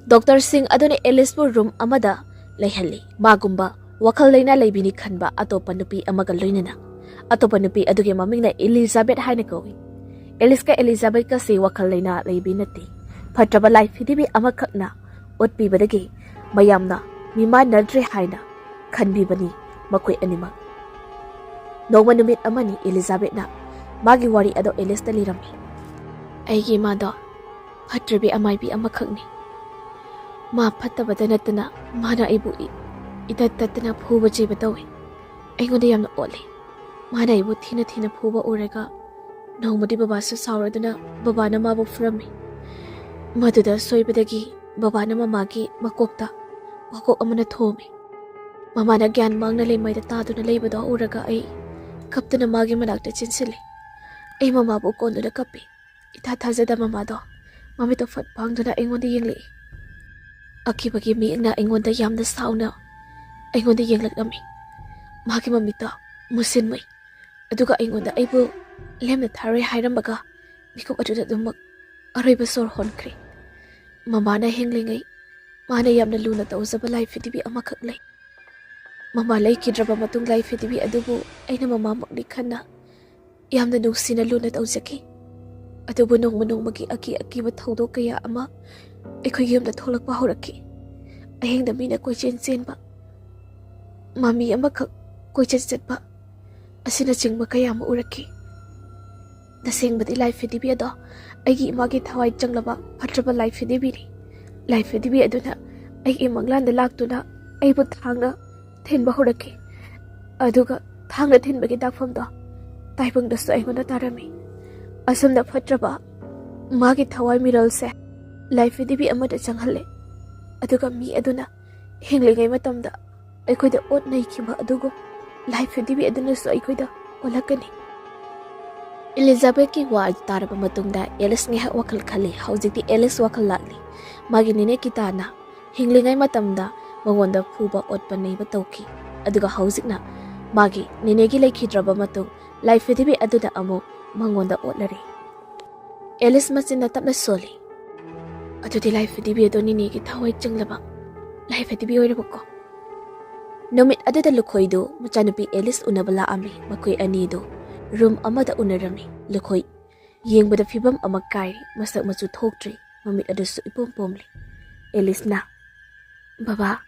ꯗꯣꯛꯇꯔꯁꯤꯡ ꯑꯗꯨꯅ ꯑꯦꯂꯤꯁꯄꯨ ꯔꯨꯝ ꯑꯃꯗ ꯂꯩꯍꯜꯂꯤ꯫ ꯃꯥꯒꯨꯝꯕ ꯋꯥꯈꯜ ꯂꯩꯅꯥ ꯂꯩꯕꯤꯅꯤ ꯈꯟꯕ ꯑꯇꯣꯞꯄ ꯅꯨꯄꯤ ꯑꯃꯒ ꯂꯣꯏꯅꯅ꯫ ꯑꯇꯣꯞꯄ ꯅꯨꯄꯤ ꯑꯗꯨꯒꯤ ꯃꯃꯤꯡꯅ ꯏꯂꯤꯖꯥꯕꯦꯠ ꯍꯥꯏꯅ ꯀꯧꯏ꯫ ꯑꯦꯂꯤꯁꯀ ꯏꯂꯤꯖꯥꯕꯦꯠꯀꯁꯤ ꯋꯥꯈꯜ ꯂꯩꯅꯥ ꯂꯩꯕꯤ ꯅꯠꯇꯦ꯫ ꯐꯠꯇ꯭ꯔꯕ ꯂꯥꯏꯐꯤꯗꯤꯕꯤ ꯑꯃꯈꯛꯅ ꯎꯠꯄꯤꯕꯗꯒꯤ ꯃꯌꯥꯝꯅ ꯃꯤꯃꯥꯟꯅꯗ꯭ꯔꯦ ꯍꯥꯏꯅ ꯈꯟꯕꯤꯕꯅꯤ ꯃꯈꯣꯏ ꯑꯅꯤꯃꯛ꯫ ꯅꯣꯡꯃ ꯅꯨꯃꯤꯠ ꯑꯃꯅꯤ ꯏꯂꯤꯖꯥꯕꯦꯠꯅ ꯃꯥꯒꯤ ꯋꯥꯔꯤ ꯑꯗꯣ ꯑꯦꯂꯤꯁꯇ ꯂꯤꯔꯝꯃꯤ꯫ "ꯑꯩꯒꯤ ꯏꯃꯥꯗꯣ ꯐꯠꯇ꯭ꯔꯕꯤ ꯑꯃꯥꯏꯕꯤ ꯑꯃꯈꯛꯅꯤ꯫ ꯃꯥ ꯐꯠꯇꯕꯗ ꯅꯠꯇꯅ ꯃꯥꯅ ꯑꯩꯕꯨ ꯏ-, ꯏꯇꯠ ꯇꯠꯇꯅ ꯐꯨꯕ ꯆꯩꯕ ꯇꯧꯏ꯫ ꯑꯩꯉꯣꯟꯗ ꯌꯥꯝꯅ ꯑꯣꯠꯂꯤ꯫ ꯃꯥꯅ ꯑꯩꯕꯨ ꯊꯤꯅ ꯊꯤꯅ ꯐꯨꯕ ꯎꯔꯒ ꯅꯣꯡꯃꯗꯤ ꯕꯕꯥꯁꯨ ꯁꯥꯎꯔꯗꯨꯅ ꯕꯕꯥꯅ ꯃꯥꯕꯨ ꯐꯨꯔꯝꯃꯤ꯫ ꯃꯗꯨꯗ ꯁꯣꯏꯕꯗꯒꯤ ꯕꯕꯥꯅ ꯃꯃꯥꯒꯤ ꯃꯀꯣꯛꯇ ꯃꯀꯣꯛ ꯑꯃꯅ ꯊꯣꯝꯃꯤ꯫ ꯃꯃꯥꯅ ꯒ꯭ꯌꯥꯟ ꯃꯥꯡꯅ ꯂꯩꯃꯥꯏꯗ ꯇꯥꯗꯨꯅ ꯂꯩꯕꯗꯣ ꯎꯔꯒ ꯑꯩ ꯀꯞꯇꯨꯅ ꯃꯥꯒꯤ ꯃꯅꯥꯛꯇ ꯆꯦꯟꯁꯤꯜꯂꯤ꯫ ꯑꯩ ꯃꯃꯥꯕꯨ ꯀꯣꯟꯗꯨꯅ ꯀꯞꯄꯤ꯫ ꯏꯊꯥ ꯊꯥꯖꯗ ꯃꯃꯥꯗꯣ ꯃꯃꯤꯠꯇꯣ ꯐꯠ ꯄꯥꯡꯗꯨꯅ ꯑꯩꯉꯣꯟꯗ ꯌꯦꯡꯂꯛꯏ꯫ ꯑꯀꯤꯕꯒꯤ ꯃꯤꯠꯌꯦꯡꯅ ꯑꯩꯉꯣꯟꯗ ꯌꯥꯝꯅ ꯁꯥꯎꯅ ꯑꯩꯉꯣꯟꯗ ꯌꯦꯡꯂꯛꯂꯝꯃꯤ꯫ ꯃꯥꯒꯤ ꯃꯃꯤꯠꯇꯣ ꯃꯨꯁꯤꯟꯃꯨꯏ꯫ ꯑꯗꯨꯒ ꯑꯩꯉꯣꯟꯗ ꯑꯩꯕꯨ ꯂꯦꯝꯅ ꯊꯥꯔꯣꯏ ꯍꯥꯏꯔꯝꯕꯒ ꯃꯤꯀꯨꯞ ꯑꯗꯨꯗ ꯑꯗꯨꯃꯛ ꯑꯔꯣꯏꯕ ꯁꯣꯔ ꯍꯣꯟꯈ꯭ꯔꯦ꯫ ꯃꯃꯥꯅ ꯍꯤꯡꯂꯤꯉꯩ ꯃꯥꯅ ꯌꯥꯝꯅ ꯂꯨꯅ ꯇꯧꯖꯕ ꯂꯥꯏ ꯐꯗꯤꯕꯤ ꯑꯃꯈꯛ ꯂꯩ꯫ ꯃꯃꯥ ꯂꯩꯈꯤꯗ꯭ꯔꯕ ꯃꯇꯨꯡ ꯂꯥꯏ ꯐꯗꯤꯕꯤ ꯑꯗꯨꯕꯨ ꯑꯩꯅ ꯃꯃꯥꯃꯛꯅꯤ ꯈꯟꯅ ꯌꯥꯝꯅ ꯅꯨꯡꯁꯤꯅ ꯂꯨꯅ ꯇꯧꯖꯈꯤ꯫ ꯑꯗꯨꯕꯨ ꯅꯣꯡꯃ ꯅꯣꯡꯃꯒꯤ ꯑꯀꯤ ꯑꯀꯤꯕ ꯊꯧꯗꯣꯛ ꯀꯌꯥ ꯑꯃ ꯑꯩꯈꯣꯏꯒꯤ ꯌꯨꯝꯗ ꯊꯣꯛꯂꯛꯄ ꯍꯧꯔꯛꯈꯤ꯫ ꯑꯍꯤꯡꯗ ꯃꯤꯅ ꯀꯣꯏꯆꯦꯟ ꯆꯦꯟꯕ, ꯃꯃꯤ ꯑꯃꯈꯛ ꯀꯣꯏꯆꯠ ꯆꯠꯄ ꯑꯁꯤꯅꯆꯤꯡꯕ ꯀꯌꯥ ꯑꯃ ꯎꯔꯛꯈꯤ꯫ ꯇꯁꯦꯡꯕꯗꯤ ꯂꯥꯏ ꯐꯗꯤꯕꯤ ꯑꯗꯣ ꯑꯩꯒꯤ ꯏꯃꯥꯒꯤ ꯊꯋꯥꯏ ꯆꯪꯂꯕ ꯐꯠꯇ꯭ꯔꯕ ꯂꯥꯏ ꯐꯗꯤꯕꯤꯅꯤ꯫ ꯂꯥꯏ ꯐꯗꯤꯕꯤ ꯑꯗꯨꯅ ꯑꯩꯒꯤ ꯃꯪꯂꯥꯟꯗ ꯂꯥꯛꯇꯨꯅ ꯑꯩꯕꯨ ꯊꯥꯡꯅ ꯊꯤꯟꯕ ꯍꯧꯔꯛꯈꯤ꯫ ꯑꯗꯨꯒ ꯊꯥꯡꯅ ꯊꯤꯟꯕꯒꯤ ꯗꯥꯛꯐꯝꯗꯣ ꯇꯥꯏꯕꯪꯗꯁꯨ ꯑꯩꯉꯣꯟꯗ ꯇꯥꯔꯝꯃꯤ꯫ ꯑꯁꯨꯝꯅ ꯐꯠꯇ꯭ꯔꯕ ꯃꯥꯒꯤ ꯊꯋꯥꯏ ꯃꯤꯔꯣꯜꯁꯦ ꯂꯥꯏ ꯐꯗꯤꯕꯤ ꯑꯃꯗ ꯆꯪꯍꯜꯂꯦ꯫ ꯑꯗꯨꯒ ꯃꯤ ꯑꯗꯨꯅ ꯍꯤꯡꯂꯤꯉꯩ ꯃꯇꯝꯗ ꯑꯩꯈꯣꯏꯗ ꯑꯣꯠ ꯅꯩꯈꯤꯕ ꯑꯗꯨꯒꯨꯝ ꯂꯥꯏ ꯐꯗꯤꯕꯤ ꯑꯗꯨꯅꯁꯨ ꯑꯩꯈꯣꯏꯗ ꯑꯣꯜꯂꯛꯀꯅꯤ꯫ ꯏꯂꯤꯖꯥꯕꯦꯠꯀꯤ ꯋꯥ ꯇꯥꯔꯕ ꯃꯇꯨꯡꯗ ꯑꯦꯂꯤꯁ ꯉꯥꯏꯍꯥꯛ ꯋꯥꯈꯜ ꯈꯜꯂꯤ꯫ ꯍꯧꯖꯤꯛꯇꯤ ꯑꯦꯂꯤꯁ ꯋꯥꯈꯜ ꯂꯥꯛꯂꯤ꯫ ꯃꯥꯒꯤ ꯅꯦꯅꯦ ꯀꯤꯇꯥꯅ ꯍꯤꯡꯂꯤꯉꯩ ꯃꯇꯝꯗ ꯃꯉꯣꯟꯗ ꯐꯨꯕ ꯑꯣꯠꯄ ꯅꯩꯕ ꯇꯧꯈꯤ꯫ ꯑꯗꯨꯒ ꯍꯧꯖꯤꯛꯅ ꯃꯥꯒꯤ ꯅꯦꯅꯦꯒꯤ ꯂꯩꯈꯤꯗ꯭ꯔꯕ ꯃꯇꯨꯡ ꯂꯥꯏ ꯐꯗꯤꯕꯤ ꯑꯗꯨꯅ ꯑꯃꯨꯛ ꯃꯉꯣꯟꯗ ꯑꯣꯠꯂꯔꯦ꯫ ꯑꯦꯂꯤꯁ ꯃꯆꯤꯟꯅ ꯇꯞꯅ ꯁꯣꯜꯂꯤ꯫ ꯑꯗꯨꯗꯤ ꯂꯥꯏ ꯐꯗꯤꯕꯤ ꯑꯗꯣ ꯅꯦꯅꯦꯒꯤ ꯊꯋꯥꯏ ꯆꯪꯂꯕ ꯂꯥꯏ ꯐꯗꯤꯕꯤ ꯑꯣꯏꯔꯕꯀꯣ? ꯅꯨꯃꯤꯠ ꯑꯗꯨꯗ ꯂꯨꯈꯣꯏꯗꯨ ꯃꯆꯥꯅꯨꯄꯤ ꯑꯦꯂꯤꯁ ꯎꯅꯕ ꯂꯥꯛꯑꯝꯃꯤ꯫ ꯃꯈꯣꯏ ꯑꯅꯤꯗꯨ ꯔꯨꯝ ꯑꯃꯗ ꯎꯅꯔꯝꯃꯤ꯫ ꯂꯨꯈꯣꯏ ꯌꯦꯡꯕꯗ ꯐꯤꯕꯝ ꯑꯃ ꯀꯥꯏꯔꯤ, ꯃꯁꯛ ꯃꯆꯨ ꯊꯣꯛꯇ꯭ꯔꯤ, ꯃꯃꯤꯠ ꯑꯗꯨꯁꯨ ꯏꯄꯣꯝ ꯄꯣꯝꯂꯤ꯫ ꯑꯦꯂꯤꯁꯅ, "ꯕꯕꯥ,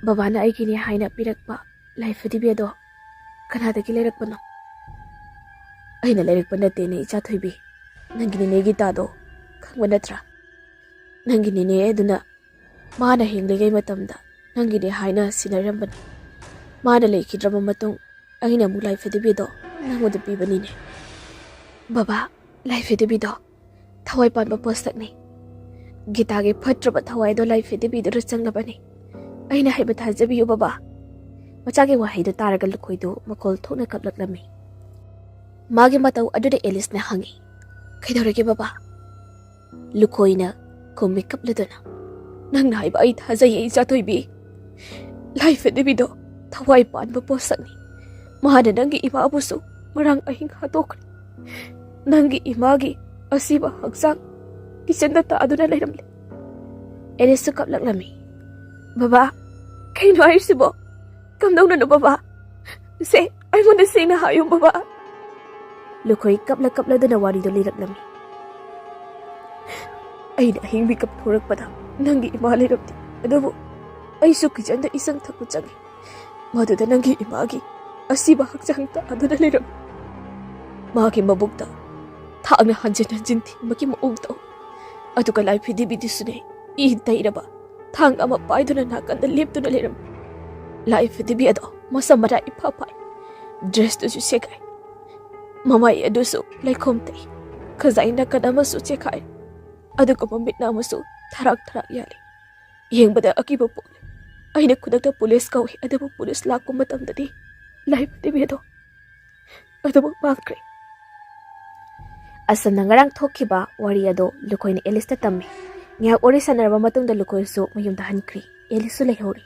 ꯕꯕꯥꯅ ꯑꯩꯒꯤꯅꯦ ꯍꯥꯏꯅ ꯄꯤꯔꯛꯄ ꯂꯥꯏ ꯐꯗꯤꯕꯤ ꯑꯗꯣ ꯀꯅꯥꯗꯒꯤ ꯂꯩꯔꯛꯄꯅꯣ?" "ꯑꯩꯅ ꯂꯩꯔꯛꯄ ꯅꯠꯇꯦꯅꯦ, ꯏꯆꯥ ꯊꯣꯏꯕꯤ꯫ ꯅꯪꯒꯤ ꯅꯦꯅꯦ ꯒꯤꯇꯥꯗꯣ ꯈꯪꯕ ꯅꯠꯇ꯭ꯔꯥ? ꯅꯪꯒꯤ ꯅꯦꯅꯦ ꯑꯗꯨꯅ ꯃꯥꯅ ꯍꯤꯡꯂꯤꯉꯩ ꯃꯇꯝꯗ ꯅꯪꯒꯤꯅꯦ ꯍꯥꯏꯅ ꯁꯤꯟꯅꯔꯝꯕꯅꯤ꯫ ꯃꯥꯅ ꯂꯩꯈꯤꯗ꯭ꯔꯕ ꯃꯇꯨꯡ ꯑꯩꯅ ꯑꯃꯨꯛ ꯂꯥꯏ ꯐꯗꯤꯕꯤꯗꯣ ꯅꯪꯉꯣꯟꯗ ꯄꯤꯕꯅꯤꯅꯦ꯫ ꯕꯕꯥ, ꯂꯥꯏ ꯐꯗꯤꯕꯤꯗꯣ ꯊꯋꯥꯏ ꯄꯥꯟꯕ ꯄꯣꯠꯁꯛꯅꯤ꯫ ꯒꯤꯇꯥꯒꯤ ꯐꯠꯇ꯭ꯔꯕ ꯊꯋꯥꯏꯗꯣ ꯂꯥꯏ ꯐꯗꯤꯕꯤꯗꯨꯗ ꯆꯪꯂꯕꯅꯤ꯫ ꯑꯩꯅ ꯍꯥꯏꯕ ꯊꯥꯖꯕꯤꯌꯨ ꯕꯕꯥ꯫ ꯃꯆꯥꯒꯤ ꯋꯥꯍꯩꯗꯨ ꯇꯥꯔꯒ ꯂꯨꯈꯣꯏꯗꯨ ꯃꯈꯣꯜ ꯊꯣꯛꯅ ꯀꯞꯂꯛꯂꯝꯃꯤ꯫ ꯃꯥꯒꯤ ꯃꯇꯧ ꯑꯗꯨꯗ ꯑꯦꯂꯤꯁꯅ ꯍꯪꯉꯤ, "ꯀꯩꯗꯧꯔꯒꯦ ꯕꯕꯥ?" ꯂꯨꯈꯣꯏꯅ ꯈꯨꯝꯃꯤ ꯀꯞꯂꯗꯨꯅ, "ꯅꯪꯅ ꯍꯥꯏꯕ ꯑꯩ ꯊꯥꯖꯩꯌꯦ ꯏꯆꯥꯊꯣꯏꯕꯤ꯫ ꯂꯥꯏ ꯐꯗꯤꯕꯤꯗꯣ ꯊꯋꯥꯏ ꯄꯥꯟꯕ ꯄꯣꯠꯁꯛꯅꯤ꯫ ꯃꯍꯥꯛꯅ ꯅꯪꯒꯤ ꯏꯃꯥꯕꯨꯁꯨ ꯃꯔꯥꯡ ꯑꯍꯤꯡ ꯍꯥꯠꯇꯣꯛꯈ꯭ꯔꯦ꯫ ꯅꯪꯒꯤ ꯏꯃꯥꯒꯤ ꯑꯁꯤꯕ ꯍꯛꯆꯥꯡ ꯀꯤꯆꯟꯗ ꯇꯥꯗꯨꯅ ꯂꯩꯔꯝꯂꯦ꯫" ꯑꯦꯂꯤꯁꯁꯨ ꯀꯞꯂꯛꯂꯝꯃꯤ꯫ "ꯕꯕꯥ, ꯀꯩꯅꯣ ꯍꯥꯏꯔꯤꯁꯤꯕꯣ? ꯀꯝꯗꯧꯅꯅꯣ ꯕꯕꯥ? ꯁꯦ, ꯑꯩꯉꯣꯟꯗ ꯁꯦꯡꯅ ꯍꯥꯏꯌꯨ ꯕꯕꯥ꯫" ꯂꯨꯈꯣꯏ ꯀꯞꯂ ꯀꯞꯂꯗꯨꯅ ꯋꯥꯔꯤꯗꯨ ꯂꯤꯔꯛꯂꯝꯃꯤ꯫ "ꯑꯩꯅ ꯑꯍꯤꯡ ꯃꯤꯀꯞ ꯊꯣꯔꯛꯄꯗ ꯅꯪꯒꯤ ꯏꯃꯥ ꯂꯩꯔꯝꯗꯦ꯫ ꯑꯗꯨꯕꯨ ꯑꯩꯁꯨ ꯀꯤꯆꯟꯗ ꯏꯁꯪ ꯊꯛꯄ ꯆꯪꯉꯤ꯫ ꯃꯗꯨꯗ ꯅꯪꯒꯤ ꯏꯃꯥꯒꯤ ꯑꯁꯤꯕ ꯍꯛꯆꯥꯡ ꯇꯥꯗꯨꯅ ꯂꯩꯔꯝꯃꯤ꯫ ꯃꯥꯒꯤ ꯃꯕꯨꯛꯇ ꯊꯥꯡꯅ ꯍꯟꯖꯤꯟ ꯍꯟꯖꯤꯟ ꯊꯤꯟꯕꯒꯤ ꯃꯑꯣꯡ ꯇꯧ꯫ ꯑꯗꯨꯒ ꯂꯥꯏ ꯐꯗꯤꯕꯤꯗꯨꯁꯨꯅꯦ, ꯏ ꯇꯩꯔꯕ ꯊꯥꯡ ꯑꯃ ꯄꯥꯏꯗꯨꯅ ꯅꯥꯀꯟꯗ ꯂꯦꯞꯇꯨꯅ ꯂꯩꯔꯝꯃꯤ꯫ ꯂꯥꯏ ꯐꯗꯤꯕꯤ ꯑꯗꯣ ꯃꯁꯝ ꯃꯔꯥ ꯏꯐꯥ ꯐꯥꯏ, ꯗ꯭ꯔꯦꯁꯇꯨꯁꯨ ꯁꯦꯒꯥꯏ, ꯃꯃꯥꯏ ꯑꯗꯨꯁꯨ ꯂꯩꯈꯣꯝ ꯇꯩ, ꯈꯖꯥꯏ ꯅꯥꯀꯟ ꯑꯃꯁꯨ ꯆꯦꯈꯥꯏ, ꯑꯗꯨꯒ ꯃꯃꯤꯠꯅ ꯑꯃꯁꯨ ꯊꯔꯥꯛ ꯊꯔꯥꯛ ꯌꯥꯜꯂꯤ꯫ ꯌꯦꯡꯕꯗ ꯑꯀꯤꯕ ꯄꯣꯛꯂꯦ꯫ ꯑꯩꯅ ꯈꯨꯗꯛꯇ ꯄꯨꯂꯤꯁ ꯀꯧꯏ, ꯑꯗꯨꯕꯨ ꯄꯨꯂꯤꯁ ꯂꯥꯛꯄ ꯃꯇꯝꯗꯗꯤ ꯂꯥꯏ ꯐꯗꯤꯕꯤ ꯑꯗꯣ ꯑꯗꯨꯃꯛ ꯃꯥꯡꯈ꯭ꯔꯦ꯫" ꯑꯁꯨꯝꯅ ꯉꯔꯥꯡ ꯊꯣꯛꯈꯤꯕ ꯋꯥꯔꯤ ꯑꯗꯣ ꯂꯨꯈꯣꯏꯅ ꯑꯦꯂꯤꯁꯇ ꯇꯝꯃꯤ꯫ ꯉꯥꯏꯍꯥꯛ ꯋꯥꯔꯤ ꯁꯥꯟꯅꯔꯕ ꯃꯇꯨꯡꯗ ꯂꯨꯈꯣꯏꯁꯨ ꯃꯌꯨꯝꯗ ꯍꯟꯈ꯭ꯔꯤ꯫ ꯑꯦꯂꯤꯁꯁꯨ ꯂꯩꯍꯧꯔꯤ꯫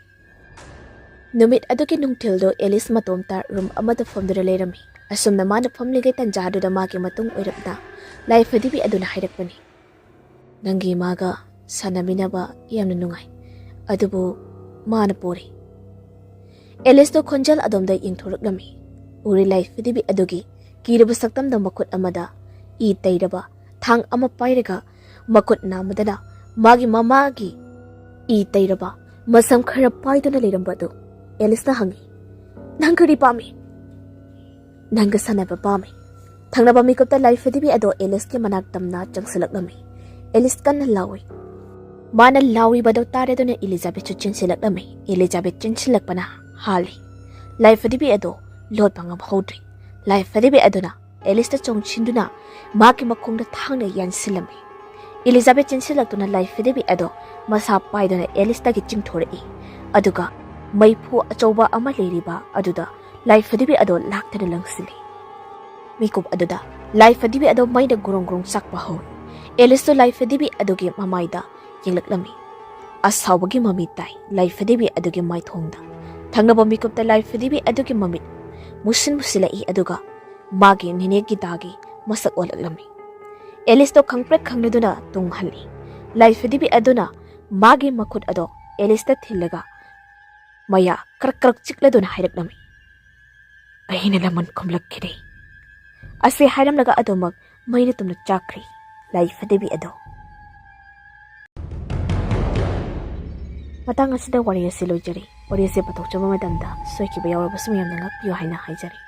ꯅꯨꯃꯤꯠ ꯑꯗꯨꯒꯤ ꯅꯨꯡꯊꯤꯜꯗꯣ ꯑꯦꯂꯤꯁ ꯃꯇꯣꯝꯇ ꯔꯨꯝ ꯑꯃꯗ ꯐꯝꯗꯨꯅ ꯂꯩꯔꯝꯃꯤ꯫ ꯑꯁꯨꯝꯅ ꯃꯥꯅ ꯐꯝꯂꯤꯉꯩ ꯇꯟꯖꯥꯗꯨꯗ ꯃꯥꯒꯤ ꯃꯇꯨꯡ ꯑꯣꯏꯔꯞꯅ ꯂꯥꯏ ꯐꯗꯤꯕꯤ ꯑꯗꯨꯅ ꯍꯥꯏꯔꯛꯄꯅꯤ, "ꯅꯪꯒꯤ ꯏꯃꯥꯒ ꯁꯥꯟꯅꯃꯤꯟꯅꯕ ꯌꯥꯝꯅ ꯅꯨꯡꯉꯥꯏ, ꯑꯗꯨꯕꯨ ꯃꯥꯅ ꯄꯣꯔꯦ꯫" ꯑꯦꯂꯤꯁꯇꯣ ꯈꯣꯟꯖꯦꯜ ꯑꯗꯣꯝꯗ ꯌꯦꯡꯊꯣꯔꯛꯂꯝꯃꯤ꯫ ꯎꯔꯤ ꯂꯥꯏ ꯐꯗꯤꯕꯤ ꯑꯗꯨꯒꯤ ꯀꯤꯔꯕ ꯁꯛꯇꯝꯗ ꯃꯈꯨꯠ ꯑꯃꯗ ꯏ ꯇꯩꯔꯕ ꯊꯥꯡ ꯑꯃ ꯄꯥꯏꯔꯒ ꯃꯈꯨꯠ ꯅꯥꯝꯃꯗꯅ ꯃꯥꯒꯤ ꯃꯃꯥꯒꯤ ꯏ ꯇꯩꯔꯕ ꯃꯁꯝ ꯈꯔ ꯄꯥꯏꯗꯨꯅ ꯂꯩꯔꯝꯕ ꯑꯗꯨ꯫ ꯑꯦꯂꯤꯁꯅ ꯍꯪꯉꯤ, "ꯅꯪ ꯀꯔꯤ ꯄꯥꯝꯃꯤ?" "ꯅꯪꯒ ꯁꯥꯟꯅꯕ ꯄꯥꯝꯃꯤ꯫" ꯊꯪꯅꯕ ꯃꯤꯀꯨꯞꯇ ꯂꯥꯏ ꯐꯗꯤꯕꯤ ꯑꯗꯣ ꯑꯦꯂꯤꯁꯀꯤ ꯃꯅꯥꯛ ꯇꯝꯅ ꯆꯪꯁꯤꯜꯂꯛꯂꯝꯃꯤ꯫ ꯑꯦꯂꯤꯁ ꯀꯟꯅ ꯂꯥꯎꯏ꯫ ꯃꯥꯅ ꯂꯥꯎꯔꯤꯕꯗꯣ ꯇꯥꯔꯗꯨꯅ ꯏꯂꯤꯖꯥꯕꯦꯠꯁꯨ ꯆꯦꯟꯁꯤꯜꯂꯛꯂꯝꯃꯤ꯫ ꯏꯂꯤꯖꯥꯕꯦꯠ ꯆꯦꯟꯁꯤꯜꯂꯛꯄꯅ ꯍꯥꯜꯂꯤ꯫ ꯂꯥꯏ ꯐꯗꯤꯕꯤ ꯑꯗꯣ ꯂꯣꯠꯄ ꯉꯝꯍꯧꯗ꯭ꯔꯦ꯫ ꯂꯥꯏ ꯐꯗꯤꯕꯤ ꯑꯗꯨꯅ ꯑꯦꯂꯤꯁꯇ ꯆꯣꯡꯁꯤꯟꯗꯨꯅ ꯃꯍꯥꯛꯀꯤ ꯃꯈꯣꯡꯗ ꯊꯥꯡꯅ ꯌꯥꯟꯁꯤꯜꯂꯝꯃꯤ꯫ ꯏꯂꯤꯖꯥꯕꯦꯠ ꯆꯦꯟꯁꯤꯜꯂꯛꯇꯨꯅ ꯂꯥꯏ ꯐꯗꯤꯕꯤ ꯑꯗꯣ ꯃꯁꯥ ꯄꯥꯏꯗꯨꯅ ꯑꯦꯂꯤꯁꯇꯒꯤ ꯆꯤꯡꯊꯣꯔꯛꯏ꯫ ꯑꯗꯨꯒ ꯃꯩꯐꯨ ꯑꯆꯧꯕ ꯑꯃ ꯂꯩꯔꯤꯕ ꯑꯗꯨꯗ ꯂꯥꯏ ꯐꯗꯤꯕꯤ ꯑꯗꯣ ꯂꯥꯛꯇꯨꯅ ꯂꯪꯁꯤꯜꯂꯤ꯫ ꯃꯤꯀꯨꯞ ꯑꯗꯨꯗ ꯂꯥꯏ ꯐꯗꯤꯕꯤ ꯑꯗꯣ ꯃꯩꯅ ꯒꯨꯔꯨꯡ ꯒꯨꯔꯨꯡ ꯆꯥꯛꯄ ꯍꯧꯏ꯫ ꯑꯦꯂꯤꯁꯇꯣ ꯂꯥꯏ ꯐꯗꯤꯕꯤ ꯑꯗꯨꯒꯤ ꯃꯃꯥꯏꯗ ꯌꯦꯡꯂꯛꯂꯝꯃꯤ꯫ ꯑꯁꯥꯎꯕꯒꯤ ꯃꯃꯤ ꯇꯥꯏ ꯂꯥꯏ ꯐꯗꯤꯕꯤ ꯑꯗꯨꯒꯤ ꯃꯥꯏꯊꯣꯡꯗ꯫ ꯊꯪꯅꯕ ꯃꯤꯀꯨꯞꯇ ꯂꯥꯏ ꯐꯗꯤꯕꯤ ꯑꯗꯨꯒꯤ ꯃꯃꯤꯠ ꯃꯨꯁꯤꯟ ꯃꯨꯁꯤꯜꯂꯛꯏ, ꯑꯗꯨꯒ ꯃꯥꯒꯤ ꯅꯦꯅꯦ ꯒꯤꯇꯥꯒꯤ ꯃꯁꯛ ꯑꯣꯜꯂꯛꯂꯝꯃꯤ꯫ ꯑꯦꯂꯤꯁꯇꯣ ꯈꯪꯄ꯭ꯔꯦꯛ ꯈꯪꯂꯗꯨꯅ ꯇꯨꯡ ꯍꯜꯂꯤ꯫ ꯂꯥꯏ ꯐꯗꯤꯕꯤ ꯑꯗꯨꯅ ꯃꯥꯒꯤ ꯃꯈꯨꯠ ꯑꯗꯣ ꯑꯦꯂꯤꯁꯇ ꯊꯤꯜꯂꯒ ꯃꯌꯥ ꯀ꯭ꯔꯛ ꯀ꯭ꯔꯛ ꯆꯤꯛꯂꯗꯨꯅ ꯍꯥꯏꯔꯛꯂꯝꯃꯤ, "ꯑꯩꯅ ꯂꯃꯟ ꯈꯨꯝꯂꯛꯈꯤꯗꯦ" ꯑꯁꯤ ꯍꯥꯏꯔꯝꯂꯒ ꯑꯗꯨꯃꯛ ꯃꯩꯅ ꯇꯨꯝꯅ ꯆꯥꯛꯈ꯭ꯔꯤ ꯂꯥꯏ ꯐꯗꯤꯕꯤ ꯑꯗꯣ꯫ ꯃꯇꯥꯡ ꯑꯁꯤꯗ ꯋꯥꯔꯤ ꯑꯁꯤ ꯂꯣꯏꯖꯔꯦ꯫ ꯋꯥꯔꯤ ꯑꯁꯤ ꯄꯨꯊꯣꯛꯆꯕ ꯃꯇꯝꯗ ꯁꯣꯏꯈꯤꯕ ꯌꯥꯎꯔꯕꯁꯨ ꯃꯌꯥꯝꯅ ꯉꯥꯛꯄꯤꯌꯨ ꯍꯥꯏꯅ ꯍꯥꯏꯖꯔꯤ꯫